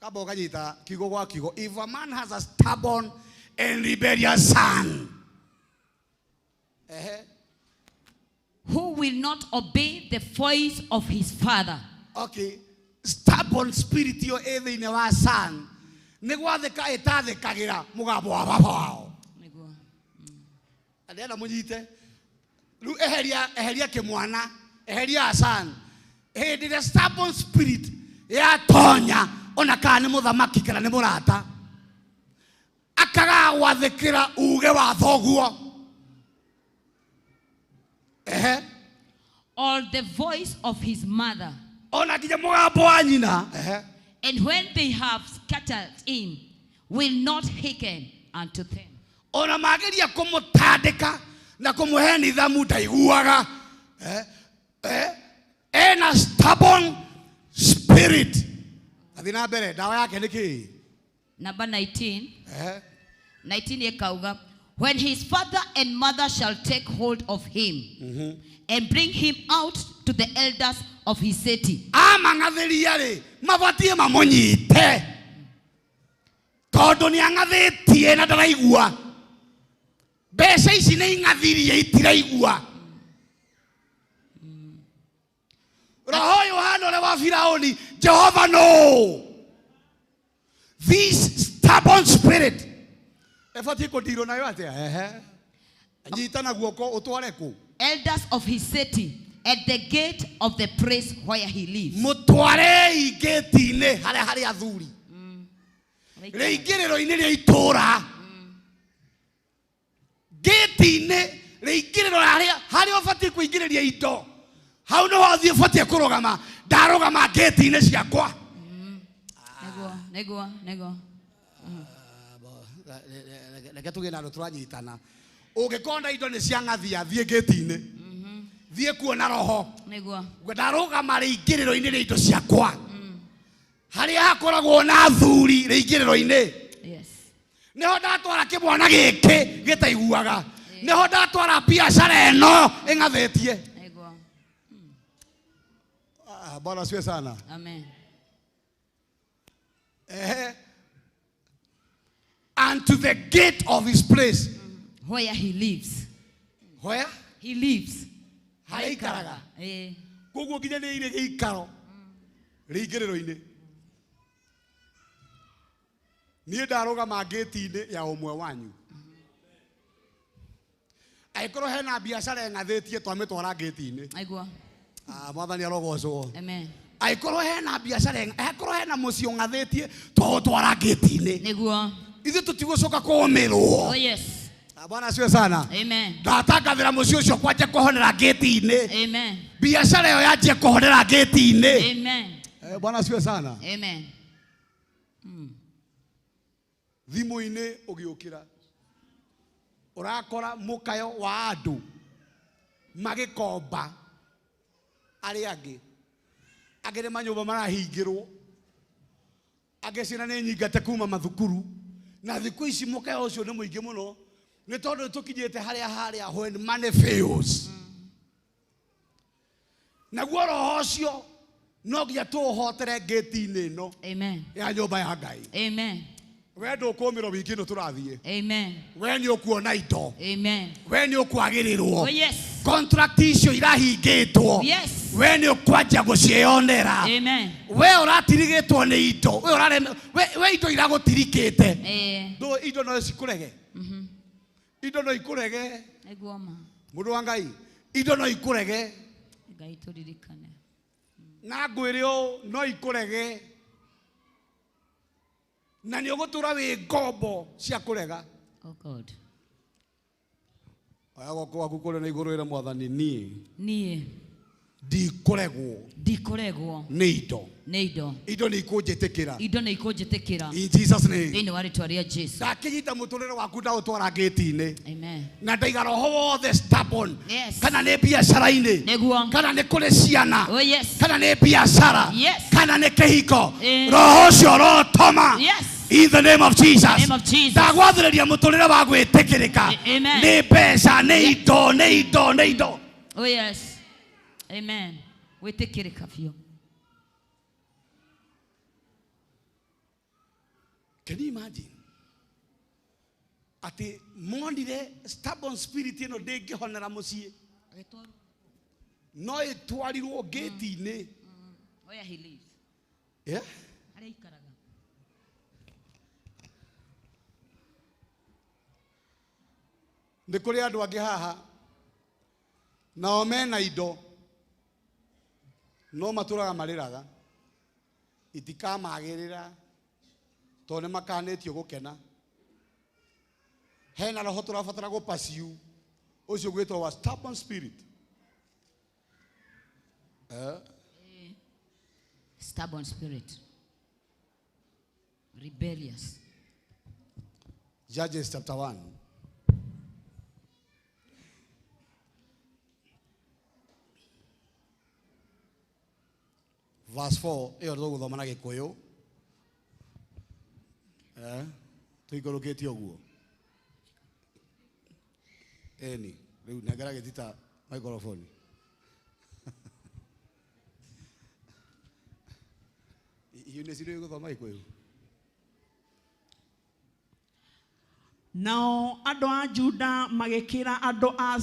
Speaker 6: if a man has a stubborn and rebellious son,
Speaker 7: who will not obey the voice of his father.
Speaker 6: Okay, stubborn spirit yo ĩthĩinĩ wa son nĩ gwathĩka ĩtathĩkagĩra mũgambo wa baba wao. Andĩenda mũnyite rĩu eheria kĩmwana, eheria son. Hĩndĩ ĩrĩa stubborn spirit yatonya ona kana nĩ mũthamaki kana nĩ mũrata akaga gwathĩkĩra uge wa thoguo.
Speaker 7: Or the voice of his mother.
Speaker 6: Ona nginya mũgambo wa nyina.
Speaker 7: And when they have scattered him, will not hearken unto them.
Speaker 6: Ona mageria kũmũtandĩka na kũmũhe nithamu ndaiguaga. Ena stubborn spirit. Athiĩ na mbere, ndawa yake nĩ kĩĩ?
Speaker 7: Number 19. 19 ĩkauga, when his father and mother shall take hold of him and bring him out to the elders of his city.
Speaker 6: Amang'athĩria rĩ, mabatiĩ mamũnyite tondũ nĩ ang'athĩtie na ndaraigua. Mbeca ici nĩ ing'athirie itiraigua. Roho ũyũ ũhana ũrĩa wa Firaũni, Jehova no. This stubborn spirit ĩbatiĩ kũndirwo nayo atĩa? Nyita na guoko ũtware kũ?
Speaker 7: Elders of his city at the gate of the place where he lives.
Speaker 6: Mũtwarei gate-inĩ harĩa harĩ athuri. Rĩingĩrĩro-inĩ rĩa itũũra. Gate-inĩ rĩingĩrĩro harĩa ũbatiĩ kũingĩrĩria indo. Hau nĩho thiĩ ũbatiĩ kũrũgama. Ndarũgama gate-inĩ ciakwa.
Speaker 7: Nĩguo, nĩguo, nĩguo. Reke
Speaker 6: tũgĩe na andũ tũranyitana. Ũngĩkona indo nĩ ciang'athia, thiĩ gate-inĩ. Thiĩ kuona roho.
Speaker 7: Nĩguo.
Speaker 6: Ndarũgama rĩingĩrĩro-inĩ rĩa indo ciakwa. Harĩa hakoragwo na athuri rĩingĩrĩro-inĩ.
Speaker 7: Yes.
Speaker 6: Nĩho ndatwara kĩmwana gĩkĩ gĩtaiguaga. Nĩho ndatwara biacara ĩno ĩng'athĩtie.
Speaker 7: Nĩguo.
Speaker 6: Ah, Bwana asifiwe sana.
Speaker 7: Amen.
Speaker 6: Ehe. And to the gate of his place.
Speaker 7: Where he lives.
Speaker 6: Where?
Speaker 7: He lives.
Speaker 6: Harĩa aikaraga.
Speaker 7: Eh.
Speaker 6: Koguo nginya nĩ irĩ gĩikaro rĩingĩrĩro-inĩ. Niĩ ndarũgama ngĩti-inĩ ya ũmwe wanyu. Angĩkorwo hena biacara ĩng'athĩtie twamĩtwara ngĩti-inĩ.
Speaker 7: Aigua.
Speaker 6: Ah, Mwathani arogocwo.
Speaker 7: Amen.
Speaker 6: Angĩkorwo hena biacara angĩkorwo hena mũciĩ ũng'athĩtie twaũtwara ngĩti-inĩ.
Speaker 7: Nĩguo.
Speaker 6: Ithuĩ tũtigũcoka kũũmĩrwo.
Speaker 7: Oh yes.
Speaker 6: Ah, Bwana asifiwe sana.
Speaker 7: Amen.
Speaker 6: Ndatangathĩra mũciĩ ũcio kwanja kũhonera ngĩti-inĩ.
Speaker 7: Amen.
Speaker 6: Biacara ĩyo yanjie kũhonera ngĩti-inĩ.
Speaker 7: Amen.
Speaker 6: Eh, Bwana asifiwe sana.
Speaker 7: Amen.
Speaker 6: Thimũ-inĩ ũgĩũkĩra ũrakora mũkayo wa andũ magĩkomba arĩa angĩ, angĩ nĩ manyũmba marahingĩrwo, angĩ ciana nĩ nyingate kuma mathukuru, na thikũ ici mũkayo ũcio nĩ mũingĩ mũno nĩ tondũ tũkinyĩte harĩa harĩa when money fails. Naguo roho ũcio no nginya tũũhotere ngĩti-inĩ ĩno
Speaker 7: Amen.
Speaker 6: ya nyũmba ya Ngai.
Speaker 7: Amen.
Speaker 6: We ndũkũmĩrwo wiki ĩno tũrathiĩ.
Speaker 7: Amen.
Speaker 6: We nĩ ũkuona indo.
Speaker 7: Amen.
Speaker 6: We nĩ ũkwagĩrĩrwo.
Speaker 7: Oh yes.
Speaker 6: Contract icio irahingĩtwo.
Speaker 7: Yes.
Speaker 6: We nĩ ũkwanjia gũciĩyonera.
Speaker 7: Amen.
Speaker 6: We ũratirigĩtwo nĩ indo. We ũrareme we indo iragũtirikĩte.
Speaker 7: Eh.
Speaker 6: Ndũ indo no cikũrege. Indo no ikũrege.
Speaker 7: Nĩguo ma.
Speaker 6: Mũndũ wa Ngai, indo no ikũrege.
Speaker 7: Ngai tũririkane.
Speaker 6: Na ngwĩre ũũ, no ikũrege. Na nĩ ũgũtũra wĩ ngombo cia kũrega.
Speaker 7: Oh God.
Speaker 6: Oya guoko gwaku kũrĩa na igũrũ ĩre Mwathani, niĩ
Speaker 7: Niĩ
Speaker 6: ndikũregwo
Speaker 7: ndikũregwo
Speaker 6: nĩ indo.
Speaker 7: nĩ indo.
Speaker 6: Indo nĩ ikũnjĩtĩkĩra.
Speaker 7: Indo nĩ ikũnjĩtĩkĩra.
Speaker 6: In Jesus name.
Speaker 7: Thĩinĩ wa rĩtwa rĩa Jesu.
Speaker 6: Ndakĩnyita mũtũrĩre waku ndaũtwara ngĩti-inĩ.
Speaker 7: Amen.
Speaker 6: Na ndaiga roho wothe stubborn.
Speaker 7: Yes.
Speaker 6: Kana nĩ biacara-inĩ.
Speaker 7: Nĩguo.
Speaker 6: Kana nĩ kũrĩ ciana.
Speaker 7: Oh yes.
Speaker 6: Kana nĩ biacara.
Speaker 7: Yes.
Speaker 6: Kana nĩ kĩhiko.
Speaker 7: Eh.
Speaker 6: Roho ũcio ũrotoma.
Speaker 7: Yes.
Speaker 6: In the name of Jesus.
Speaker 7: Name of Jesus.
Speaker 6: Ndagwathĩrĩria mũtũrĩre wa gwĩtĩkĩrĩka.
Speaker 7: Amen.
Speaker 6: Nĩ mbeca, nĩ indo, nĩ indo, nĩ indo.
Speaker 7: Oh yes. Amen. Wĩtĩkĩrĩka biũ.
Speaker 6: Can you imagine? Atĩ monire stubborn spirit ĩno ndĩngĩhonera mũciĩ. No ĩtwarirwo ngĩti-inĩ.
Speaker 7: Where he lives.
Speaker 6: Yeah?
Speaker 7: Harĩa aikaraga.
Speaker 6: Nĩ kũrĩ andũ angĩ haha nao mena indo no matũraga marĩraga itikamagĩrĩra tondũ nĩ makanĩtio gũkena. Hena roho tũrabatara gũpaciu ũcio gwĩtwo wa stubborn spirit.
Speaker 7: Stubborn spirit. Rebellious.
Speaker 6: Judges chapter 1. Verse 4, ĩyo tũgũthoma na Gĩkũyũ. Tũikũrũkĩtie ũguo. Ĩni, rĩu nengera gĩtita microphone. Eunice nĩ gũthoma Gĩkũyũ.
Speaker 1: Nao andũ a Juda magĩkĩra andũ a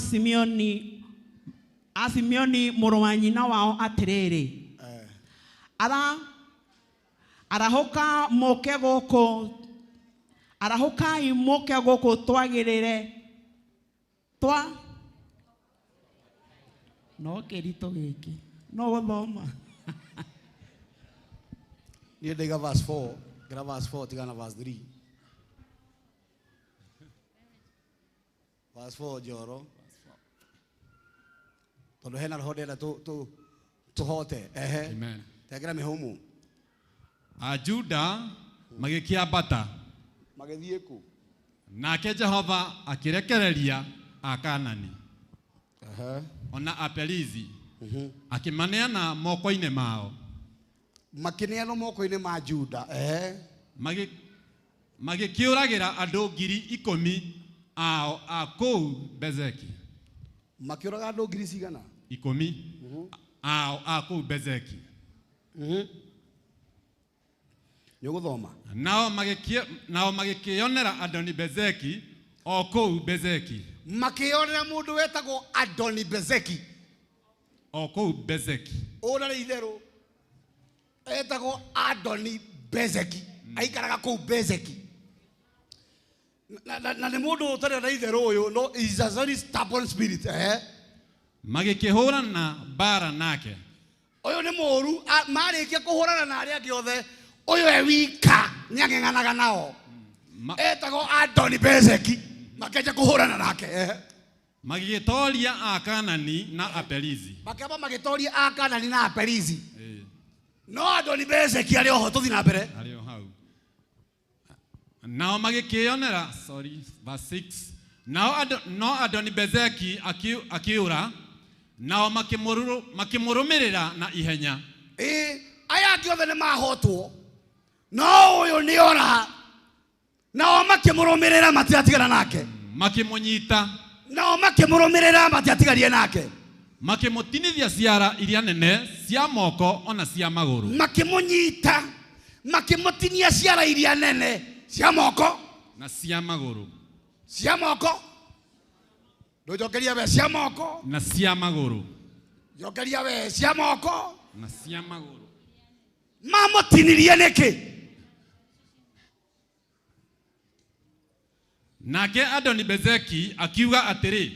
Speaker 1: Simeoni mũrũ wa nyina wao atĩrĩrĩ, arahũka mũke gũkũ, arahũkai mũke gũkũ twagĩrĩre twa no kĩritũ gĩkĩ no gũthoma.
Speaker 6: Niĩ ndaiga verse 4, ngĩra verse 4 tigana verse 3. Verse 4 Njoro. Tondũ hena roho ndĩrenda tũhote. Ehe.
Speaker 8: Amen.
Speaker 6: Tengera mĩhũmũ.
Speaker 8: Ajuda magĩkĩambata.
Speaker 6: Magĩthiĩ kũ?
Speaker 8: Nake Jehova akĩrekereria Akaanani.
Speaker 6: Ehe.
Speaker 8: Ona Aperizi akĩmaneana moko-inĩ mao.
Speaker 6: Makĩneanwo moko-inĩ ma Juda.
Speaker 8: Magĩkĩũragĩra andũ 10,000 ao a kũu Bezeki.
Speaker 6: Makĩũraga andũ ngiri cigana?
Speaker 8: 10 ao a kũu Bezeki.
Speaker 6: Nĩ ũgũthoma.
Speaker 8: Nao magĩkĩonera Adoni Bezeki o kũu Bezeki.
Speaker 6: Makĩonera mũndũ wetagwo Adoni Bezeki
Speaker 8: o kũu Bezeki.
Speaker 6: Ũrĩa nĩ itherũ etagwo Adoni Bezeki. Aikaraga kũu Bezeki. Na nĩ mũndũ ũtarĩ na itherũ ũyũ, no is a very stubborn spirit.
Speaker 8: Magĩkĩhũrana mbara nake.
Speaker 6: Ũyũ nĩ mũũru, marĩkia kũhũrana na arĩa angĩ othe, ũyũ e wika nĩang'eng'anaga nao. Etagwo Adoni Bezeki. Makĩanjia kũhũrana nake.
Speaker 8: Magĩgĩtooria Akanani na Aperizi.
Speaker 6: Makĩamba magĩtooria Akanani na Aperizi. No Adoni Bezeki arĩ oho, tũthiĩ na mbere.
Speaker 8: Arĩ o hau. Nao magĩkĩonera, sorry, verse 6. No Adoni Bezeki akĩũra, nao makĩmũrũmĩrĩra na ihenya.
Speaker 6: Aya angĩ othe nĩ mahotwo, no ũyũ nĩ ora. Nao makĩmũrũmĩrĩra matiatigana nake.
Speaker 8: Makĩmũnyita.
Speaker 6: Nao makĩmũrũmĩrĩra matiatigarie nake.
Speaker 8: Makĩmũtinithia ciara iria nene cia moko ona cia magũrũ.
Speaker 6: Makĩmũnyita, makĩmũtinia ciara iria nene cia moko
Speaker 8: na cia magũrũ.
Speaker 6: Cia moko. Ndũnjokeria we cia moko
Speaker 8: na cia magũrũ.
Speaker 6: Njokeria we cia moko
Speaker 8: na cia magũrũ.
Speaker 6: Mamũtinirie nĩkĩ?
Speaker 8: Nake Adoni Bezeki akiuga atĩrĩ,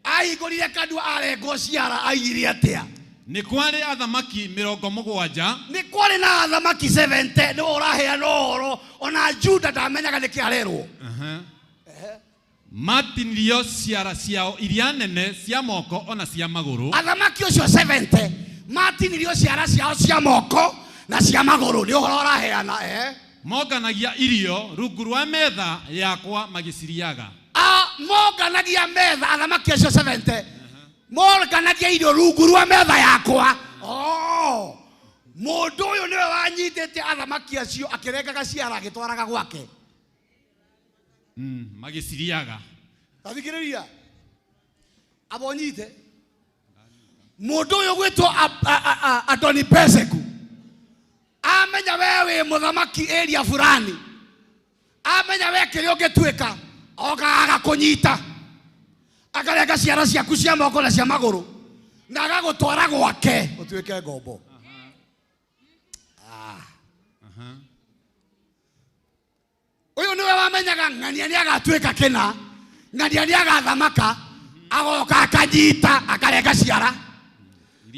Speaker 6: ahingũrire kanua arengwo ciara, aigire atĩa?
Speaker 8: Nĩ kwarĩ athamaki 70.
Speaker 6: Nĩ kwarĩ na athamaki 70. Nĩwe ũraheana ũhoro, ona Juda ndamenyaga nĩkĩ arerwo.
Speaker 8: Matinirio ciara ciao iria nene cia moko ona cia magũrũ.
Speaker 6: Athamaki ũcio 70 matinirio ciara ciao cia moko na cia magũrũ. Nĩ ũhoro ũraheana.
Speaker 8: Monganagia irio rungu rwa metha yakwa magĩciriaga.
Speaker 6: Monganagia metha, athamaki acio 70 monganagia irio rungu rwa metha yakwa. Mũndũ ũyũ nĩwe wanyitĩte athamaki acio akĩrengaga ciara agĩtwaraga gwake.
Speaker 8: Magĩciriaga.
Speaker 6: Tathikĩrĩria, abonyite mũndũ ũyũ gwĩtwo Adoni Bezeku amenya we wĩ mũthamaki area fulani, amenya we kĩrĩa ũngĩtuĩka, oka agakũnyita akarenga ciara ciaku cia moko na cia magũrũ na agagũtwara gwake ũtuĩke ngombo. Ũyũ nĩwe wamenyaga ng'ania nĩ agatuĩka kĩna, ng'ania nĩ agathamaka, agoka akanyita akarenga ciara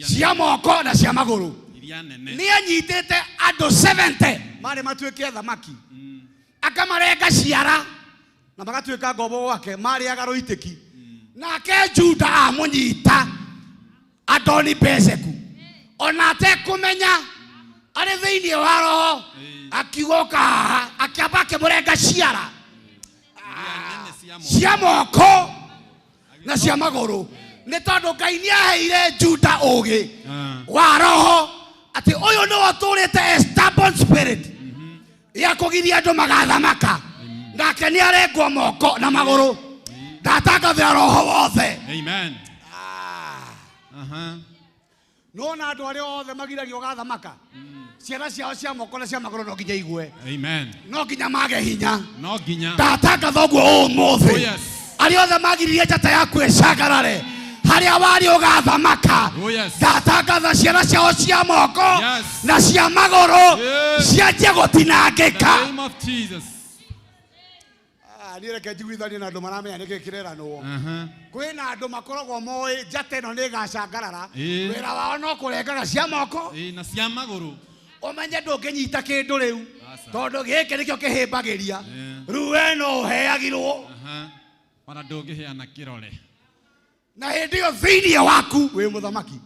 Speaker 6: cia moko na cia magũrũ. Nĩ anyitĩte andũ 70 marĩ matuĩke athamaki, akamarenga ciara na magatuĩka ngombo gwake, marĩaga rũitĩki. Nake Juda amũnyita Adoni Bezeku ona atekũmenya, arĩ thĩinĩ wa roho, akiuga haha, akĩamba akĩmũrenga ciara cia moko na cia magũrũ. Nĩ tondũ Ngai nĩ aheire Juda ũũgĩ wa roho atĩ ũyũ nĩwe ũtũrĩte a stubborn spirit ya kũgiria andũ magathamaka, nake nĩ arengwo moko na magũrũ. Ndatangathĩra roho wothe.
Speaker 8: Amen.
Speaker 6: Nona andũ arĩa othe magiragio gathamaka, ciana ciao cia moko na cia magũrũ no nginya igue.
Speaker 8: Amen.
Speaker 6: No nginya mage hinya.
Speaker 8: No nginya.
Speaker 6: Ndatangatha ũguo ũmũthĩ.
Speaker 8: Oh, yes.
Speaker 6: Arĩa othe magiririe njata yaku ĩcangarare harĩa warĩ ũgathamaka.
Speaker 8: Oh, yes.
Speaker 6: Ndatangatha ciana ciao cia moko
Speaker 8: Yes.
Speaker 6: na cia magũrũ
Speaker 8: Yes.
Speaker 6: cianjie gũtinangĩka.
Speaker 8: In the name of Jesus.
Speaker 6: Niĩ reke njiguithanie na andũ maramenya nĩkĩ kĩreranwo. Kwĩna andũ makoragwo moĩ njata ĩno nĩ ĩgacangarara, wĩra wao no kũrengaga cia moko
Speaker 8: na cia magũrũ.
Speaker 6: Ũmenye ndũngĩnyita kĩndũ rĩu tondũ gĩkĩ nĩkĩo kĩhĩmbagĩria. Rĩu we no ũheagirwo.
Speaker 8: Ona ndũngĩheana kĩrore.
Speaker 6: Na hĩndĩ ĩyo thĩinĩ waku wĩ mũthamaki.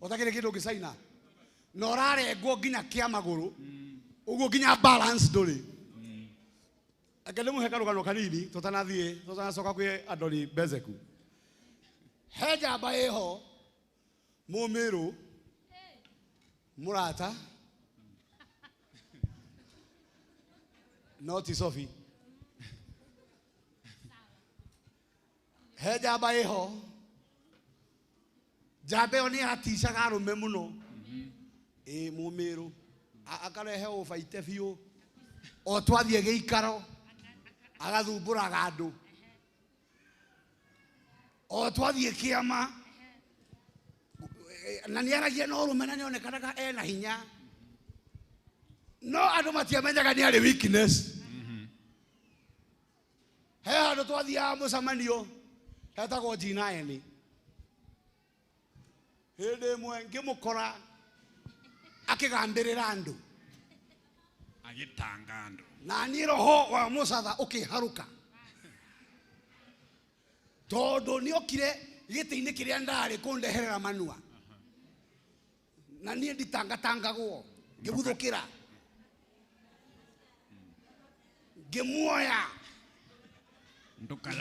Speaker 6: Ũtakĩrĩ kĩndũ ũngĩcaina na ũrarengwo nginya kĩa magũrũ, ũguo nginya balance ndũrĩ. Reke ndĩmũhe karũgano kanini tũtanathiĩ tũtanacoka kwĩ Adoni Bezeku. He njamba ĩho Mũmĩrũ mũrata no ti Sophie. He njamba ĩho, njamba ĩyo nĩ yaticaga arũme mũno. Ĩ Mũmĩrũ akarehe ũbaite biũ o twathiĩ gĩikaro agathumbũraga andũ, o twathiĩ kĩama na nĩaragia na ũrũme na nĩonekanaga ena hinya, no andũ matiamenyaga nĩ arĩ weakness. He handũ twathiaga mũcemanio hetagwo G9. Hĩndĩ ĩmwe ngĩmũkora akĩgambĩrĩra andũ,
Speaker 8: agĩtanga andũ,
Speaker 6: na niĩ roho wa mũcatha ũkĩharũka tondũ nĩokire gĩtĩ-inĩ kĩrĩa ndarĩ kũndeherera manua, na niĩ nditangatangagwo, ngĩguthũkĩra ngĩmuoya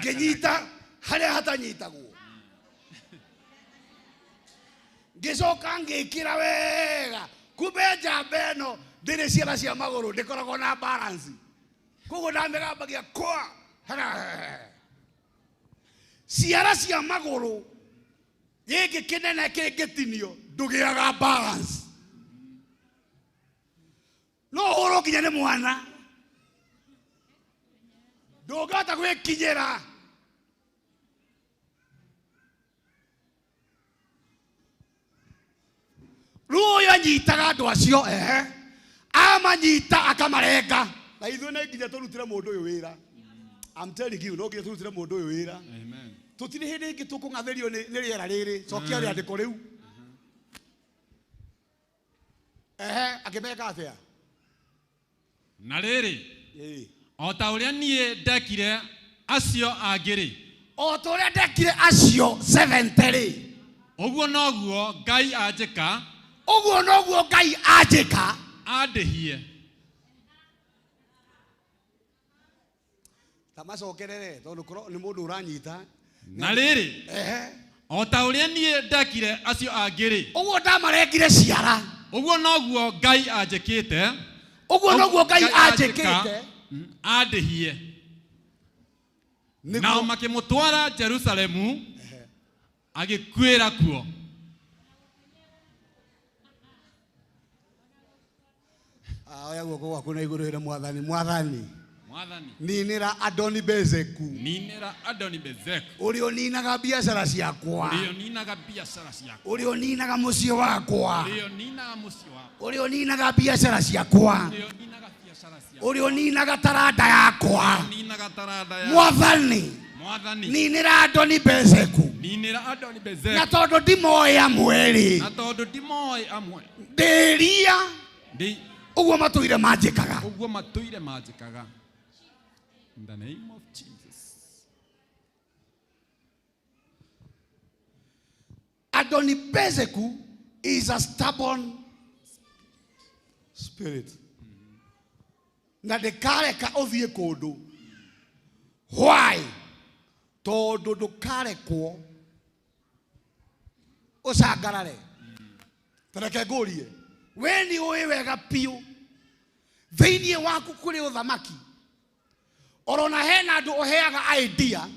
Speaker 6: ngĩnyita harĩa hatanyitagwo, ngĩcoka ngĩkĩra wega. Kumbe njamba ĩno ndĩrĩ ciara cia magũrũ, ndĩkoragwo na balance, koguo ndamĩgambagia kwa ciara cia magũrũ gĩkĩ kĩnene kĩngĩtinio ndũgĩaga balance, no ũhũrwo nginya nĩ mwana, ndũngĩhota gwĩkinyĩra. Rĩu ũyũ anyitaga andũ acio, ehe, amanyita akamarenga. Na ithuĩ nĩ nginya tũrutĩre mũndũ ũyũ wĩra. I'm telling you, no nginya tũrutĩre mũndũ ũyũ wĩra. Tũtirĩ hĩndĩ ĩngĩ tũkũng'athĩrio nĩ rĩera rĩrĩ. Cokia rĩandĩko rĩu. Ehe, akĩmeka atĩa?
Speaker 8: Na rĩrĩ, o ta ũrĩa niĩ ndekire acio angĩ rĩ,
Speaker 6: o ta ũrĩa ndekire acio 70 rĩ,
Speaker 8: ũguo noguo Ngai anjĩka,
Speaker 6: ũguo noguo Ngai anjĩka,
Speaker 8: andĩhie.
Speaker 6: Ta macokerere tondũ korwo nĩ mũndũ ũranyita.
Speaker 8: Na rĩrĩ, o ta ũrĩa niĩ ndekire acio angĩ rĩ,
Speaker 6: ũguo ndamarengire ciara,
Speaker 8: ũguo noguo Ngai anjĩkĩte,
Speaker 6: ũguo noguo Ngai anjĩkĩte,
Speaker 8: andĩhie. Nao makĩmũtwara Jerusalemu, agĩkuĩra kuo.
Speaker 6: Oya guoko gwaku na igũrũ ĩre Mwathani, Mwathani,
Speaker 8: Mwathani,
Speaker 6: ninĩra Adoni Bezeku,
Speaker 8: ninĩra Adoni Bezeku,
Speaker 6: ũrĩa ũninaga biacara ciakwa,
Speaker 8: ũrĩa ũninaga biacara ciakwa,
Speaker 6: ũrĩa ũninaga mũciĩ wakwa,
Speaker 8: ũrĩa ũninaga mũciĩ wakwa,
Speaker 6: ũrĩa ũninaga biacara ciakwa,
Speaker 8: ũrĩa ũninaga biacara ciakwa,
Speaker 6: ũrĩa ũninaga taranda yakwa,
Speaker 8: ũninaga taranda yakwa.
Speaker 6: Mwathani,
Speaker 8: Mwathani,
Speaker 6: ninĩra Adoni Bezeku,
Speaker 8: ninĩra Adoni Bezeku,
Speaker 6: na tondũ ndimoĩ amwe rĩ,
Speaker 8: na tondũ ndimoĩ amwe,
Speaker 6: ndĩria
Speaker 8: ndĩ
Speaker 6: ũguo matũire manjĩkaga,
Speaker 8: ũguo matũire manjĩkaga. In the name of Jesus.
Speaker 6: Adoni Bezeku is a stubborn spirit. Na ndĩkareka ũthiĩ kũndũ. Why? Tondũ ndũkarekwo ũcangarare. Ta reke ngũrie, we nĩ ũĩ wega biũ thĩinĩ waku kũrĩ ũthamaki, orona hena andũ ũheaga idea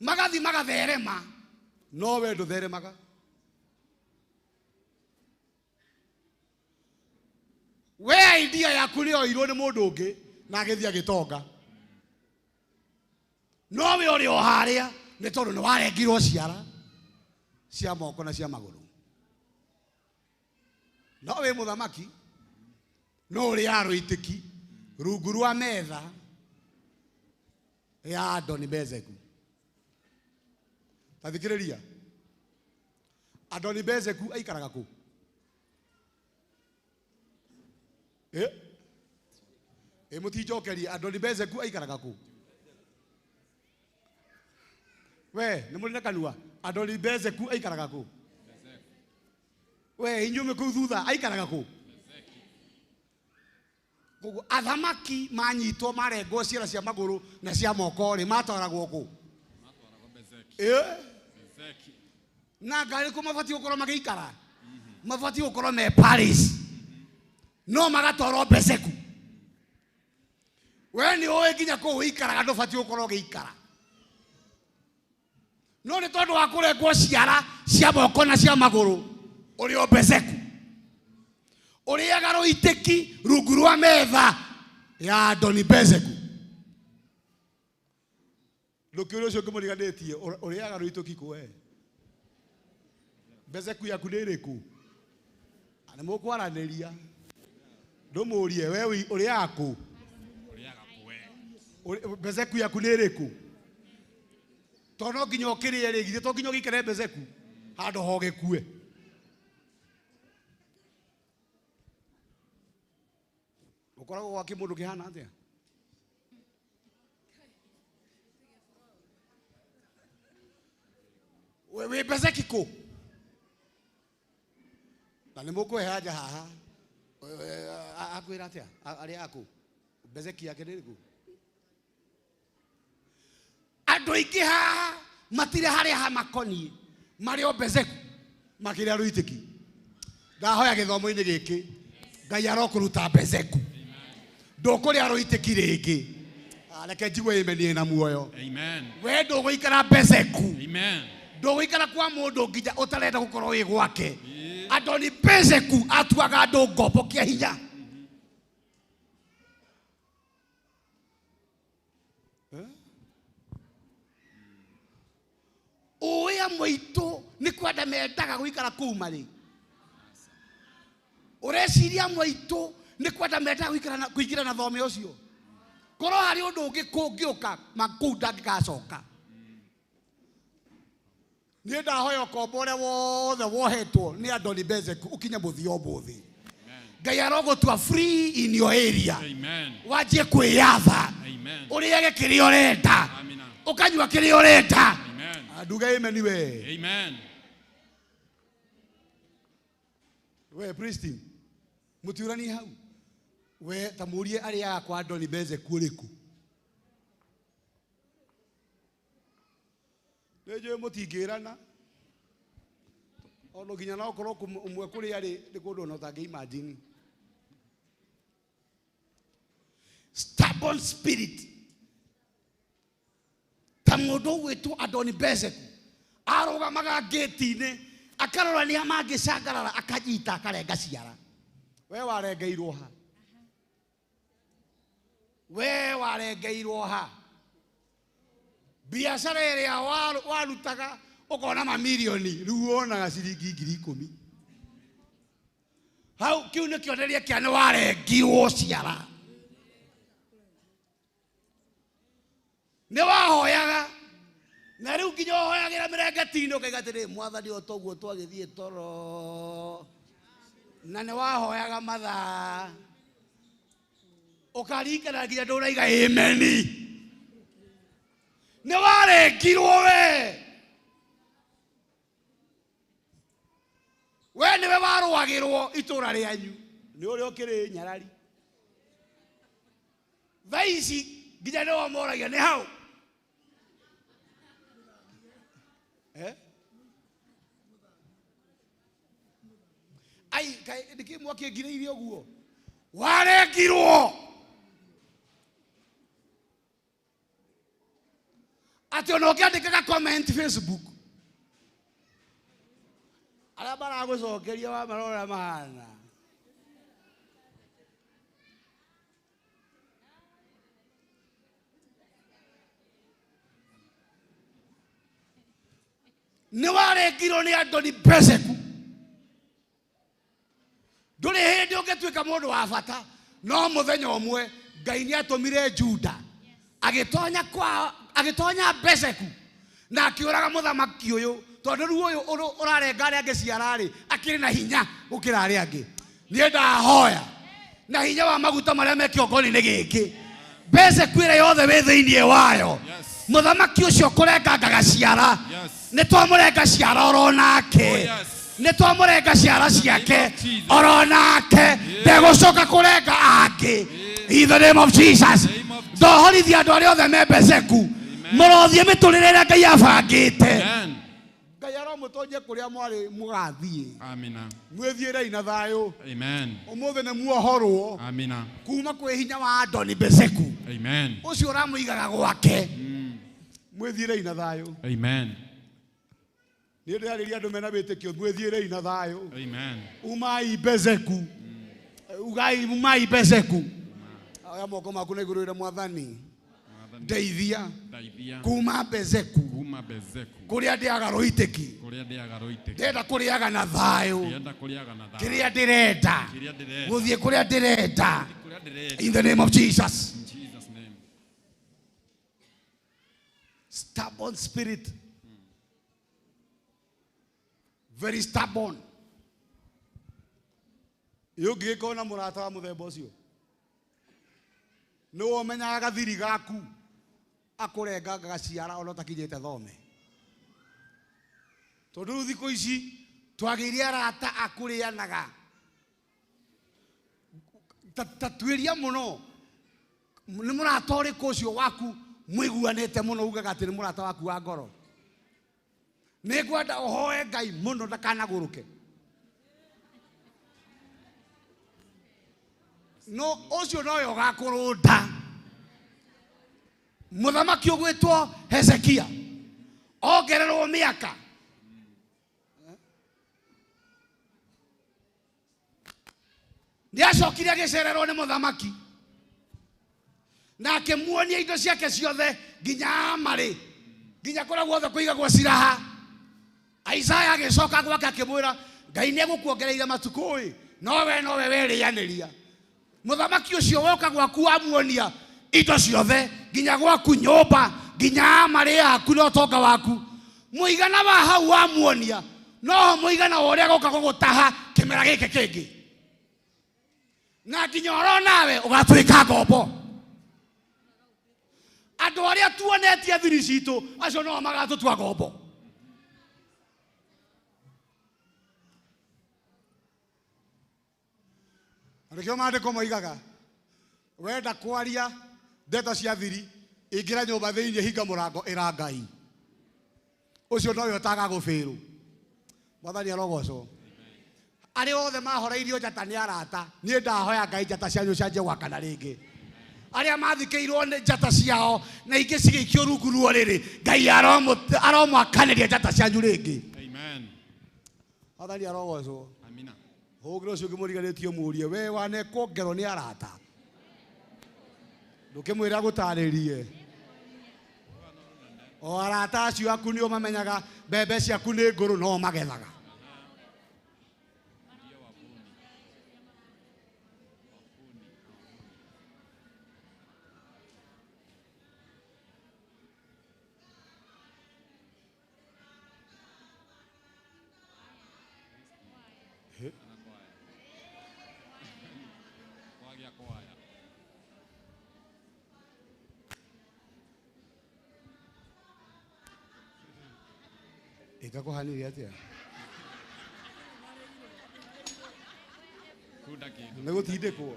Speaker 6: magathi magatherema, no we ndũtheremaga. We idea yaku nĩyoirwo nĩ mũndũ ũngĩ na agĩthiĩ agĩtonga, no we ũrĩ o harĩa nĩ tondũ nĩ warengirwo ciara cia moko na cia magũrũ. No wĩ mũthamaki, no ũrĩ arũitĩki rungu rwa metha ya Adoni Bezeku. Ta thikĩrĩria, Adoni Bezeku aikaraga kũ? Ĩ mũtinjokerie, Adoni Bezeku aikaraga kũ? We nĩ mũrĩ na kanua. Adoni Bezeku aikaraga kũ? We inyuĩ mwĩ kũu thutha, aikaraga kũ? Koguo athamaki manyitwo marengwo ciara cia magũrũ na cia moko rĩ matwaragwo kũ? Ĩ? Na ngarĩ kũ mabatiĩ gũkorwo magĩikara? Mabatiĩ gũkorwo me Paris. No magatwarwo Bezeku. We nĩ ũĩ nginya kũu ũikaraga ndũbatiĩ gũkorwo ũgĩikara. No nĩ tondũ wa kũrengwo ciara cia moko na cia magũrũ ũrĩ o Bezeku. Ũrĩaga rũitĩki rungu rwa metha ya Adoni Bezeku. Ndũkĩũria ũcio ũngĩmũriganĩtie ũrĩaga rũitũki kũ we? Bezeku yaku nĩ ĩrĩkũ? Nĩ mũkwaranĩria. Ndũmũrie we ũrĩaga kũ? Bezeku yaku nĩ ĩrĩkũ? Tondũ no nginya ũkĩrĩe rĩ, githĩ to nginya ũgĩikare Bezeku handũ ho gĩkue. Ũkoragwo gwa kĩmũndũ kĩhana atĩa? Wĩ Bezeki kũ? Na nĩ mũkũhe anja haha. Akwĩra atĩa? Arĩa aku? Bezeki yake nĩ ĩrĩkũ? Andũ aingĩ haha matirĩ harĩa hamakoniĩ, marĩ o Bezeku makĩrĩa rũitĩki. Ndahoya gĩthomo-inĩ gĩkĩ, Ngai arokũruta Bezeku. Ndũkũrĩa rũitĩki rĩngĩ. Reke njigue amen ĩna muoyo.
Speaker 8: Amen.
Speaker 6: We ndũgũikara Bezeku.
Speaker 8: Amen.
Speaker 6: Ndũgũikara kwa mũndũ nginya ũtarenda gũkorwo wĩ gwake. Adoni Bezeku atuaga andũ ngombo kĩa hinya. Ũĩ amwe aitũ nĩ kwenda mendaga gũikara kũu marĩ. Ũreciria amwe aitũ nĩ kwenda mendaga gũikara na kũingĩra na thome ũcio. Korwo harĩ ũndũ ũngĩ kũngĩũka kũu ndangĩgacoka. Niĩ ndahoya ũkombo ũrĩa wothe wohetwo nĩ Adoni Bezeku ũkinye mũthia ũmũthĩ. Ngai arogũtua free in your area.
Speaker 8: Amen.
Speaker 6: Wanjie kwĩyatha.
Speaker 8: Amen.
Speaker 6: Ũrĩage kĩrĩa ũrenda.
Speaker 8: Amina.
Speaker 6: Ũkanyua kĩrĩa ũrenda.
Speaker 8: Amen.
Speaker 6: Nduge amen we.
Speaker 8: Amen.
Speaker 6: We Pristine, mũtiũranie hau. We ta mũrie arĩaga kwa Adoni Bezeku ũrĩkũ? Nĩ njũĩ mũtingĩrana. Ona nginya no ũkorwo ũmwe kũrĩa arĩ nĩ kũndũ ona ũtangĩ imagine. Stubborn spirit. Ta mũndũ ũgwĩtwo Adoni Bezeku arũgamaga ngĩti-inĩ akarora nĩa mangĩcangarara akanyita akarenga ciara. We warengeirwo ha? We warengeirwo ha? Biacara ĩrĩa warutaga ũkona mamirioni rĩu wonaga ciringi 10,000. Hau kĩu nĩ kĩonereria kĩa nĩ warengirwo ciara. Nĩ wahoyaga na rĩu nginya ũhoyagĩra mĩrengeti-inĩ ũkaiga atĩrĩ mwathani o toguo twagĩthiĩ toro. Na nĩ wahoyaga mathaa ũkaringana nginya ndũraiga ameni. Nĩ warengirwo we. We nĩwe warũagĩrwo itũra rĩanyu. Nĩ ũrĩa ũkĩrĩ nyarari. Thaa ici nginya nĩo moragia nĩ hau. Ai, kaĩ nĩkĩ mwakĩngirĩirie ũguo? Warengirwo. Atĩ ona ũngĩandĩkaga comment Facebook. Arĩa maragũcokeria wamarora mahana. Nĩ warengirwo nĩ Adoni Bezeku. Ndũrĩ hĩndĩ ũngĩtuĩka mũndũ wa bata, no mũthenya ũmwe Ngai nĩ atũmire Juda agĩtonya kwa agĩtonya Bezeku na akĩũraga mũthamaki ũyũ, tondũ rĩu ũyũ ũrarenga arĩa angĩ ciara-rĩ, akĩrĩ na hinya gũkĩra arĩa angĩ. Niĩ ndahoya na hinya wa maguta marĩa me kĩongo-inĩ gĩkĩ, Bezeku ĩrĩa yothe wĩ thĩinĩ wayo, mũthamaki ũcio ũkũrengangaga ciara, nĩ twamũrenga ciara oro nake. Nĩ twamũrenga ciara ciake oro nake, ndegũcoka kũrenga angĩ. In the name of Jesus.
Speaker 8: Name of
Speaker 6: Ndohorithia andũ arĩa othe me Bezeku. Mũrothiĩ mĩtũrĩre ĩrĩa Ngai abangĩte.
Speaker 8: Amen.
Speaker 6: Ngai aromũtonyie kũrĩa mwarĩ mũgathiĩ.
Speaker 8: Amina.
Speaker 6: Mwĩthiĩrei na thayũ.
Speaker 8: Amen.
Speaker 6: Ũmũthĩ nĩ muohorwo
Speaker 8: Amina.
Speaker 6: kuma kwĩ hinya wa Adoni Bezeku.
Speaker 8: Amen.
Speaker 6: Ũcio ũramũigaga gwake. Mwĩthiĩrei na thayũ.
Speaker 8: Amen.
Speaker 6: Niĩ ndĩrarĩria andũ mena wĩtĩkio, mwĩthiĩrei na thayũ.
Speaker 8: Amen.
Speaker 6: Umai Bezeku. Ugai umai Bezeku. Oya moko maku na igũrũ rĩra Mwathani. Ndeithia
Speaker 8: Ndeithia
Speaker 6: kuma Bezeku
Speaker 8: kuma Bezeku
Speaker 6: kũrĩa ndĩaga rũitĩki.
Speaker 8: kũrĩa ndĩaga rũitĩki.
Speaker 6: Ndĩrenda kũrĩaga na thayũ.
Speaker 8: Ndĩrenda kũrĩaga na thayũ.
Speaker 6: Kĩrĩa ndĩrenda.
Speaker 8: Kĩrĩa ndĩrenda.
Speaker 6: Gũthiĩ kũrĩa ndĩrenda.
Speaker 8: Kũrĩa ndĩrenda.
Speaker 6: In the name of Jesus.
Speaker 8: In Jesus name.
Speaker 6: Stubborn spirit. Very stubborn. Ĩ ũngĩgĩkorwo na mũrata wa mũthemba ũcio nĩwe ũmenyaga gathiri gaku akũrenganga gaciara ona ũtakinyĩte thome tondũ rĩu thikũ ici twagĩire arata akũrĩanaga ta tuĩria mũno nĩ mũrata ũrĩkũ ũcio waku mũiguanĩte mũno ugaga atĩ nĩ mũrata waku wa ngoro. Nĩ ngwenda ũhoe Ngai mũno ndakanagũrũke. No ũcio nowe ũgakũrũnda. Mũthamaki ũgwĩtwo Hezekia ongererwo mĩaka nĩ acokire agĩcererwo nĩ mũthamaki na akĩmuonia indo ciake ciothe nginya marĩ nginya kũrĩa guothe kũigagwo ciraha. Isaya agĩcoka gwake akĩmwĩra Ngai nĩ egũkuongereire matukũ ĩ nowe nowe werĩanĩria. Mũthamaki ũcio woka gwaku wamuonia indo ciothe nginya gwaku nyũmba nginya marĩ yaku na ũtonga waku mũigana wa hau wamuonia noho mũigana wa ũrĩa goka gũgũtaha kĩmera gĩkĩ kĩngĩ na nginya oro nawe ũgatuĩka ngombo. Andũ arĩa tuonetie thiri citũ acio no magatũtua ngombo. Nĩkĩo maandĩko moigaga wenda kwaria ndeto cia thiri ingĩra nyũmba thĩinĩ hinga mũrango ĩra Ngai ũcio nowe ũtagagũbĩrwo. Mwathani arogocwo. Arĩa othe mahoreirio njata nĩ arata niĩ ndahoya Ngai njata cianyu cianjie gwakana rĩngĩ. Arĩa mathikĩirwo nĩ njata ciao na ingĩ cigĩikio rungu rwa rĩrĩ Ngai aromwakanĩria njata cianyu rĩngĩ.
Speaker 8: Amen.
Speaker 6: Mwathani arogocwo.
Speaker 8: Amina.
Speaker 6: Hũgĩra ũcio ũngĩmũriganĩtie mũũrie we wanekwo ngero nĩ arata ndũkĩmwĩra gũtarĩrie. O arata acio aku nĩo mamenyaga mbembe ciaku nĩ ngũrũ no magethaga. Ĩkakũhanĩria atĩa?
Speaker 8: Kunda kĩndũ.
Speaker 6: Nĩ gũtindĩkwo.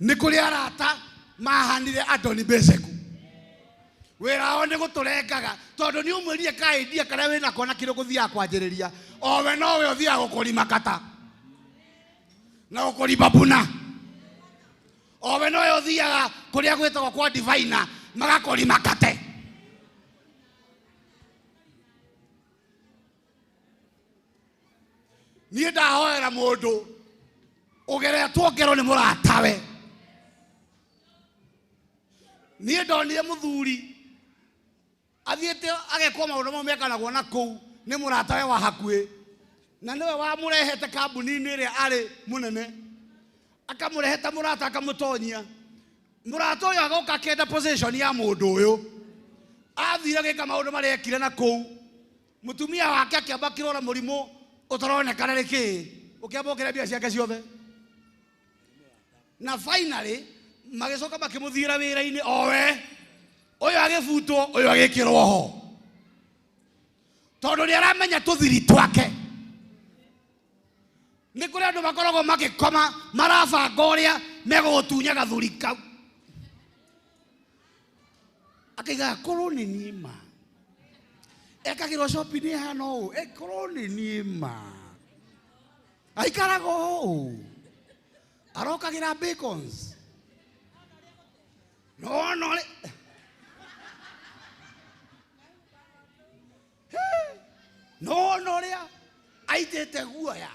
Speaker 6: Nĩ kũrĩ arata mahanire Adoni Bezeku. Wĩra wao nĩ gũtũrengaga tondũ nĩ ũmwĩrire kaindia karĩa wĩnako na kĩrĩ gũthiaga kwanjĩrĩria owe nowe ũthiaga gũkũrima kata na gũkũrima mbuna owe nowe ũthiaga kũrĩa gwĩtagwo kwa divina magakũrima kate. Niĩ ndahoera mũndũ ũgeretwo ngero nĩ mũratawe. Niĩ ndonire mũthuri athiĩte agekwo maũndũ mau mekanagwo na kũu nĩ mũratawe wa hakuhĩ na nĩwe wamũrehete kambuni-inĩ ĩrĩa arĩ mũnene akamũrehete mũrata akamũtonyia. Mũrata ũyũ agoka akĩenda position ya mũndũ ũyũ athire gĩka maũndũ marĩa ekire na kũu mũtumia wake akĩamba kĩrora mũrimũ ũtaronekana nĩ kĩĩ ũkĩamba ũkĩrĩa mbia ciake ciothe na finally magĩcoka makĩmũthiĩra wĩra-inĩ owe ũyũ agĩbutwo ũyũ agĩkĩrwo ho. Tondũ nĩ aramenya tũthiri twake. Nĩ kũrĩ andũ makoragwo magĩkoma marabanga ũrĩa megũgũtunya gathuri kau. Akaiga korwo nĩ niĩ ma. Ekagĩrwo shopping ĩhana ũũ, ĩkorwo nĩ niĩ ma. Aikaraga ũũ. Arokagĩra bacons. No no. No no rĩa aitĩte guoya.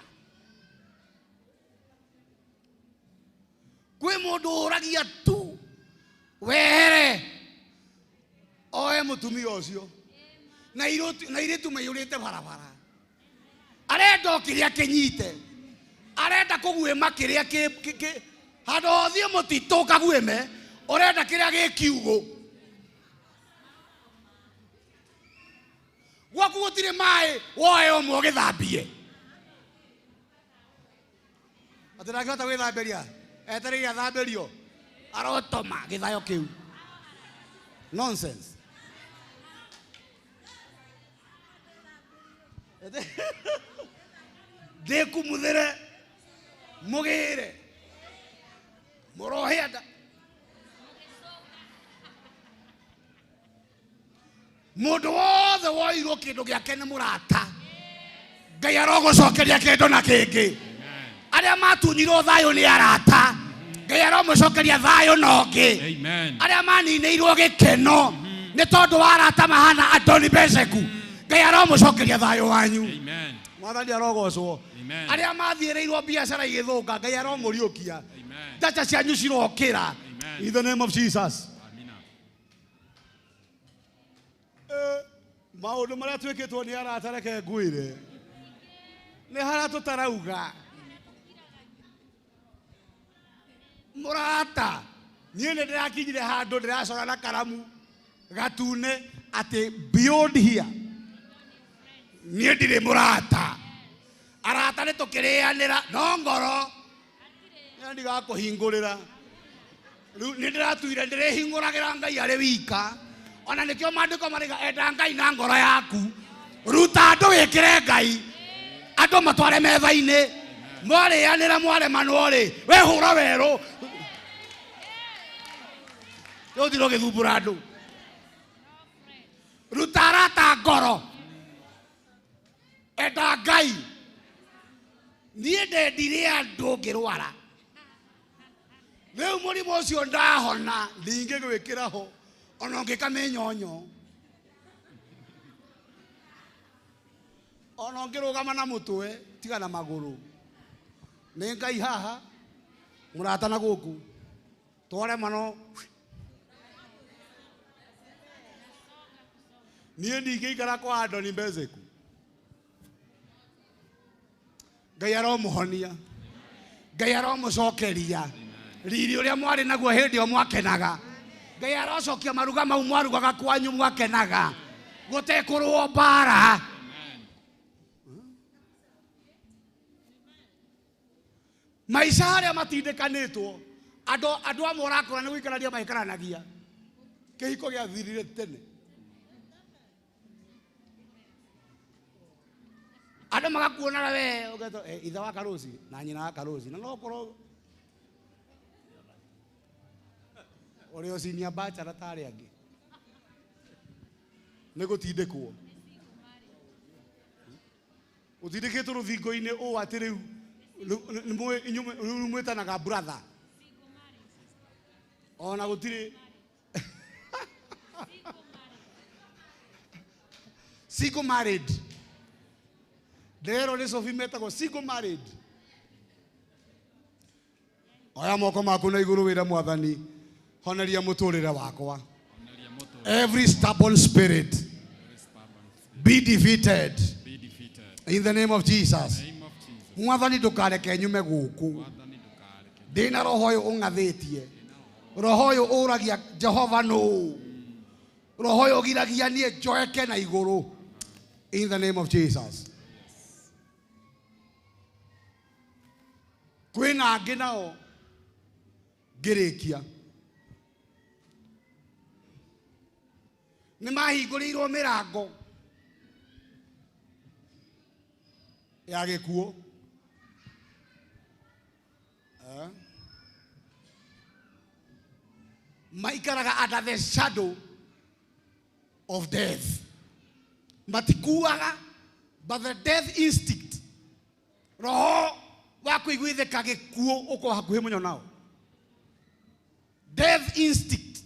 Speaker 6: Kwĩ mũndũ ũragia tu wehere oe mũtumia ũcio na airĩtu maiyũrĩte barabara. Arenda o kĩrĩa kĩnyite, arenda kũguĩma kĩrĩa kĩ handũ hothiĩ mũtitũ ũkaguĩme, ũrenda kĩrĩa gĩ kiugũ. Gwaku gũtirĩ maĩ, woe ũmwe ũgĩthambie. Atĩ ndangĩhota gwĩthambĩria, etereire athambĩrio, arotoma gĩthayo kĩu. Nonsense. Ndĩkumuthĩre mũgĩre mũrohe nda. Mũndũ wothe woirwo kĩndũ gĩake nĩ mũrata, Ngai arogũcokeria kĩndũ na kĩngĩ. Arĩa matunyirwo thayũ nĩ arata, Ngai aromũcokeria thayũ na ũngĩ. Arĩa maninĩirwo gĩkeno nĩ tondũ wa arata mahana Adoni Bezeku, Ngai aromũcokeria thayũ wanyu. Mwathani arogocwo. Arĩa mathiĩrĩirwo biacara igĩthũka, Ngai aromũriũkia. Njaca cianyu cirokĩra. In the name of Jesus. Maũndũ marĩa twĩkĩtwo nĩ arata reke ngwĩre nĩ harĩa tũtarauga. Mũrata, niĩ nĩ ndĩrakinyire handũ ndĩracora na karamu gatune atĩ beyond here niĩ ndirĩ mũrata. Arata nĩ tũkĩrĩanĩra no ngoro nĩ ndigakũhingũrĩra. Rĩu nĩ ndĩratuire ndĩrĩhingũragĩra Ngai arĩ wika. Ona nĩkĩo maandĩko marĩga enda Ngai na ngoro yaku. Ruta andũ wĩkĩre Ngai, andũ matware metha-inĩ, mwarĩanĩra mwaremanwo rĩ, wehũra werũ rĩu ũgĩthumbũra andũ. Ruta arata ngoro, enda Ngai. Niĩ ndendire andũ ngĩrwara, rĩu mũrimũ ũcio ndahona ndingĩgwĩkĩra ho ona ũngĩka mĩnyonyo, ona ũngĩrũgama na mũtwe tiga na magũrũ. Nĩ Ngai haha mũrata na gũkũ twaremano. Niĩ ndingĩikara kwa Adoni Bezeku. Ngai aromũhonia, Ngai aromũcokeria riri ũrĩa mwarĩ naguo hĩndĩ ĩyo mwakenaga. Ngai arocokia maruga mau mwarugaga kwanyu mwakenaga, gũtekũrũo mbara. Maica harĩa matindĩkanĩtwo, andũ amwe ũrakora nĩ gũikarania maikaranagia. Kĩhiko gĩathirire tene. Andũ magakuonaga we ũgetwo ithe wa Karũci na nyina wa Karũci, na no ũkorwo ũrĩ o senior bachelor ta arĩa angĩ. Nĩ gũtindĩkwo. Ũtindĩkĩtwo rũthingo-inĩ ũũ atĩ rĩu rĩu mwĩtanaga brother. Ona gũtirĩ single married. Ndĩrerwo nĩ Sophie metagwo single married. Oya moko maku na igũrũ wĩre Mwathani, honeria mũtũrĩre wakwa. Every stubborn spirit be defeated in the name of Jesus. Mwathani ndũkareke nyume gũkũ ndĩna roho ũyũ ũng'athĩtie, roho ũyũ ũragia Jehova nũ, roho ũyũ ũgiragia niĩ njoeke na igũrũ. In the name of Jesus. Kwĩna angĩ nao ngĩrĩkia nĩ mahingũrĩirwo mĩrango Ya gĩkuũ. Maikaraga under the shadow of death. Matikuaga, but the death instinct, roho wa kũiguithĩka gĩkuũ ũkorwo hakuhĩ mũno nao. Death instinct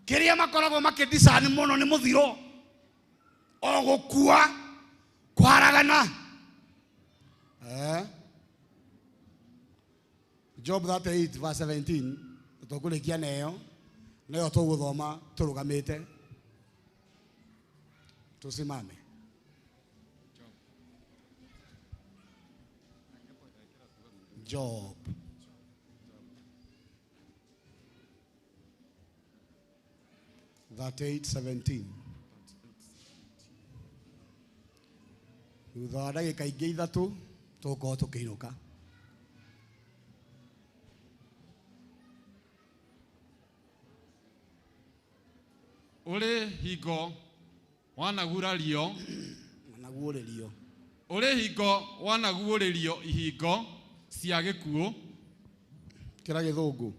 Speaker 6: kĩrĩa makoragwo makĩdiscern mũno nĩ mũthiro, o gũkua, kwaragana. Job 38 verse 17 tũkũrĩkia neyo, neyo tũgũthoma tũrũgamĩte. Tusimame. Job 38:17. Thutha wa ndagĩka ingĩ ithatũ tũgũkorwo tũkĩinũka.
Speaker 8: Ũrĩ hingo wanaguũrĩrio,
Speaker 6: wanaguũrĩrio,
Speaker 8: ũrĩ hingo wanaguũrĩrio ihingo cia gĩkuũ.
Speaker 6: Kĩra gĩthũngũ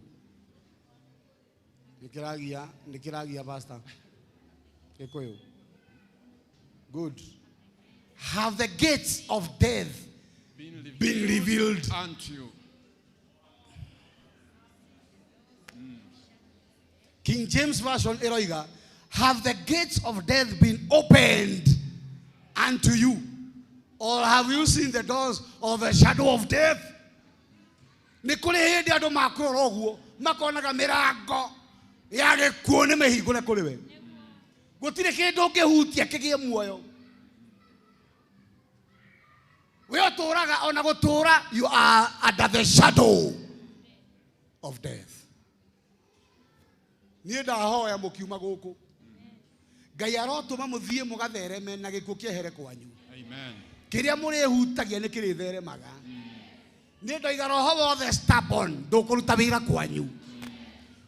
Speaker 6: nĩkĩragia, nĩkĩragia pastor Gĩkũyũ. Good. Have the gates of death been revealed
Speaker 8: unto you?
Speaker 6: King James Version ĩroiga, have the gates of death been opened unto you? Or have you seen the doors of the shadow of death? Nĩ kũrĩ hĩndĩ andũ makũrora ũguo makonaga mĩrango ya gĩkuũ nĩ mĩhingũre kũrĩ we. Gũtirĩ kĩndũ ũngĩhutia kĩgĩe muoyo. We ũtũraga ona gũtũra, you are under the shadow of death. Niĩ ndahoya mũkiuma gũkũ, Ngai arotũma mũthiĩ mũgathereme na gĩkuũ kĩehere kwanyu.
Speaker 8: Amen.
Speaker 6: Kĩrĩa mũrĩhutagia nĩ kĩrĩtheremaga. Niĩ ndoiga roho wothe stubborn ndũkũruta wĩra kwanyu.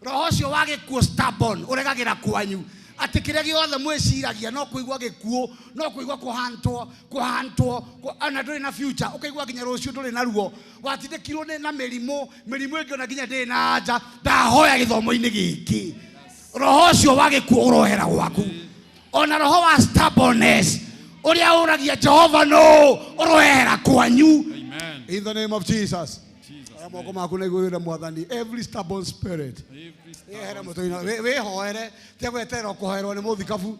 Speaker 6: Roho ũcio wa gĩkuũ stubborn ũregagĩra kwanyu. Atĩ kĩrĩa gĩothe mwĩciragia no kũigua gĩkuũ, no kũigua kũhantwo, kũhantwo, ona ndũrĩ na future, ũkaigua nginya rũciũ ndũrĩ na ruo. Watindĩkirwo nĩ na mĩrimũ, mĩrimũ ĩngĩ ona nginya ndĩrĩ na anja. Ndahoya gĩthomo-inĩ gĩkĩ, roho ũcio wa gĩkuũ ũrohera gwaku. Ona roho wa stubbornness ũrĩa ũragia Jehova no ũrohera kwanyu.
Speaker 8: Amen.
Speaker 6: In the name of Jesus.
Speaker 8: Jesus.
Speaker 6: Moko maku na igũrũ rĩa Mwathani, every stubborn spirit
Speaker 8: Every
Speaker 6: Wĩhere
Speaker 8: stubborn
Speaker 6: mũtwe-inĩ, wĩhoere, tiga gweterera kũhoerwo nĩ mũthikabu.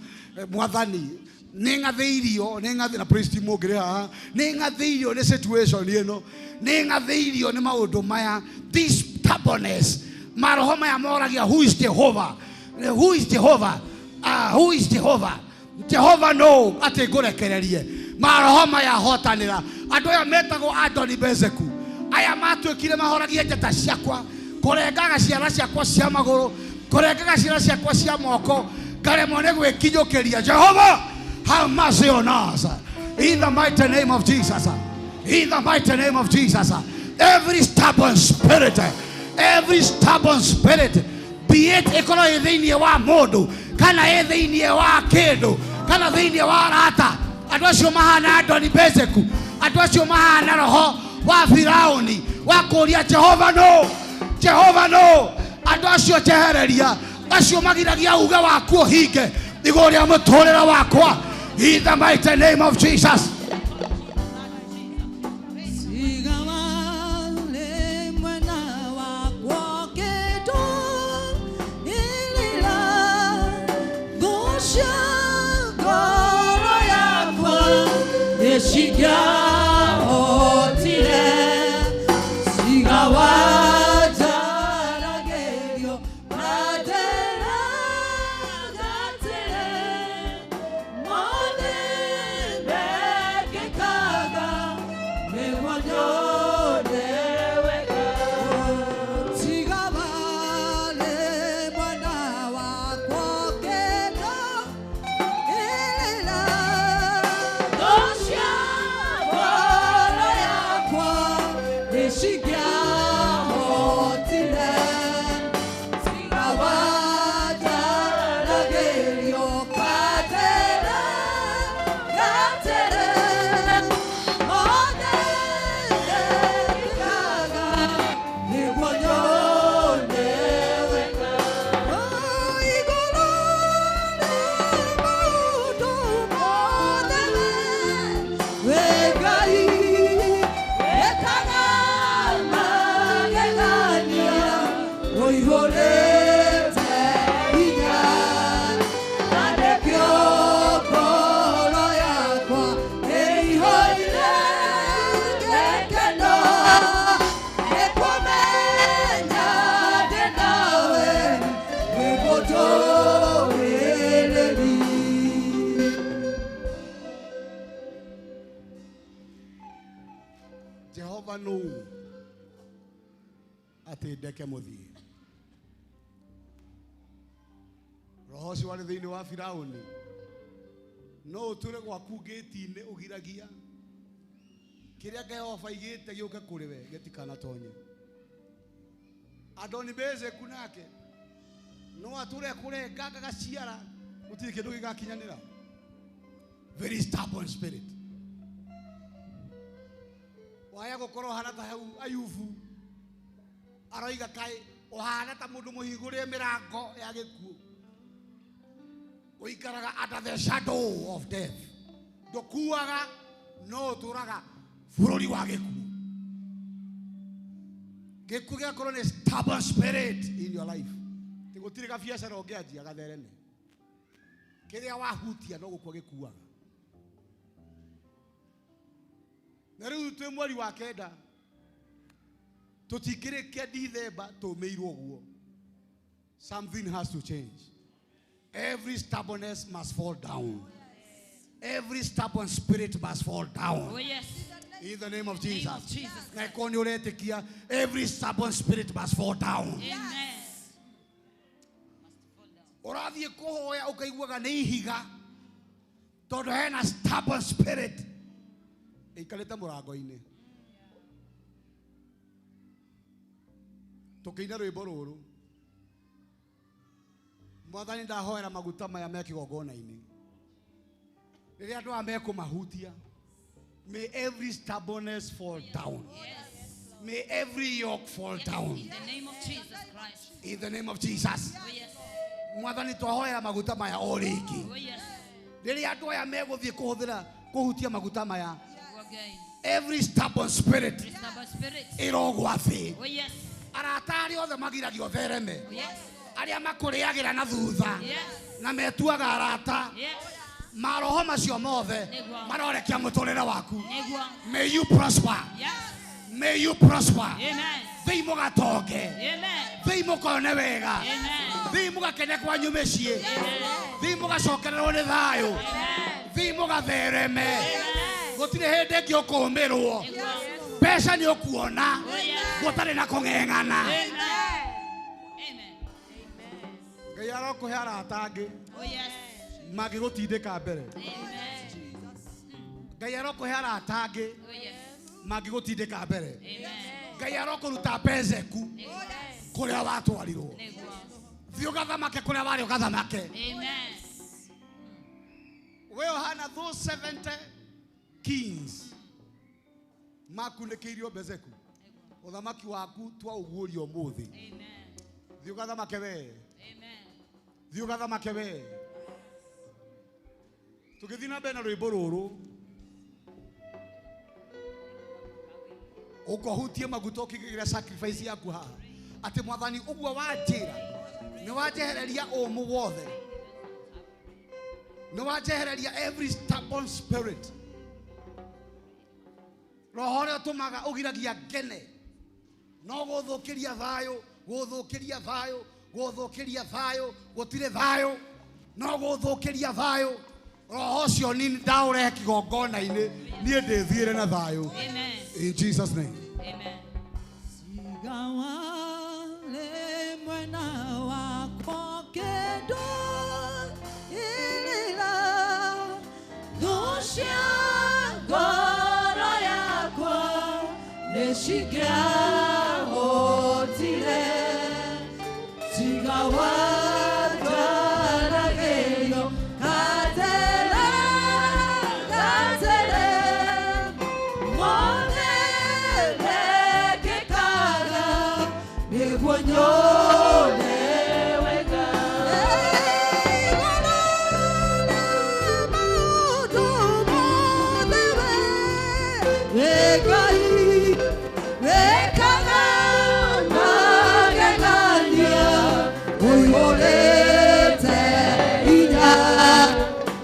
Speaker 6: Mwathani, nĩ ng'athĩirio, nĩ ng'athĩ na praise team ũngĩrĩ haha, nĩ ng'athĩirio nĩ situation ĩno, nĩ ng'athĩirio nĩ maũndũ maya, this stubbornness, maroho maya moragia who is Jehovah? Who is Jehovah? Who is Jehovah? Jehovah no atĩ ngũrekererie. Maroho maya hotanĩra. Andũ aya metagwo Adoni Bezeku. Aya matuĩkire mahoragie njata ciakwa, kũrengaga ciara ciakwa cia magũrũ, kũrengaga ciara ciakwa cia moko, ngaremwo nĩ gwĩkinyũkĩria. Jehovah, have mercy on us. In the mighty name of Jesus. In the mighty name of Jesus. Every stubborn spirit, every stubborn spirit, be it ĩkorwo ĩ thĩinĩ wa mũndũ, kana ĩ thĩinĩ wa kĩndũ, kana thĩinĩ wa arata. Andũ acio mahana Adoni Bezeku, andũ acio mahana roho wa Firauni wa kũũria Jehova no, Jehova no. Andũ acio njehereria, acio magiragia uge waku ũhinge igũrũ rĩa mũtũrĩre wakwa. In the mighty name of Jesus.
Speaker 3: Ila
Speaker 6: Jehova nũ atĩ ndeke mũthiĩ. Roho ũcio warĩ thĩinĩ wa Firaũni no ũtũre gwaku ngĩti-inĩ ũgiragia kĩrĩa Jehova aigĩte gĩũke kũrĩ we gĩtikanatonye. Adoni Bezeku nake no atũre kũrenga gaciara gũtirĩ kĩndũ gĩgakinyanĩra. Very stubborn spirit. Waya gũkorwo hana ta hau Ayubu aroiga kaĩ ũhana ta mũndũ mũhingũrĩre mĩrango ya gĩkuũ, ũikaraga under the shadow of death, ndũkuaga no ũtũraga bũrũri wa gĩkuũ. Gĩkuũ gĩgakorwo nĩ stubborn spirit in your life. Ti gũtirĩ gabiacara ũngĩanjia gathereme, kĩrĩa wahutia no gũkua gĩkuaga. Na rĩu twĩ mweri wa 9 tũtikĩrĩkia Dithemba tũmĩirwo ũguo. Something has to change. Every stubbornness must fall down. Every stubborn spirit must fall down.
Speaker 3: Oh yes.
Speaker 6: In the name of Jesus.
Speaker 3: Name of Jesus.
Speaker 6: Na ĩkorwo nĩ ũretĩkia, every stubborn spirit must fall down.
Speaker 3: Amen.
Speaker 6: Ũrathiĩ kũhoya ũkaiguaga nĩ ihiga tondũ hena stubborn spirit ĩikarĩte mũrango-inĩ. Tũkĩina rwĩmbo rũrũ, Mwathani ndahoera maguta maya me kĩgongona-inĩ, rĩrĩa andũ aya mekũmahutia, may every stubbornness fall down.
Speaker 3: Yes.
Speaker 6: May every yoke fall down.
Speaker 3: In the name of Jesus Christ.
Speaker 6: In the name of Jesus.
Speaker 3: Oh yes.
Speaker 6: Mwathani twahoera maguta maya o rĩngĩ.
Speaker 3: Oh yes.
Speaker 6: Rĩrĩa andũ aya megũthiĩ kũhũthĩra kũhutia maguta maya,
Speaker 3: Go again.
Speaker 6: every stubborn spirit
Speaker 3: Every stubborn spirit.
Speaker 6: ĩrogwa thĩ.
Speaker 3: Oh yes.
Speaker 6: Arata arĩa othe magiragio thereme,
Speaker 3: Oh yes.
Speaker 6: arĩa makũrĩagĩra na thutha
Speaker 3: Yes.
Speaker 6: na metuaga arata,
Speaker 3: Yes.
Speaker 6: maroho macio mothe
Speaker 3: Nĩguo.
Speaker 6: marorekia mũtũrĩre waku.
Speaker 3: Nĩguo.
Speaker 6: May you prosper.
Speaker 3: Yes.
Speaker 6: May you prosper.
Speaker 3: Amen.
Speaker 6: Thĩi mũgatonge,
Speaker 3: Amen.
Speaker 6: thĩi mũkone wega,
Speaker 3: Amen.
Speaker 6: thĩi mũgakene kwanyu mĩciĩ,
Speaker 3: Amen.
Speaker 6: thĩi mũgacokererwo nĩ thayũ,
Speaker 3: Amen.
Speaker 6: thĩi mũgathereme,
Speaker 3: Amen.
Speaker 6: gũtirĩ hĩndĩ ĩngĩ ũkũmĩrwo,
Speaker 3: Nĩguo.
Speaker 6: mbeca nĩ ũkuona
Speaker 3: Oh yes.
Speaker 6: gũtarĩ na kũng'eng'ana.
Speaker 3: Amen. Amen.
Speaker 6: Ngai arokũhe arata angĩ
Speaker 3: Oh yes.
Speaker 6: mangĩgũtindĩka mbere.
Speaker 3: Amen.
Speaker 6: Ngai arokũhe arata angĩ
Speaker 3: Oh yes.
Speaker 6: mangĩgũtindĩka mbere.
Speaker 3: Amen.
Speaker 6: Ngai arokũruta Bezeku
Speaker 3: Nĩguo.
Speaker 6: kũrĩa watwarirwo,
Speaker 3: Nĩguo.
Speaker 6: thiĩ ũgathamake kũrĩa warĩ ũgathamake.
Speaker 3: Amen.
Speaker 6: We ũhana those 70 kings makunĩkĩirio Bezeku, ũthamaki waku twaũguũria ũmũthĩ.
Speaker 3: Amen.
Speaker 6: Thiĩ ũgathamake we,
Speaker 3: Amen.
Speaker 6: thiĩ ũgathamake we. Tũgĩthiĩ na mbere na rwĩmbo rũrũ, ũkohutie maguta ũkĩgĩra sacrifice yaku haha, atĩ Mwathani ũguo wanjĩra nĩ wanjehereria ũmũ wothe, nĩ wanjehereria every stubborn spirit, roho ũrĩa ũtũmaga ũgiragia ngene, no gũthũkĩria thayũ, gũthũkĩria thayũ, gũthũkĩria thayũ, gũtirĩ thayũ, no gũthũkĩria thayũ. Roho ũcio ni ndaũrehe kĩgongona-inĩ, niĩ ndĩthiĩre na thayũ.
Speaker 3: Amen.
Speaker 6: In Jesus name.
Speaker 3: Amen.
Speaker 1: Sigawale mwena wakwa kendo ilila Thusha ngoro yakwa nĩcingĩahotire. Sigawatwaragĩrio gatele, gatele, mothe mekĩkaga nĩguo nyone wega. Maũndũ mothe we Ngai wĩkaga magegania, ũiyũrĩte hinya,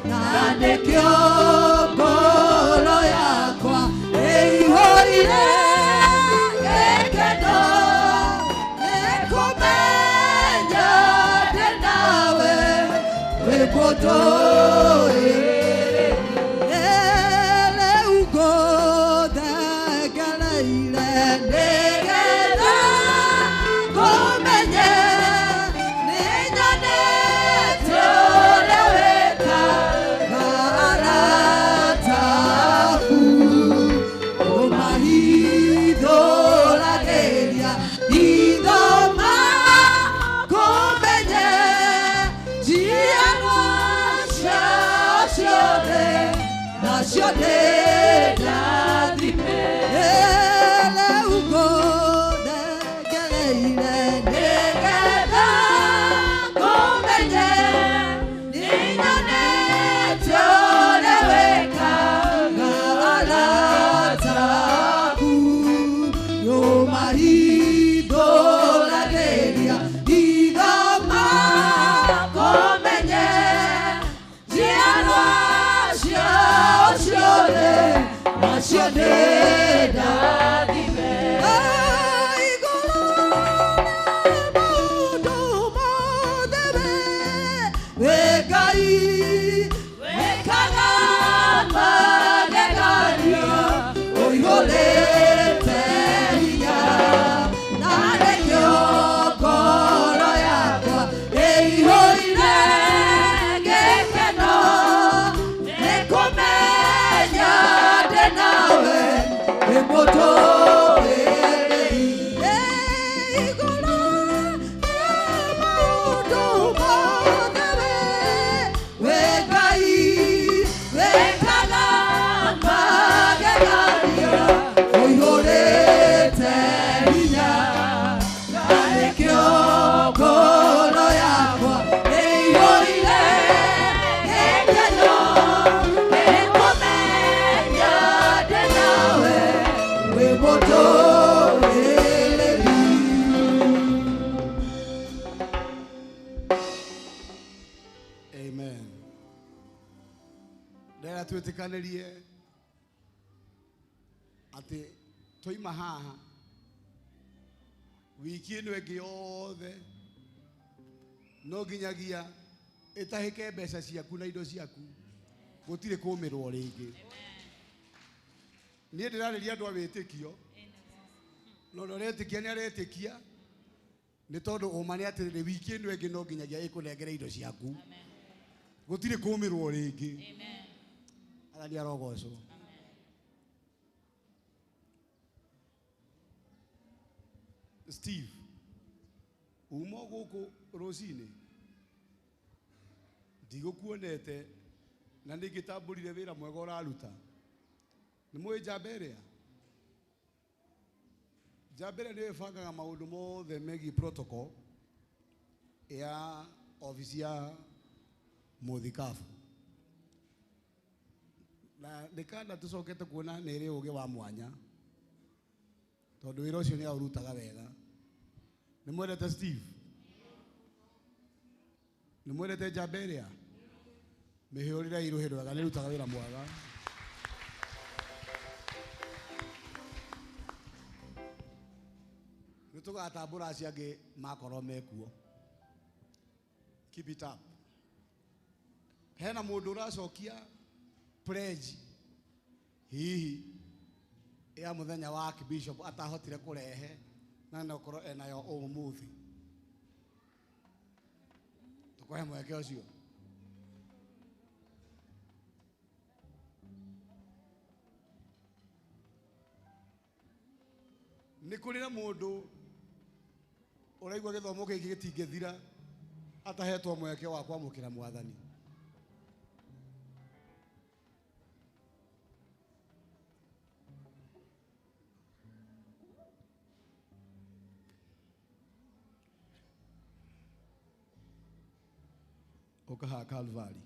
Speaker 1: na nĩkĩo ngoro yakwa ĩihũire gĩkeno, nĩkũmenya ndĩ nawe wĩ mũtũũrĩre. Rĩu ngũthengereire ciothe nacio nĩ ndathime rĩu ngũnengereire nĩgetha ngũmenye nĩnyonete ũrĩa wĩkaga arata aku nĩũmahingũragĩria ithoma kũmenye njiarwa ciao ciothe nacio nĩ ndathime. Igũrũ nĩ maũndũ mothe we Ngai wĩkaga magegania ũihũrĩte hinya na nĩkĩo ngoro yakwa ĩihũire gĩkeno nĩkũmenya ndĩ nawe wĩ mũtũũrĩrĩri. Igũrũ nĩ maũndũ mothe we Ngai wĩkaga magegania ũihũrĩte hinya na nĩkĩo ngoro yakwa ĩihũire gĩkeno nĩkũmenya ndĩ nawe wĩ mũtũũrĩrĩri.
Speaker 6: Amen. Ndĩrenda twĩtĩkanĩrie atĩ twaima haha wiki ĩno ĩngĩ yothe no nginyagia ĩtahĩke mbeca ciaku na indo ciaku gũtirĩ kũmĩrwo rĩngĩ. Niĩ ndĩrarĩria andũ a wĩtĩkio no ũrĩa ũretĩkia nĩ aretĩkia nĩ tondũ ũma nĩ atĩrĩrĩ wiki ĩno ĩngĩ no nginyagia ĩkũnengere indo ciaku gũtirĩ kũmĩrwo rĩngĩ. Athani arogocwo. Steve, uma gũkũ rũcinĩ ndigũkuonete na nĩngĩtambũrire wĩra mwega ũraruta. Nĩ mũĩ njamba ĩrĩa? Njamba ĩrĩa nĩyo ĩbangaga maũndũ mothe megiĩ protocol ya obici ya mũthikabu na nĩ kanda tũcokete kuona nĩ ĩrĩ ũgĩ wa mwanya tondũ wĩra ũcio nĩ aũrutaga wega. Nĩ mwendete Steve? Nĩ mwendete njamba ĩrĩa? Mĩhũrĩrei rũhĩ rwega, nĩ ĩrutaga wĩra mwega. Nĩ tũgatambũra acio angĩ makorwo mekuo. Keep it up. Hena mũndũ ũracokia pledge hihi ya mũthenya wa Archbishop atahotire kũrehe na no korwo enayo ũmũthĩ. Tũkũhe mweke ũcio. Nĩ kũrĩ na mũndũ ũraigua gĩthomo gĩkĩ gĩtingĩthira atahetwo mweke wa kwamũkĩra mwathani. Ũka haha Calvary.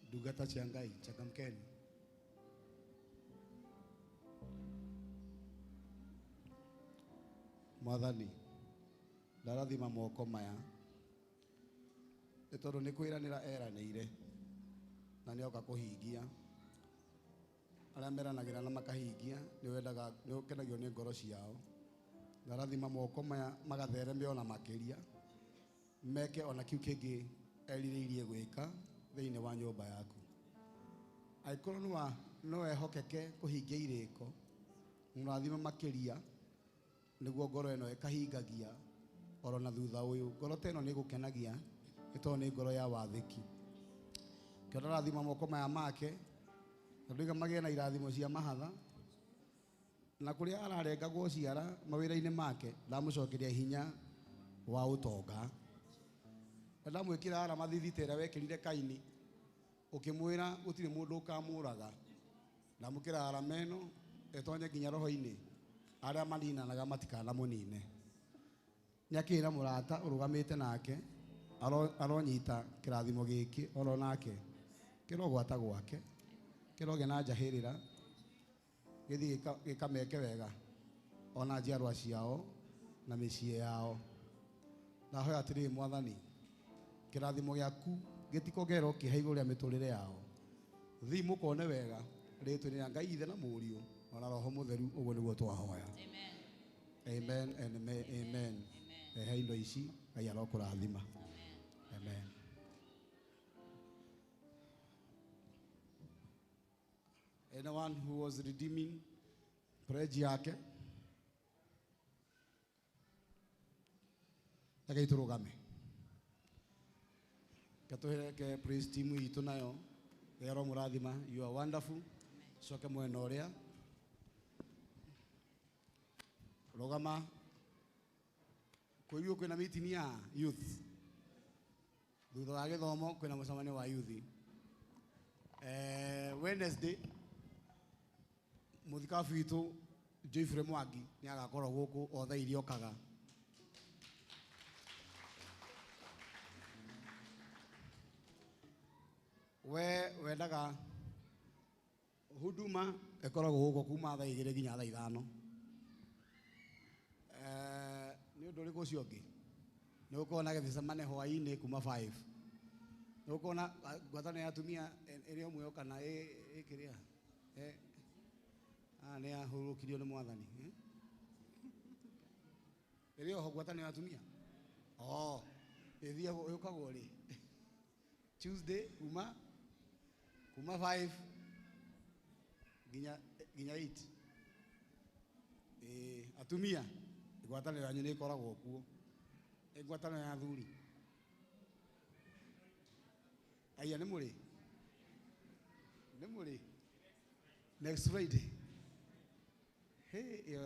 Speaker 6: Ndungata cia Ngai, changamkeni. Mwathani, ndarathima moko maya nĩ tondũ nĩ kwĩranĩra eranĩire na nĩoka kũhingia. Arĩa meranagĩra na makahingia nĩ ũkenagio nĩ ngoro ciao. Ndarathima moko maya magathereme ona makĩria. Meke ona kiu kĩngĩ erirĩirie gwĩka thĩinĩ wa nyũmba yaku. Angĩkorwo no ehokeke kũhingia irĩko, mũrathime makĩria nĩguo ngoro ĩno ĩkahingagia oro na thutha ũyũ. Ngoro ta ĩno nĩ ĩgũkenagia nĩ tondũ nĩ ngoro ya wathĩki. Kĩo ndarathima moko maya make, na ndoiga magĩe na irathimo cia mahatha, na kũrĩa ararengagwo ciara mawĩra-inĩ make, ndamũcokeria hinya wa ũtonga. Na ndamwĩkĩra arama thithita ĩrĩa wekĩrire Kaini, ũkĩmwĩra gũtirĩ mũndũ ũkamũraga. Ndamũkĩra arama ĩno ĩtonye nginya roho-inĩ, arĩa maninanaga matikanamũnine. Nĩakĩra mũrata ũrũgamĩte nake, aronyita kĩrathimo gĩkĩ oro nake, kĩrogwata gwake, kĩrogĩa na njahĩrĩra, gĩthiĩ gĩkameke wega ona njiarwa ciao na mĩciĩ yao. Ndahoya atĩrĩrĩ Mwathani, kĩrathimo gĩaku gĩtikogerwo kĩha igũrũ rĩa mĩtũrĩre yao. Thiĩ mũkone wega rĩtwa-inĩ rĩa Ngai Ithe na Mũriũ ona Roho Mũtheru, ũguo nĩguo twahoya. Amen and amen. Rehe indo ici, Ngai arokũrathima. Amen. Anyone who was redeeming pledge yake, reke tũrũgame. Reke tũhereke praise team itũ nayo. Ngai aromũrathima. You are wonderful. Coke mwena ũrĩa. Rũgama. Kwĩrwo kwĩna meeting ya youth. Thutha wa gĩthomo kwĩna mũcemanio wa youth. Wednesday mũthikabu witũ Joyfrey Mwangi nĩ agakorwo gũkũ o thaa iria okaga. We wendaga huduma ĩkoragwo gũkũ kuma thaa igĩrĩ nginya thaa ithano. Nĩ ũndũ ũrĩkũ ũcio ũngĩ? Nĩ gũkorwo na gĩthecemane hwaĩ-inĩ kuma 5. Nĩ gũkorwo na ngwatanĩro ya atumia ĩrĩ o muoyo kana ĩ kĩrĩa? Nĩ yahurũkirio nĩ Mwathani. Ĩrĩ oho ngwatanĩro ya atumia? Oh, ĩthiagwo ĩũkagwo rĩ? Tuesday kuma 5 nginya 8. Atumia ngwatanĩro yanyu nĩ ĩkoragwo kuo. Ngwatanĩro ya athuri. Aya nĩ mũrĩ? Nĩ mũrĩ? Next Friday. Hey,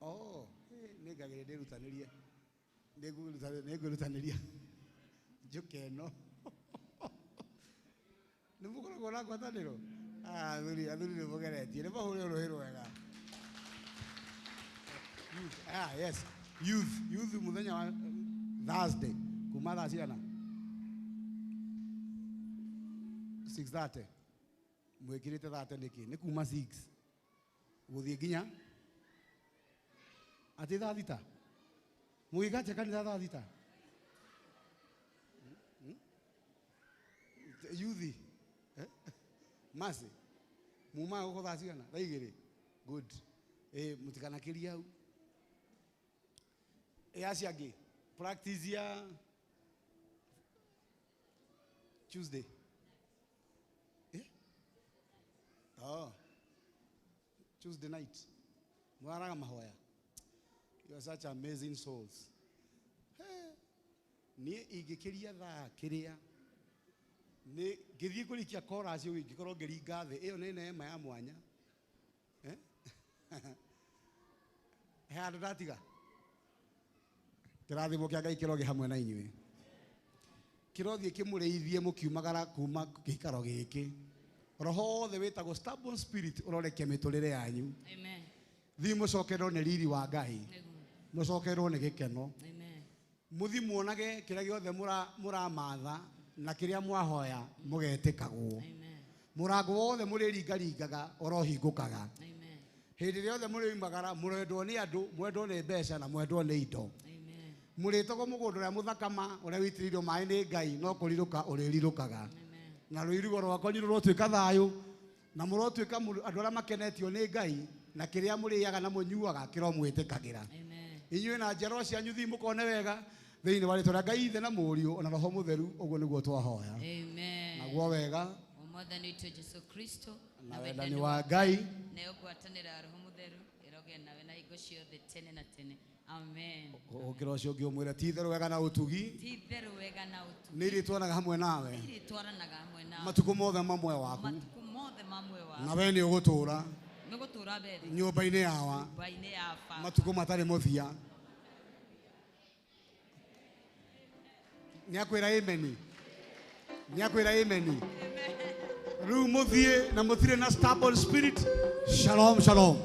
Speaker 6: oh, hey, nĩ ngagĩrĩ ndĩrutanĩrie. Nĩ ngwĩrutanĩria. Njũke ĩno. Nĩ mũkoragwo na ngwatanĩro? Athuri, athuri nĩ mũgeretie. Nĩ mahũre rũhĩ rwega. Youth. Yes. Youth. Youth mũthenya wa Thursday. Kuma thaa cigana? 6:30. Mwĩkĩrĩte 30 nĩkĩ? Nĩ kuma 6. Gũthiĩ nginya atĩ thaa thita. Mũgĩka atĩa kanitha thaa thita? Youth. Masi. Mumaga gũkũ thaa cigana? Thaa igĩrĩ. Good. Mũtikanakĩrie hau. Acio angĩ. Practice ya Tuesday. Oh. Tuesday night. Mwaraga mahoya. You are such amazing souls. Hey. Niĩ ingĩkĩria thaa kĩrĩa nĩ ngĩthiĩ kũrikia chorus ũguo ingĩkorwo ngĩringa thĩ, ĩyo nĩ neema ya mwanya. He handũ ndatiga? Kĩrathimo kĩa Ngai kĩrogĩ hamwe na inyuĩ. Kĩrothiĩ kĩmũrĩithie mũkiumagara kuma gĩikaro gĩkĩ. Roho wothe wĩtagwo stubborn spirit ũrorekia mĩtũrĩre yanyu.
Speaker 7: Amen.
Speaker 6: Thiĩ mũcokerwo nĩ riri wa Ngai. Mũcokerwo nĩ gĩkeno.
Speaker 7: Amen.
Speaker 6: Mũthiĩ muonage kĩrĩa gĩothe mũramatha na kĩrĩa mwahoya mũgetĩkagwo.
Speaker 7: Amen.
Speaker 6: Mũrango wothe mũrĩringaringaga ũrohingũkaga.
Speaker 7: Amen.
Speaker 6: Hĩndĩ ĩrĩa yothe mũrĩumagara mũrendwo nĩ andũ, mwendwo nĩ mbeca na mwendwo nĩ indo.
Speaker 7: Amen.
Speaker 6: Mũrĩtagwo mũgũnda ũrĩa mũthakama ũrĩa wĩitĩrĩirio maĩ nĩ Ngai no kũrirũka ũrĩrirũkaga.
Speaker 7: Amen.
Speaker 6: Na rũirigo rwakwa rũrotuĩka thayũ na mũrotuĩka andũ arĩa makenetio nĩ Ngai na kĩrĩa mũrĩaga na mũnyuaga kĩromwĩtĩkagĩra.
Speaker 7: Amen.
Speaker 6: Inyuĩ na njiarwa cianyu thiĩ mũkone wega. Thĩinĩ wa rĩtwa rĩa Ngai Ithe na Mũriũ na Roho Mũtheru, ũguo nĩguo twahoya.
Speaker 7: Amen.
Speaker 6: Naguo wega
Speaker 7: Mwathani witũ Jesu Kristo
Speaker 6: na wendani wa Ngai
Speaker 7: nayo ngwatanĩro ya Roho Mũtheru ĩrogĩa nawe na hingo ciothe tene na tene. Amen.
Speaker 6: Ũkĩra ũcio ũngĩ ũmwĩre ti itherũ wega na ũtugi
Speaker 7: Ti itherũ wega na ũtugi
Speaker 6: nĩ irĩtwaranaga hamwe nawe
Speaker 7: irĩtwaranaga hamwe nawe
Speaker 6: matukũ mothe ma muoyo waku,
Speaker 7: matukũ mothe ma muoyo waku,
Speaker 6: na we nĩ ũgũtũũra
Speaker 7: nĩgũtũũra mbere
Speaker 6: nyũmba-inĩ yawa
Speaker 7: nyũmba-inĩ ya baba
Speaker 6: matukũ matarĩ mũthia. Nĩ akwĩra ameni, nĩ akwĩra ameni. Rĩu mũthiĩ na mũtirĩ na stubborn spirit. Shalom, shalom.